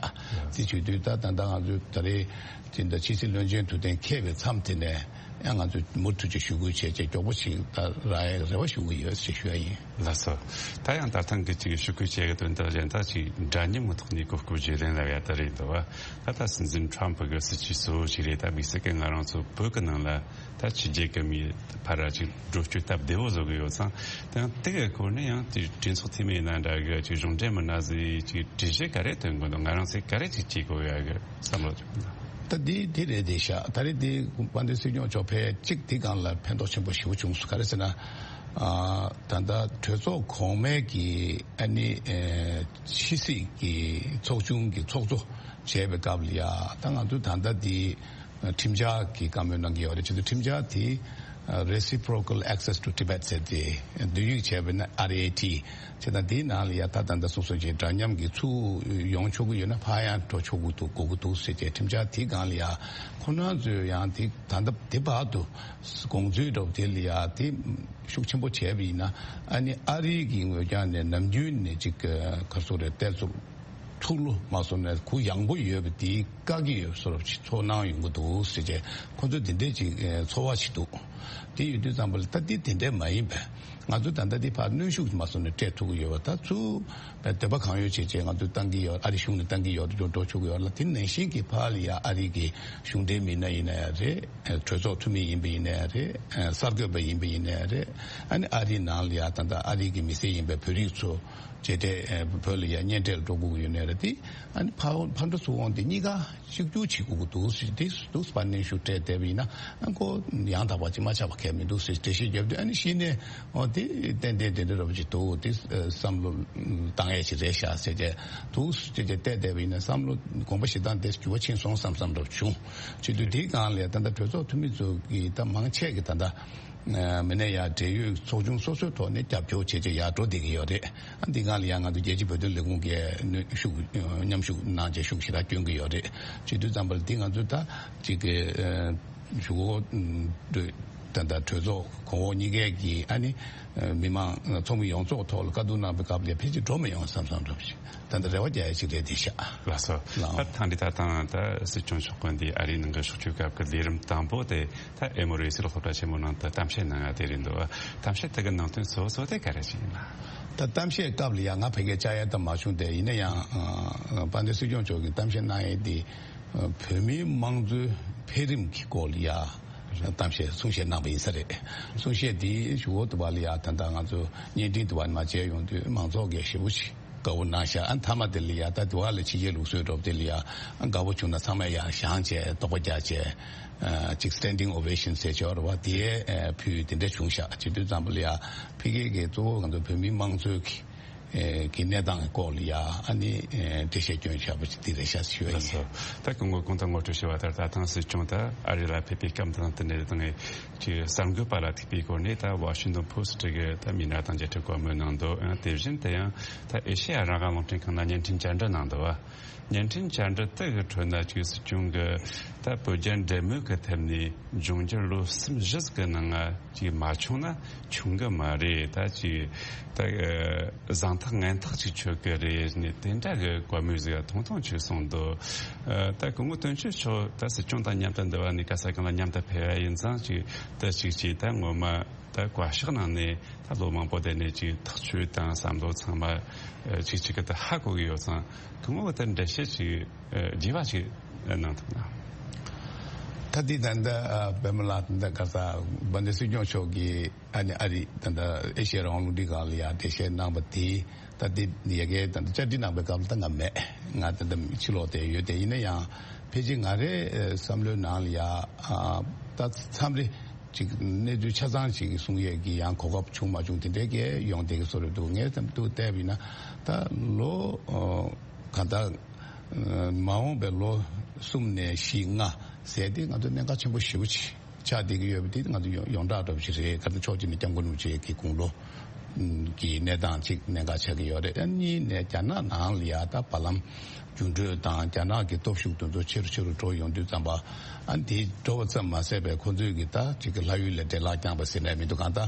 དེ་བྱེད་དུས་ད་ད་ལྟ་ང་ཚོས་ད་རེས་དེ་འདྲ་ཕྱི་སྲིད་བློན་ཆེན་ཐུགས་གཏན་འཁེལ་བའི་མཚམས་དེ་ནས་ ཡང་ང་ཚོས་མུ་མཐུད་ཀྱི་ཞུ་སྐུལ་བྱས་རྗེས་མགྱོགས་པོ་ཞིག་ད་རག་ཡག་རེ་བ་ཞུ་གི་ཡོད་ཅེས་ཞུ་ཡ་ཡིན། ལགས་སོ། ད་ཡང་ད་ཐེངས་ཀྱི་ཅིག་ཞུ་སྐུལ་བྱེད་ཀྱི་དོན་དག་གཞན་དག་ཅིག་འདྲ་མཉམ་གྱི་ཐོག་ནས་གོ་སྐབས་བརྗེ་ལེན་ལབ་ཡ་ད་རེད་འདུག་བ། ད་ལྟ་སྲིད་འཛིན་ཁྲོམ་ཕུ་གི་སྲིད་ཇུས་གཙོ་བོ་ཞིག་རེད། ད་དམིགས་བསལ་གྱི་ང་རང་ཚོ་བོད་ཀྱི་ནང་ལ་ད་ཕྱི་རྒྱལ་གྱི་མིའི་ཕར་ར་ཅིག་འགྲོ་སྐྱོད་སྟབས་བདེ་བོ་བཟོ་གི་ཡོད་ཙང་། ད་ཡང་དེ་གི་སྐོར་ནས་ཡང་དེ་གྲོས་ཚོགས་འཐུས་མི་ཡིན་ན་འདྲ་གི་ཅིག་གཞུང་འབྲེལ་མི་སྣ་ཟིག་ཅིག་གྲོས་གཞི་ག་རེ་བཏོན་དགོས་འདུག་ང་རང་ཚོས་ག་རེ་ཅིག་བྱེད་དགོས་ཡ་གི་བསམ་བློ་བྱུང་ན། ད་འདི་འདི་རེད་དེ་ཤག་ད་རེས་འདི་དཔལ་ལྡན་སྲིད་སྐྱོང་མཆོག་ཕེབས་གཅིག་འདི་སྒང་ལ་ཕན་ཐོགས་ཆེན་པོ་ཞེ་པོ་བྱུང་སོང་། ག་རེ་ཟེར་ན། ཨ། ད་ལྟ་གྲོས་ཚོགས་གོང་མའི་གི་ཨ་ནི་ཨེ་ཕྱི་སྲིད་ཀྱི་ཚོགས་ཆུང་གི་ཚོགས་གཙོ་བྱས་པའི་སྐབས་ལ་ཡ། ད་ང་ཚོས་ད་ལྟ་འདི་ཁྲིམས་འཆར་གྱི་བཀའ་མོལ་གནང་གི་ཡོད་རེད། བྱས་ཙང་ཁྲིམས་འཆར་དེ་Reciprocal Access to Tibet ཟེར་ཏེ་བསྡུས་ཡིག་བྱས་པ་ན་ཨར་ཨེ་ཐི། བྱས་ཙང་དེའི་ནང་ལ་ཡ་ད་ད་ལྟ་སོ་སོ་ཅིག་འདྲ་མཉམ་གྱི་ཚུར་ཡོང་ཆོག་གི་ཡོད་ན་ཕར་ཡང་འགྲོ་ཆོག་གི་འདུག་དགོས་ཀྱི་འདུག་ཟེར་ཏེ་ཁྲིམས་འཆར་དེའི་སྒང་ལ་ཡ་ཁོ་རང་ཚོས་ཡང་དེ་ད་ལྟ་དེ་བར་དུ་དགོངས་ཚུལ་འདྲ་པོ་དེ་ལ་ཡ་དེ་ཤུགས་ཆེན་པོ་བྱས་པ་ཡིན་ན། ཨ་ནི་ཨ་རི་གི་ངོས་རྒྱང་ནས་ནམ་རྒྱུན་ནས་ཅིག་ག་རེ་ཟེར་རེད། ཏོག་ཙམ་ཐུགས་བློ་མ་བཟོད་ནས་གུ་ཡངས་པོ་ཡོད་པ་དེ་བཀག་གི་ཡོད་བཟོ་འདྲ་ཅིག་ཚོར་སྣང་ཡོང་གི་འདུག་ཟེར་བྱས་ཁོ་ཚོས་དེ་འདྲས་ཅིག་ཚོར་བ་ཞིག་འདུག་དེ་ཡོད་དུས་ཙམ་པ་ལ་ད་དེ་དེ་འདྲས་མ་ཡིན་པས། ང་ཚོ་ད་ལྟ་འདི་ཕར་གནོན་ཤུགས་མ་བཟོ་ནས་སྤྲད་ཐུབ་ཀྱི་ཡོད་པ། ད་ཚུར་འདོད་པ་གང་ཡོད་བྱས་བྱས་ང་ཚོས་བཏང་གི་ཡོད། ཨ་རི་གཞུང་ནས་བཏང་གི་ཡོད། འགྲོ་འགྲོ་ཆོག་གི་ཡོད་ལ། དེ་ནང་བཞིན་གྱི་ཕར་ལ་ཡ་ཨ་རི་གི་གཞུང་འབྲེལ་མི་སྣ་ཡིན་ན་ཡང་རེད། གྲོས་ཚོགས་འཐུས་མི་ཡིན་པ་ཡིན་ན་ཡང་རེད། གསར་འགོད་པ་ཡིན་པ་ཡིན་ན་ཡང་རེད། ཨ་ནི་ཨ་རིའི་ནང་ལ་ཡ་ད་ལྟ་ཨ་རི་གི་མི་སེར་ཡིན་པའི་བོད་རིགས་ཚོ་མཇལ་འཕྲད་བོད་ལ་ཡ་གཉེན་འཕྲད་ལ་འགྲོ་དགོས་ཀྱི་ཡོད་ན་ཡང་རེད། དེ་ཨ་ནི་ཕར་ཕར་འགྲོ་ཚུར་འོང་དེ་གཉིས་ཀ་གཅིག་གྱུར་བྱེད་དགོས་ཀྱི་འདུག་ཟེར། དེ་འདུག་པ་ནན་ཞུ་སྤྲད་བསྡད་པ་ཡིན་ན། ཨ་ཁོ་ཡང་དག་པ་ཅིག་མ་ཆགས་པ་གལ་མི་འདུག་ཟེར་འགྲེལ་བཤད་བརྒྱབ་དུས། ཨ་ནི་གཞི་ནས་འོ་དེ་ཏན་ཏན་དེ་འདྲ་རབ་ཅིག་འདུག་དེ་བསམ་བློ་བཏང་ཡས་ཅིག་རེད་ཤག་ཟེར་བྱས་འདུག་ཟེར་བྱས་བལྟས་བསྡད་པ་ཡིན་ན། བསམ་བློ་དགོངས་པ་བཞེས་སྟངས་དེ་འགྱུར་བ་ཕྱིན་སོང་བསམ་བསམ་འདྲ་བྱུང་། བྱེད་དུས་དེའི་སྒང་ལ་ད་ལྟ་གྲོས་ཚོགས་འཐུས་མི་ཚོ་གིས་ད་མང་ཆེ་གིས་ད་ལྟ་མི་སྣ་ཡར་འབྲེལ་ཡོད་ཚོགས་ཆུང་སོ་སོའི་ཐོག་ནས་རྒྱབ་སྐྱོར་བྱས་བྱས་ཡར་འགྲོ་བསྡད་ཀྱི་ཡོད་རེད། འདི་སྒང་ལ་ཡང་ང་ཚོ་རྒྱལ་སྤྱིའི་བོད་དོན་ལས་ཁུངས་ཀྱིས་ནུ་ཤུགས་མཉམ་ཞུགས་གནང་བྱས་ཤུགས་ཞེ་དྲག་བསྐྱོན་གྱི་ཡོད་རེད། བྱེད་དུས་ཙམ་པ་ལ་འདི་ང་ཚོ་ད་ཅིག་གི་ཞུ་གོ་ད་ལྟ་གྲོས་ཚོགས་གོང་འོག་གཉིས་ཀའི་གི་ཨ་ནི་མི་མང་ཚོགས་མི་ཡོངས་རྫོགས་ཐོག་ལ་བཀའ་བསྡུར་གནང་བའི་སྐབས་ལ་ཕལ་ཆེར་འགྲོ་མི་ཡོང་བསམ་བསམ་འདྲ་བ་ཞིག་ད་ལྟ་རེ་བ་རྒྱག་ཡ་ཞིག་རེད་དེ་ཤག་ལགས་སོ། ལགས། ད་ཐེངས་འདི་ད་ཐེངས་ད་སྲིད་སྐྱོང་མཆོག་གིས་འདི་ཨ་རིའི་ནང་གི་ཕྱོགས་བསྐྱོད་སྐབས་ཀྱི་ལས་རིམ་དང་པོ་དེ་ད་ཨེ་མོ་རི་སི་ལ་སློབ་གྲྭ་ཆེན་མོ་ནང་དུ་གཏམ་བཤད་གནང་ཡ་དེ་རེད་འདུག་གཏམ་བཤད་དེ་གི་ནང་དོན་སོ་སོ་དེ་ག་རེ་ཞིག་ཡིན་ན། ད་གཏམ་བཤད་སྐབས་ལ་ཡང་ང་ཕ་གིར་བཅར་ཡ་ད་མ་བྱུང་སྟེ། ཡིན་ན་ཡང་ཨ་དཔལ་ལྡན་སྲིད་སྐྱོང་མཆོག་གིས་གཏམ་བཤད་གནང་ཡས་དེ་བོད་མིའི་དམངས་གཙོའི་འཕེལ་རིམ་གྱི་སྐོར་ལ་ཡ་གཏམ་བཤད་གསུང་བཤད་གནང་བ་ཡིན་ས་རེད། གསུང་བཤད་དེ་ཞུ་བོ་དུ་བ་ལ་ཡ་ད་ལྟ་ང་ཚོ་བརྙན་འཕྲིན་དུ་བ་ནས་མ་མཇལ་ཡོང་དུས་མང་ཚོགས་ཀྱིས་ཞེ་པོ་ཅིག་དགའ་བོ་གནང་ཤག་ཨ་མཐའ་མ་དེ་ལ་ཡ་ད་དུ་བ་ལ་ཕྱི་རྒྱལ་ལུགས་སྲོལ་འདྲ་པོ་དེ་ལ་ཡ་ཨ་དགའ་བོ་བྱུང་ན་ཚང་མས་ཡ་བཞེངས་བྱས་དོགས་པ་རྒྱག་བྱས་ཨ་ཅིག་standing ovation ཟེར་བྱས་པ་རེད་བ། དེ་ཕུལ་དེ་འདྲ་བྱུང་ཤག་བྱེད་དུས་ཙམ་པ་ལ་ཡ་ཕ་གི་གི་གཙོ་བོ་ང་ཚོ་བོད་མིའི་དམངས་གཙོའི་གི་ཨེ་གི་གནས་སྟངས་ཀྱི་སྐོར་ལ་ཡ་ཨ་ནི་ཨེ་འགྲེལ་བཤད་སྐྱོན་བཞག་པ་ཅིག་དེ་རེད་ཤག་ཞུ་ཡ་ཡིན། ལགས་སོ། ད་སྐུ་ངོ་གོང་དུ་ངོ་སྤྲོད་ཞུས་པ་ལྟར་ད་ཐེངས་སྲིད་སྐྱོང་ད་ཨ་རི་ལ་ཕེབས་པའི་སྐབས་དང་དེ་ནས་དང་ཅིག་གསར་འགོད་པ་ལ་ཐུག་པའི་སྐོར་ནས་ད་Washington Post་གི་ད་མི་སྣ་དང་མཇལ་འཕྲད་བཀའ་མོལ་གནང་འདུག་ཨ་དེ་བཞིན་དུ་ཡང་ད་ཨེ་ཤེ་ཡ་རང་དབང་རླུང་འཕྲིན་ཁང་ནང་བརྙན་འཕྲིན་བཅར་འདྲི་གནང་འདུག་བ། བརྙན་འཕྲིན་བཅར་འདྲི་དེ་གི་ཁྲོད་ན་ཅིག་སྲིད་སྐྱོང་གི་ད་བོད་རྒྱ་འབྲེལ་མོལ་གི་ཐད་ནས་འབྱུང་འགྱུར་ལོ་གསུམ་བཞི་ཟིག་གི་ནང་ང་ཅིག་མ་བྱུང་ན་ཆོག་གི་མ་རེད། ད་ཅིག་ད་ཨ་གཟེངས་རྟགས་ངན་རྟགས་ཅིག་ཆོད་གི་རེད་ནས་དེ་འདྲ་གི་བཀའ་མོལ་ཟིག་ཐུང་ཐུང་ཅིག་གསུངས་འདུག་ཨ་ད་སྐུ་ངོ་དོན་གཅོད་མཆོག་ད་སྲིད་སྐྱོང་དང་མཉམ་དུ་འདི་བ་ནས་ག་ས་གང་ལ་མཉམ་དུ་ཕེབས་ཡ་ཡིན་ཙང་ཅིག་ད་ཅིག་ཅིག་ད་ངོ་མ་ད་བཀའ་ཤག་ནང་ནས་ད་ལོ་མང་པོ་དེ་ནས་ཅིག་ཐག་གཅོད་དང་བསམ་བློ་ཚང་མ་ཨ་ཅིག་ཅིག་གི་ད་ཧ་གོ་གི་ཡོད་ཙང་། སྐུ་ངོ་ད་འགྲེལ་བཤད་ཅིག་ཨ་རྒྱས་པ་ཅིག་གནང་ཐུབ་ན། ད་འདི་ད་ལྟ་ཨ་པད་མ་ལགས་ད་ལྟ་ག་ས་དཔལ་ལྡན་སྲིད་སྐྱོང་མཆོག་གིས་ཨ་ནི་ཨ་རི་ད་ལྟ་ཨེ་ཤེ་ཡ་རང་དབང་རླུང་འཕྲིན་ཁང་ལ་ཡ་འགྲེལ་བཤད་གནང་བ་དེ་ད་འདི་ཡ་གི་ད་ལྟ་བཅར་འདྲི་གནང་བའི་སྐབས་ལ་ད་ང་མེད། ང་ད་ལྟ་ཕྱི་ལོགས་དེ་ཡོད་དེ། ཡིན་ན་ཡང་ཕལ་ཆེར་ང་རའི་ཨ་བསམ་བློའི་ནང་ལ་ཡ་ཨ་ད་མཚམས་རེ་ཅིག་གནས་ཚུལ་ཆ་ཚང་ཅིག་གསུང་ཡས་ཀྱི་ཡང་གོ་སྐབས་བྱུང་མ་བྱུང་དེ་འདྲའི་གི་ཡོང་བསྡད་ཀྱི་བཟོ་འདྲ་འདུག་ངས་བསམ་དུ་བལྟས་པ་ཡིན་ན་ད་ལོ་ཨ་གང་ལྟར་ཨ་མ་འོངས་པའི་ལོ་གསུམ་ནས་བཞི་ལྔ་ཟེར་དེ་ང་ཚོ་གནད་འགག་ཆེན་པོ་ཞེ་པོ་ཅིག་ཆགས་བསྡད་ཀྱི་ཡོད་པ་དེ་ང་ཚོ་ཡོངས་ཡོངས་གྲགས་འདྲ་པོ་ཞིག་རེད། ག་ཚོད་ཕྱོགས་གཅིག་ནས་སྐྱབས་མགོན་རིན་པོ་ཆེ་གི་དགུང་ལོ་ གི་གནས་སྟངས་གཅིག་གནད་འགག་ཆགས་ཀྱི་ཡོད་རེད། ཨ་གཉིས་ནས་རྒྱ་ནག་ནང་ལ་ཡ་ད་བར་ལམ་འགྱུར་འགྲོས་དང་རྒྱ་ནག་གི་སྟོབས་ཤུགས་དེ་ཚོ་ཆེ་རུ་ཆེ་རུ་འགྲོ་ཡོང་དུས་ཙམ་པ། ཨ་དེ་འགྲོ་བ་ཙམ་མ་ཟད་པའི་ཁོ་ཚོས་ཀྱི་ད་ཅིག་གི་ལྷ་ཡུལ་ལ་འདྲེ་ལག་བརྐྱངས་པ་ཟེར་ནས་མི་འདུག་གང་ལྟར་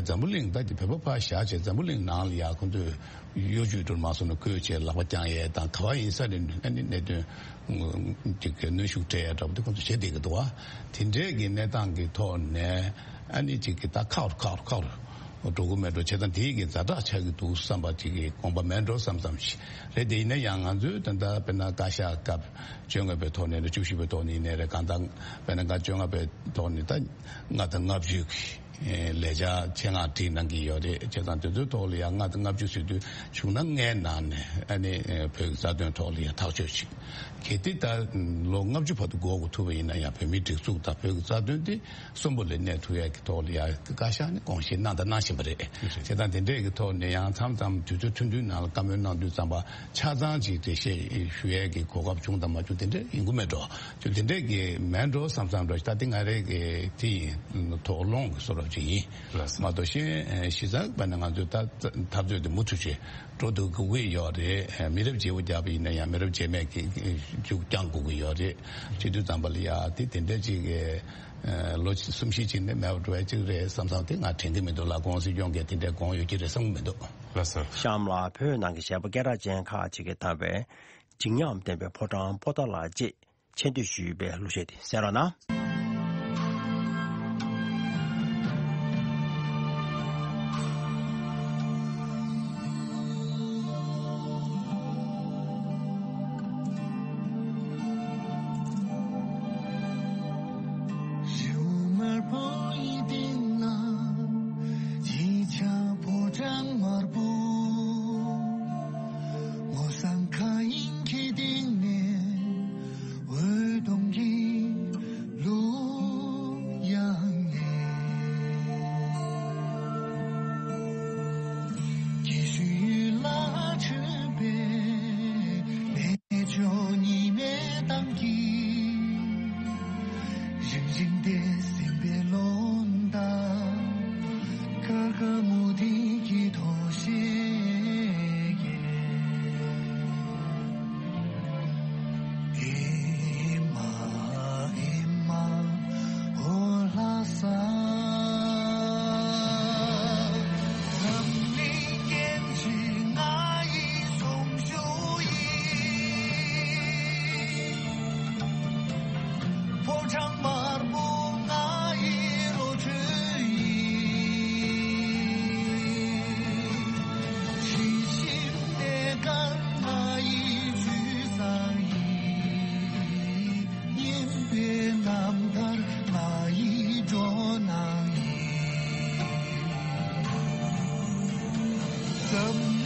འཛམ་བུ་གླིང་ད་ཀྱི་བོད་པ་ཕར་བཞག་བྱས་འཛམ་བུ་གླིང་ནང་ལ་ཡ་ཁོ་ཚོས་གཡོ་ཇུས་འགྲོ་མ་སོང་ན་བཀོལ་བྱས་ལག་པ་བརྐྱང་ཡས་དང་ག་བ་ཡིན་ས་རེད། ཨ་ནི་གནད་དོན་ཅིག་གི་གནོན་ཤུགས་སྤྲད་ཡ་འདྲ་པོ་དེ་ཁོ་ཚོ་བྱེད་བསྡད་ཀྱི་འདུག་བ། དེ་འདྲས་ཀྱི་གནས་སྟངས་ཀྱི་ཐོག་ནས་ཨ་ནི་ཅིག་གི་ད་ཁག་རུ་ཁག་རུ་ཁག་རུ་འགྲོ་གི་མེད་འགྲོ་བྱས་ཙང་དེའི་གི་ཛ་དྲག་ཆགས་ཀྱི་འདུག་བསམ་པ་ཅིག་གི་དགོངས་པ་མེད་འགྲོ་བསམ་བསམ་ཞིག་རེད། དེ་ཡིན་ན་ཡང་ང་ཚོས་ད་ལྟ་དཔེར་ན་བཀའ་ཤག་སྐབས་བཅོ་ལྔ་པའི་ཐོག་ནས་རེད། བཅུ་བཞི་པའི་ཐོག་ནས་ཡིན་ནའི་རེད། གང་ལྟར་དཔེར་ན་བཀའ་བཅོ་ལྔ་པའི་ཐོག་ནས་ད་ལྔ་དང་ལྔ་བཅུ་གི་ལས་འཆར་ཆེད་མངགས་བྲིས་གནང་གི་ཡོད་རེད། བྱས་ཙང་དེ་ཚོའི་ཐོག་ལ་ཡང་ལྔ་དང་ལྔ་བཅུ་ཟེར་དུས་བྱུང་ན་ལྔའི་ནང་ནས་ཨ་ནི་བོད་ཀྱི་རྩ་དོན་ཐོག་ལ་ཡང་ཐག་གཅོད་ཅིག་གལ་ཏེ་ད་ལོ་ལྔ་བཅུ་བར་དུ་འགོར་དགོས་ཐུག་པ་ཡིན་ན་ཡང་བོད་མིའི་སྒྲིག་འཛུགས་དང་བོད་ཀྱི་རྩ་དོན་དེ་གསོན་པོ་ལ་གནས་ཐུབ་ཡག་གི་ཐོག་ལ་ཡང་བཀའ་ཤག་ནས་དགོངས་བཞེས་གནང་དང་གནང་བཞིན་པ་རེད། བྱས་ཙང་དེ་འདྲས་ཀྱི་ཐོག་ནས་ཡང་མཚམས་མཚམས་དུས་ཚོད་ཐུང་ཐུང་ནང་ལ་བཀའ་མོལ་གནང་དུས་ཙམ་པ་ཆ་ཚང་ཅིག་འགྲེལ་བཤད་ཞུ་ཡས་ཀྱི་གོ་སྐབས་བྱུང་དང་མ་བྱུང་དེ་འདྲས་ཡིན་གྱི་མེད་འགྲོ། ཅུང་དེ་འདྲས་ཀྱི་མེད་འགྲོ་བསམ་བསམ་འགྲོ། ད་དེ་ང་རེ་གི་དེ་ཡིན། དོགས་སློང་གི་བཟོ་འདྲ་ཅིག་ཡིན། ལགས་སོ། མ་གཏོགས་གཞན་གཞི་རྩ་བ་ནས་ང་ཚོས་ད་འཐབ་རྩོད་དེ་མུ་མཐུད་བྱས་འགྲོ་ཐུབ་དགོས་ཀྱི་ཡོད་རེད། མི་རབས་བརྗེ་པོ་རྒྱག་པ་ཡིན་ན་ཡང་མི་རབས་རྗེས་མས་ཀྱི་མཇུག་བསྐྱང་དགོས་ཀྱི་ཡོད་རེད། བྱེད་དུས་ཙམ་པ་ལ་ཡ་དེ་དེ་འདྲ་ཅིག་གི་ལོ་གསུམ་བཞི་ཅིག་ནས་མེད་པ་འགྲོ་ཡ་ཅིག་རེད་བསམ་བསམ་དེ་ང་དྲན་གྱི་མི་འདུག་ལ། གོང་སྲིད་སྐྱོང་གིས་དེ་འདྲའི་དགོངས་ཡོད་ཀྱི་རེད་བསམ་གྱི་མི་འདུག་ལགས་སོ། གཤམ་ལ་བོད་ནང་གི་བྱེད་པོ་སྐད་གྲགས་ཅན་ཁག་ཅིག་གིས་བཏང་བའི་འཇིགས་ཉམས་ལྡན་པའི་ཕོ་བྲང་པོ་ཏཱ་ལ་ཅེས་ཆེ་བསྟོད་ཞུས་པའི་གླུ་གཞས་དེ་གསན་རོགས་གནང་། རི་བོ་དམར་པོ་ཡི་སྟེང་ན་ཅི་བྱ་ཕོ་བྲང་དམར་པོ། སྔོ་བསངས་མཁའ་དབྱིངས་ཀྱི་སྟེང་ནས་འོད་སྟོང་གི་གླུ་དབྱངས་ལེན། སྐྱིད་ཤོས་ཡུལ་ལ་འཁྲིད་པའི་མེ་སྒྱོགས་ཉི་མའི་གཏམ་གྱིས། རིང་རིང་དེ་སེམས་པའི་ལོ་ཟླ། ཁར་ཁ་མུ་ཏིག་གི་ཐོག་ཤེས་ཀྱི། ཨེ་མ་ཨེ་མ་འོ་ལྷ་ས། འཛམ་གླིང་རྒྱན་ཆེན་ང་ཡི་གསུང་ཆོས་ཡིན། ཕོ་བྲང་དམར་པོ་ང་ཡི་བློ་གྲོས་ཡིན། ཁྲི་ཤིང་གནས་མཁན་ང་ཡི་ཆོས་བཟང་ཡིན། སྙན་པའི་རྣམ་ཐར་ང་ཡི་སྤྲོ་སྣང་ཡིན། འཛམ་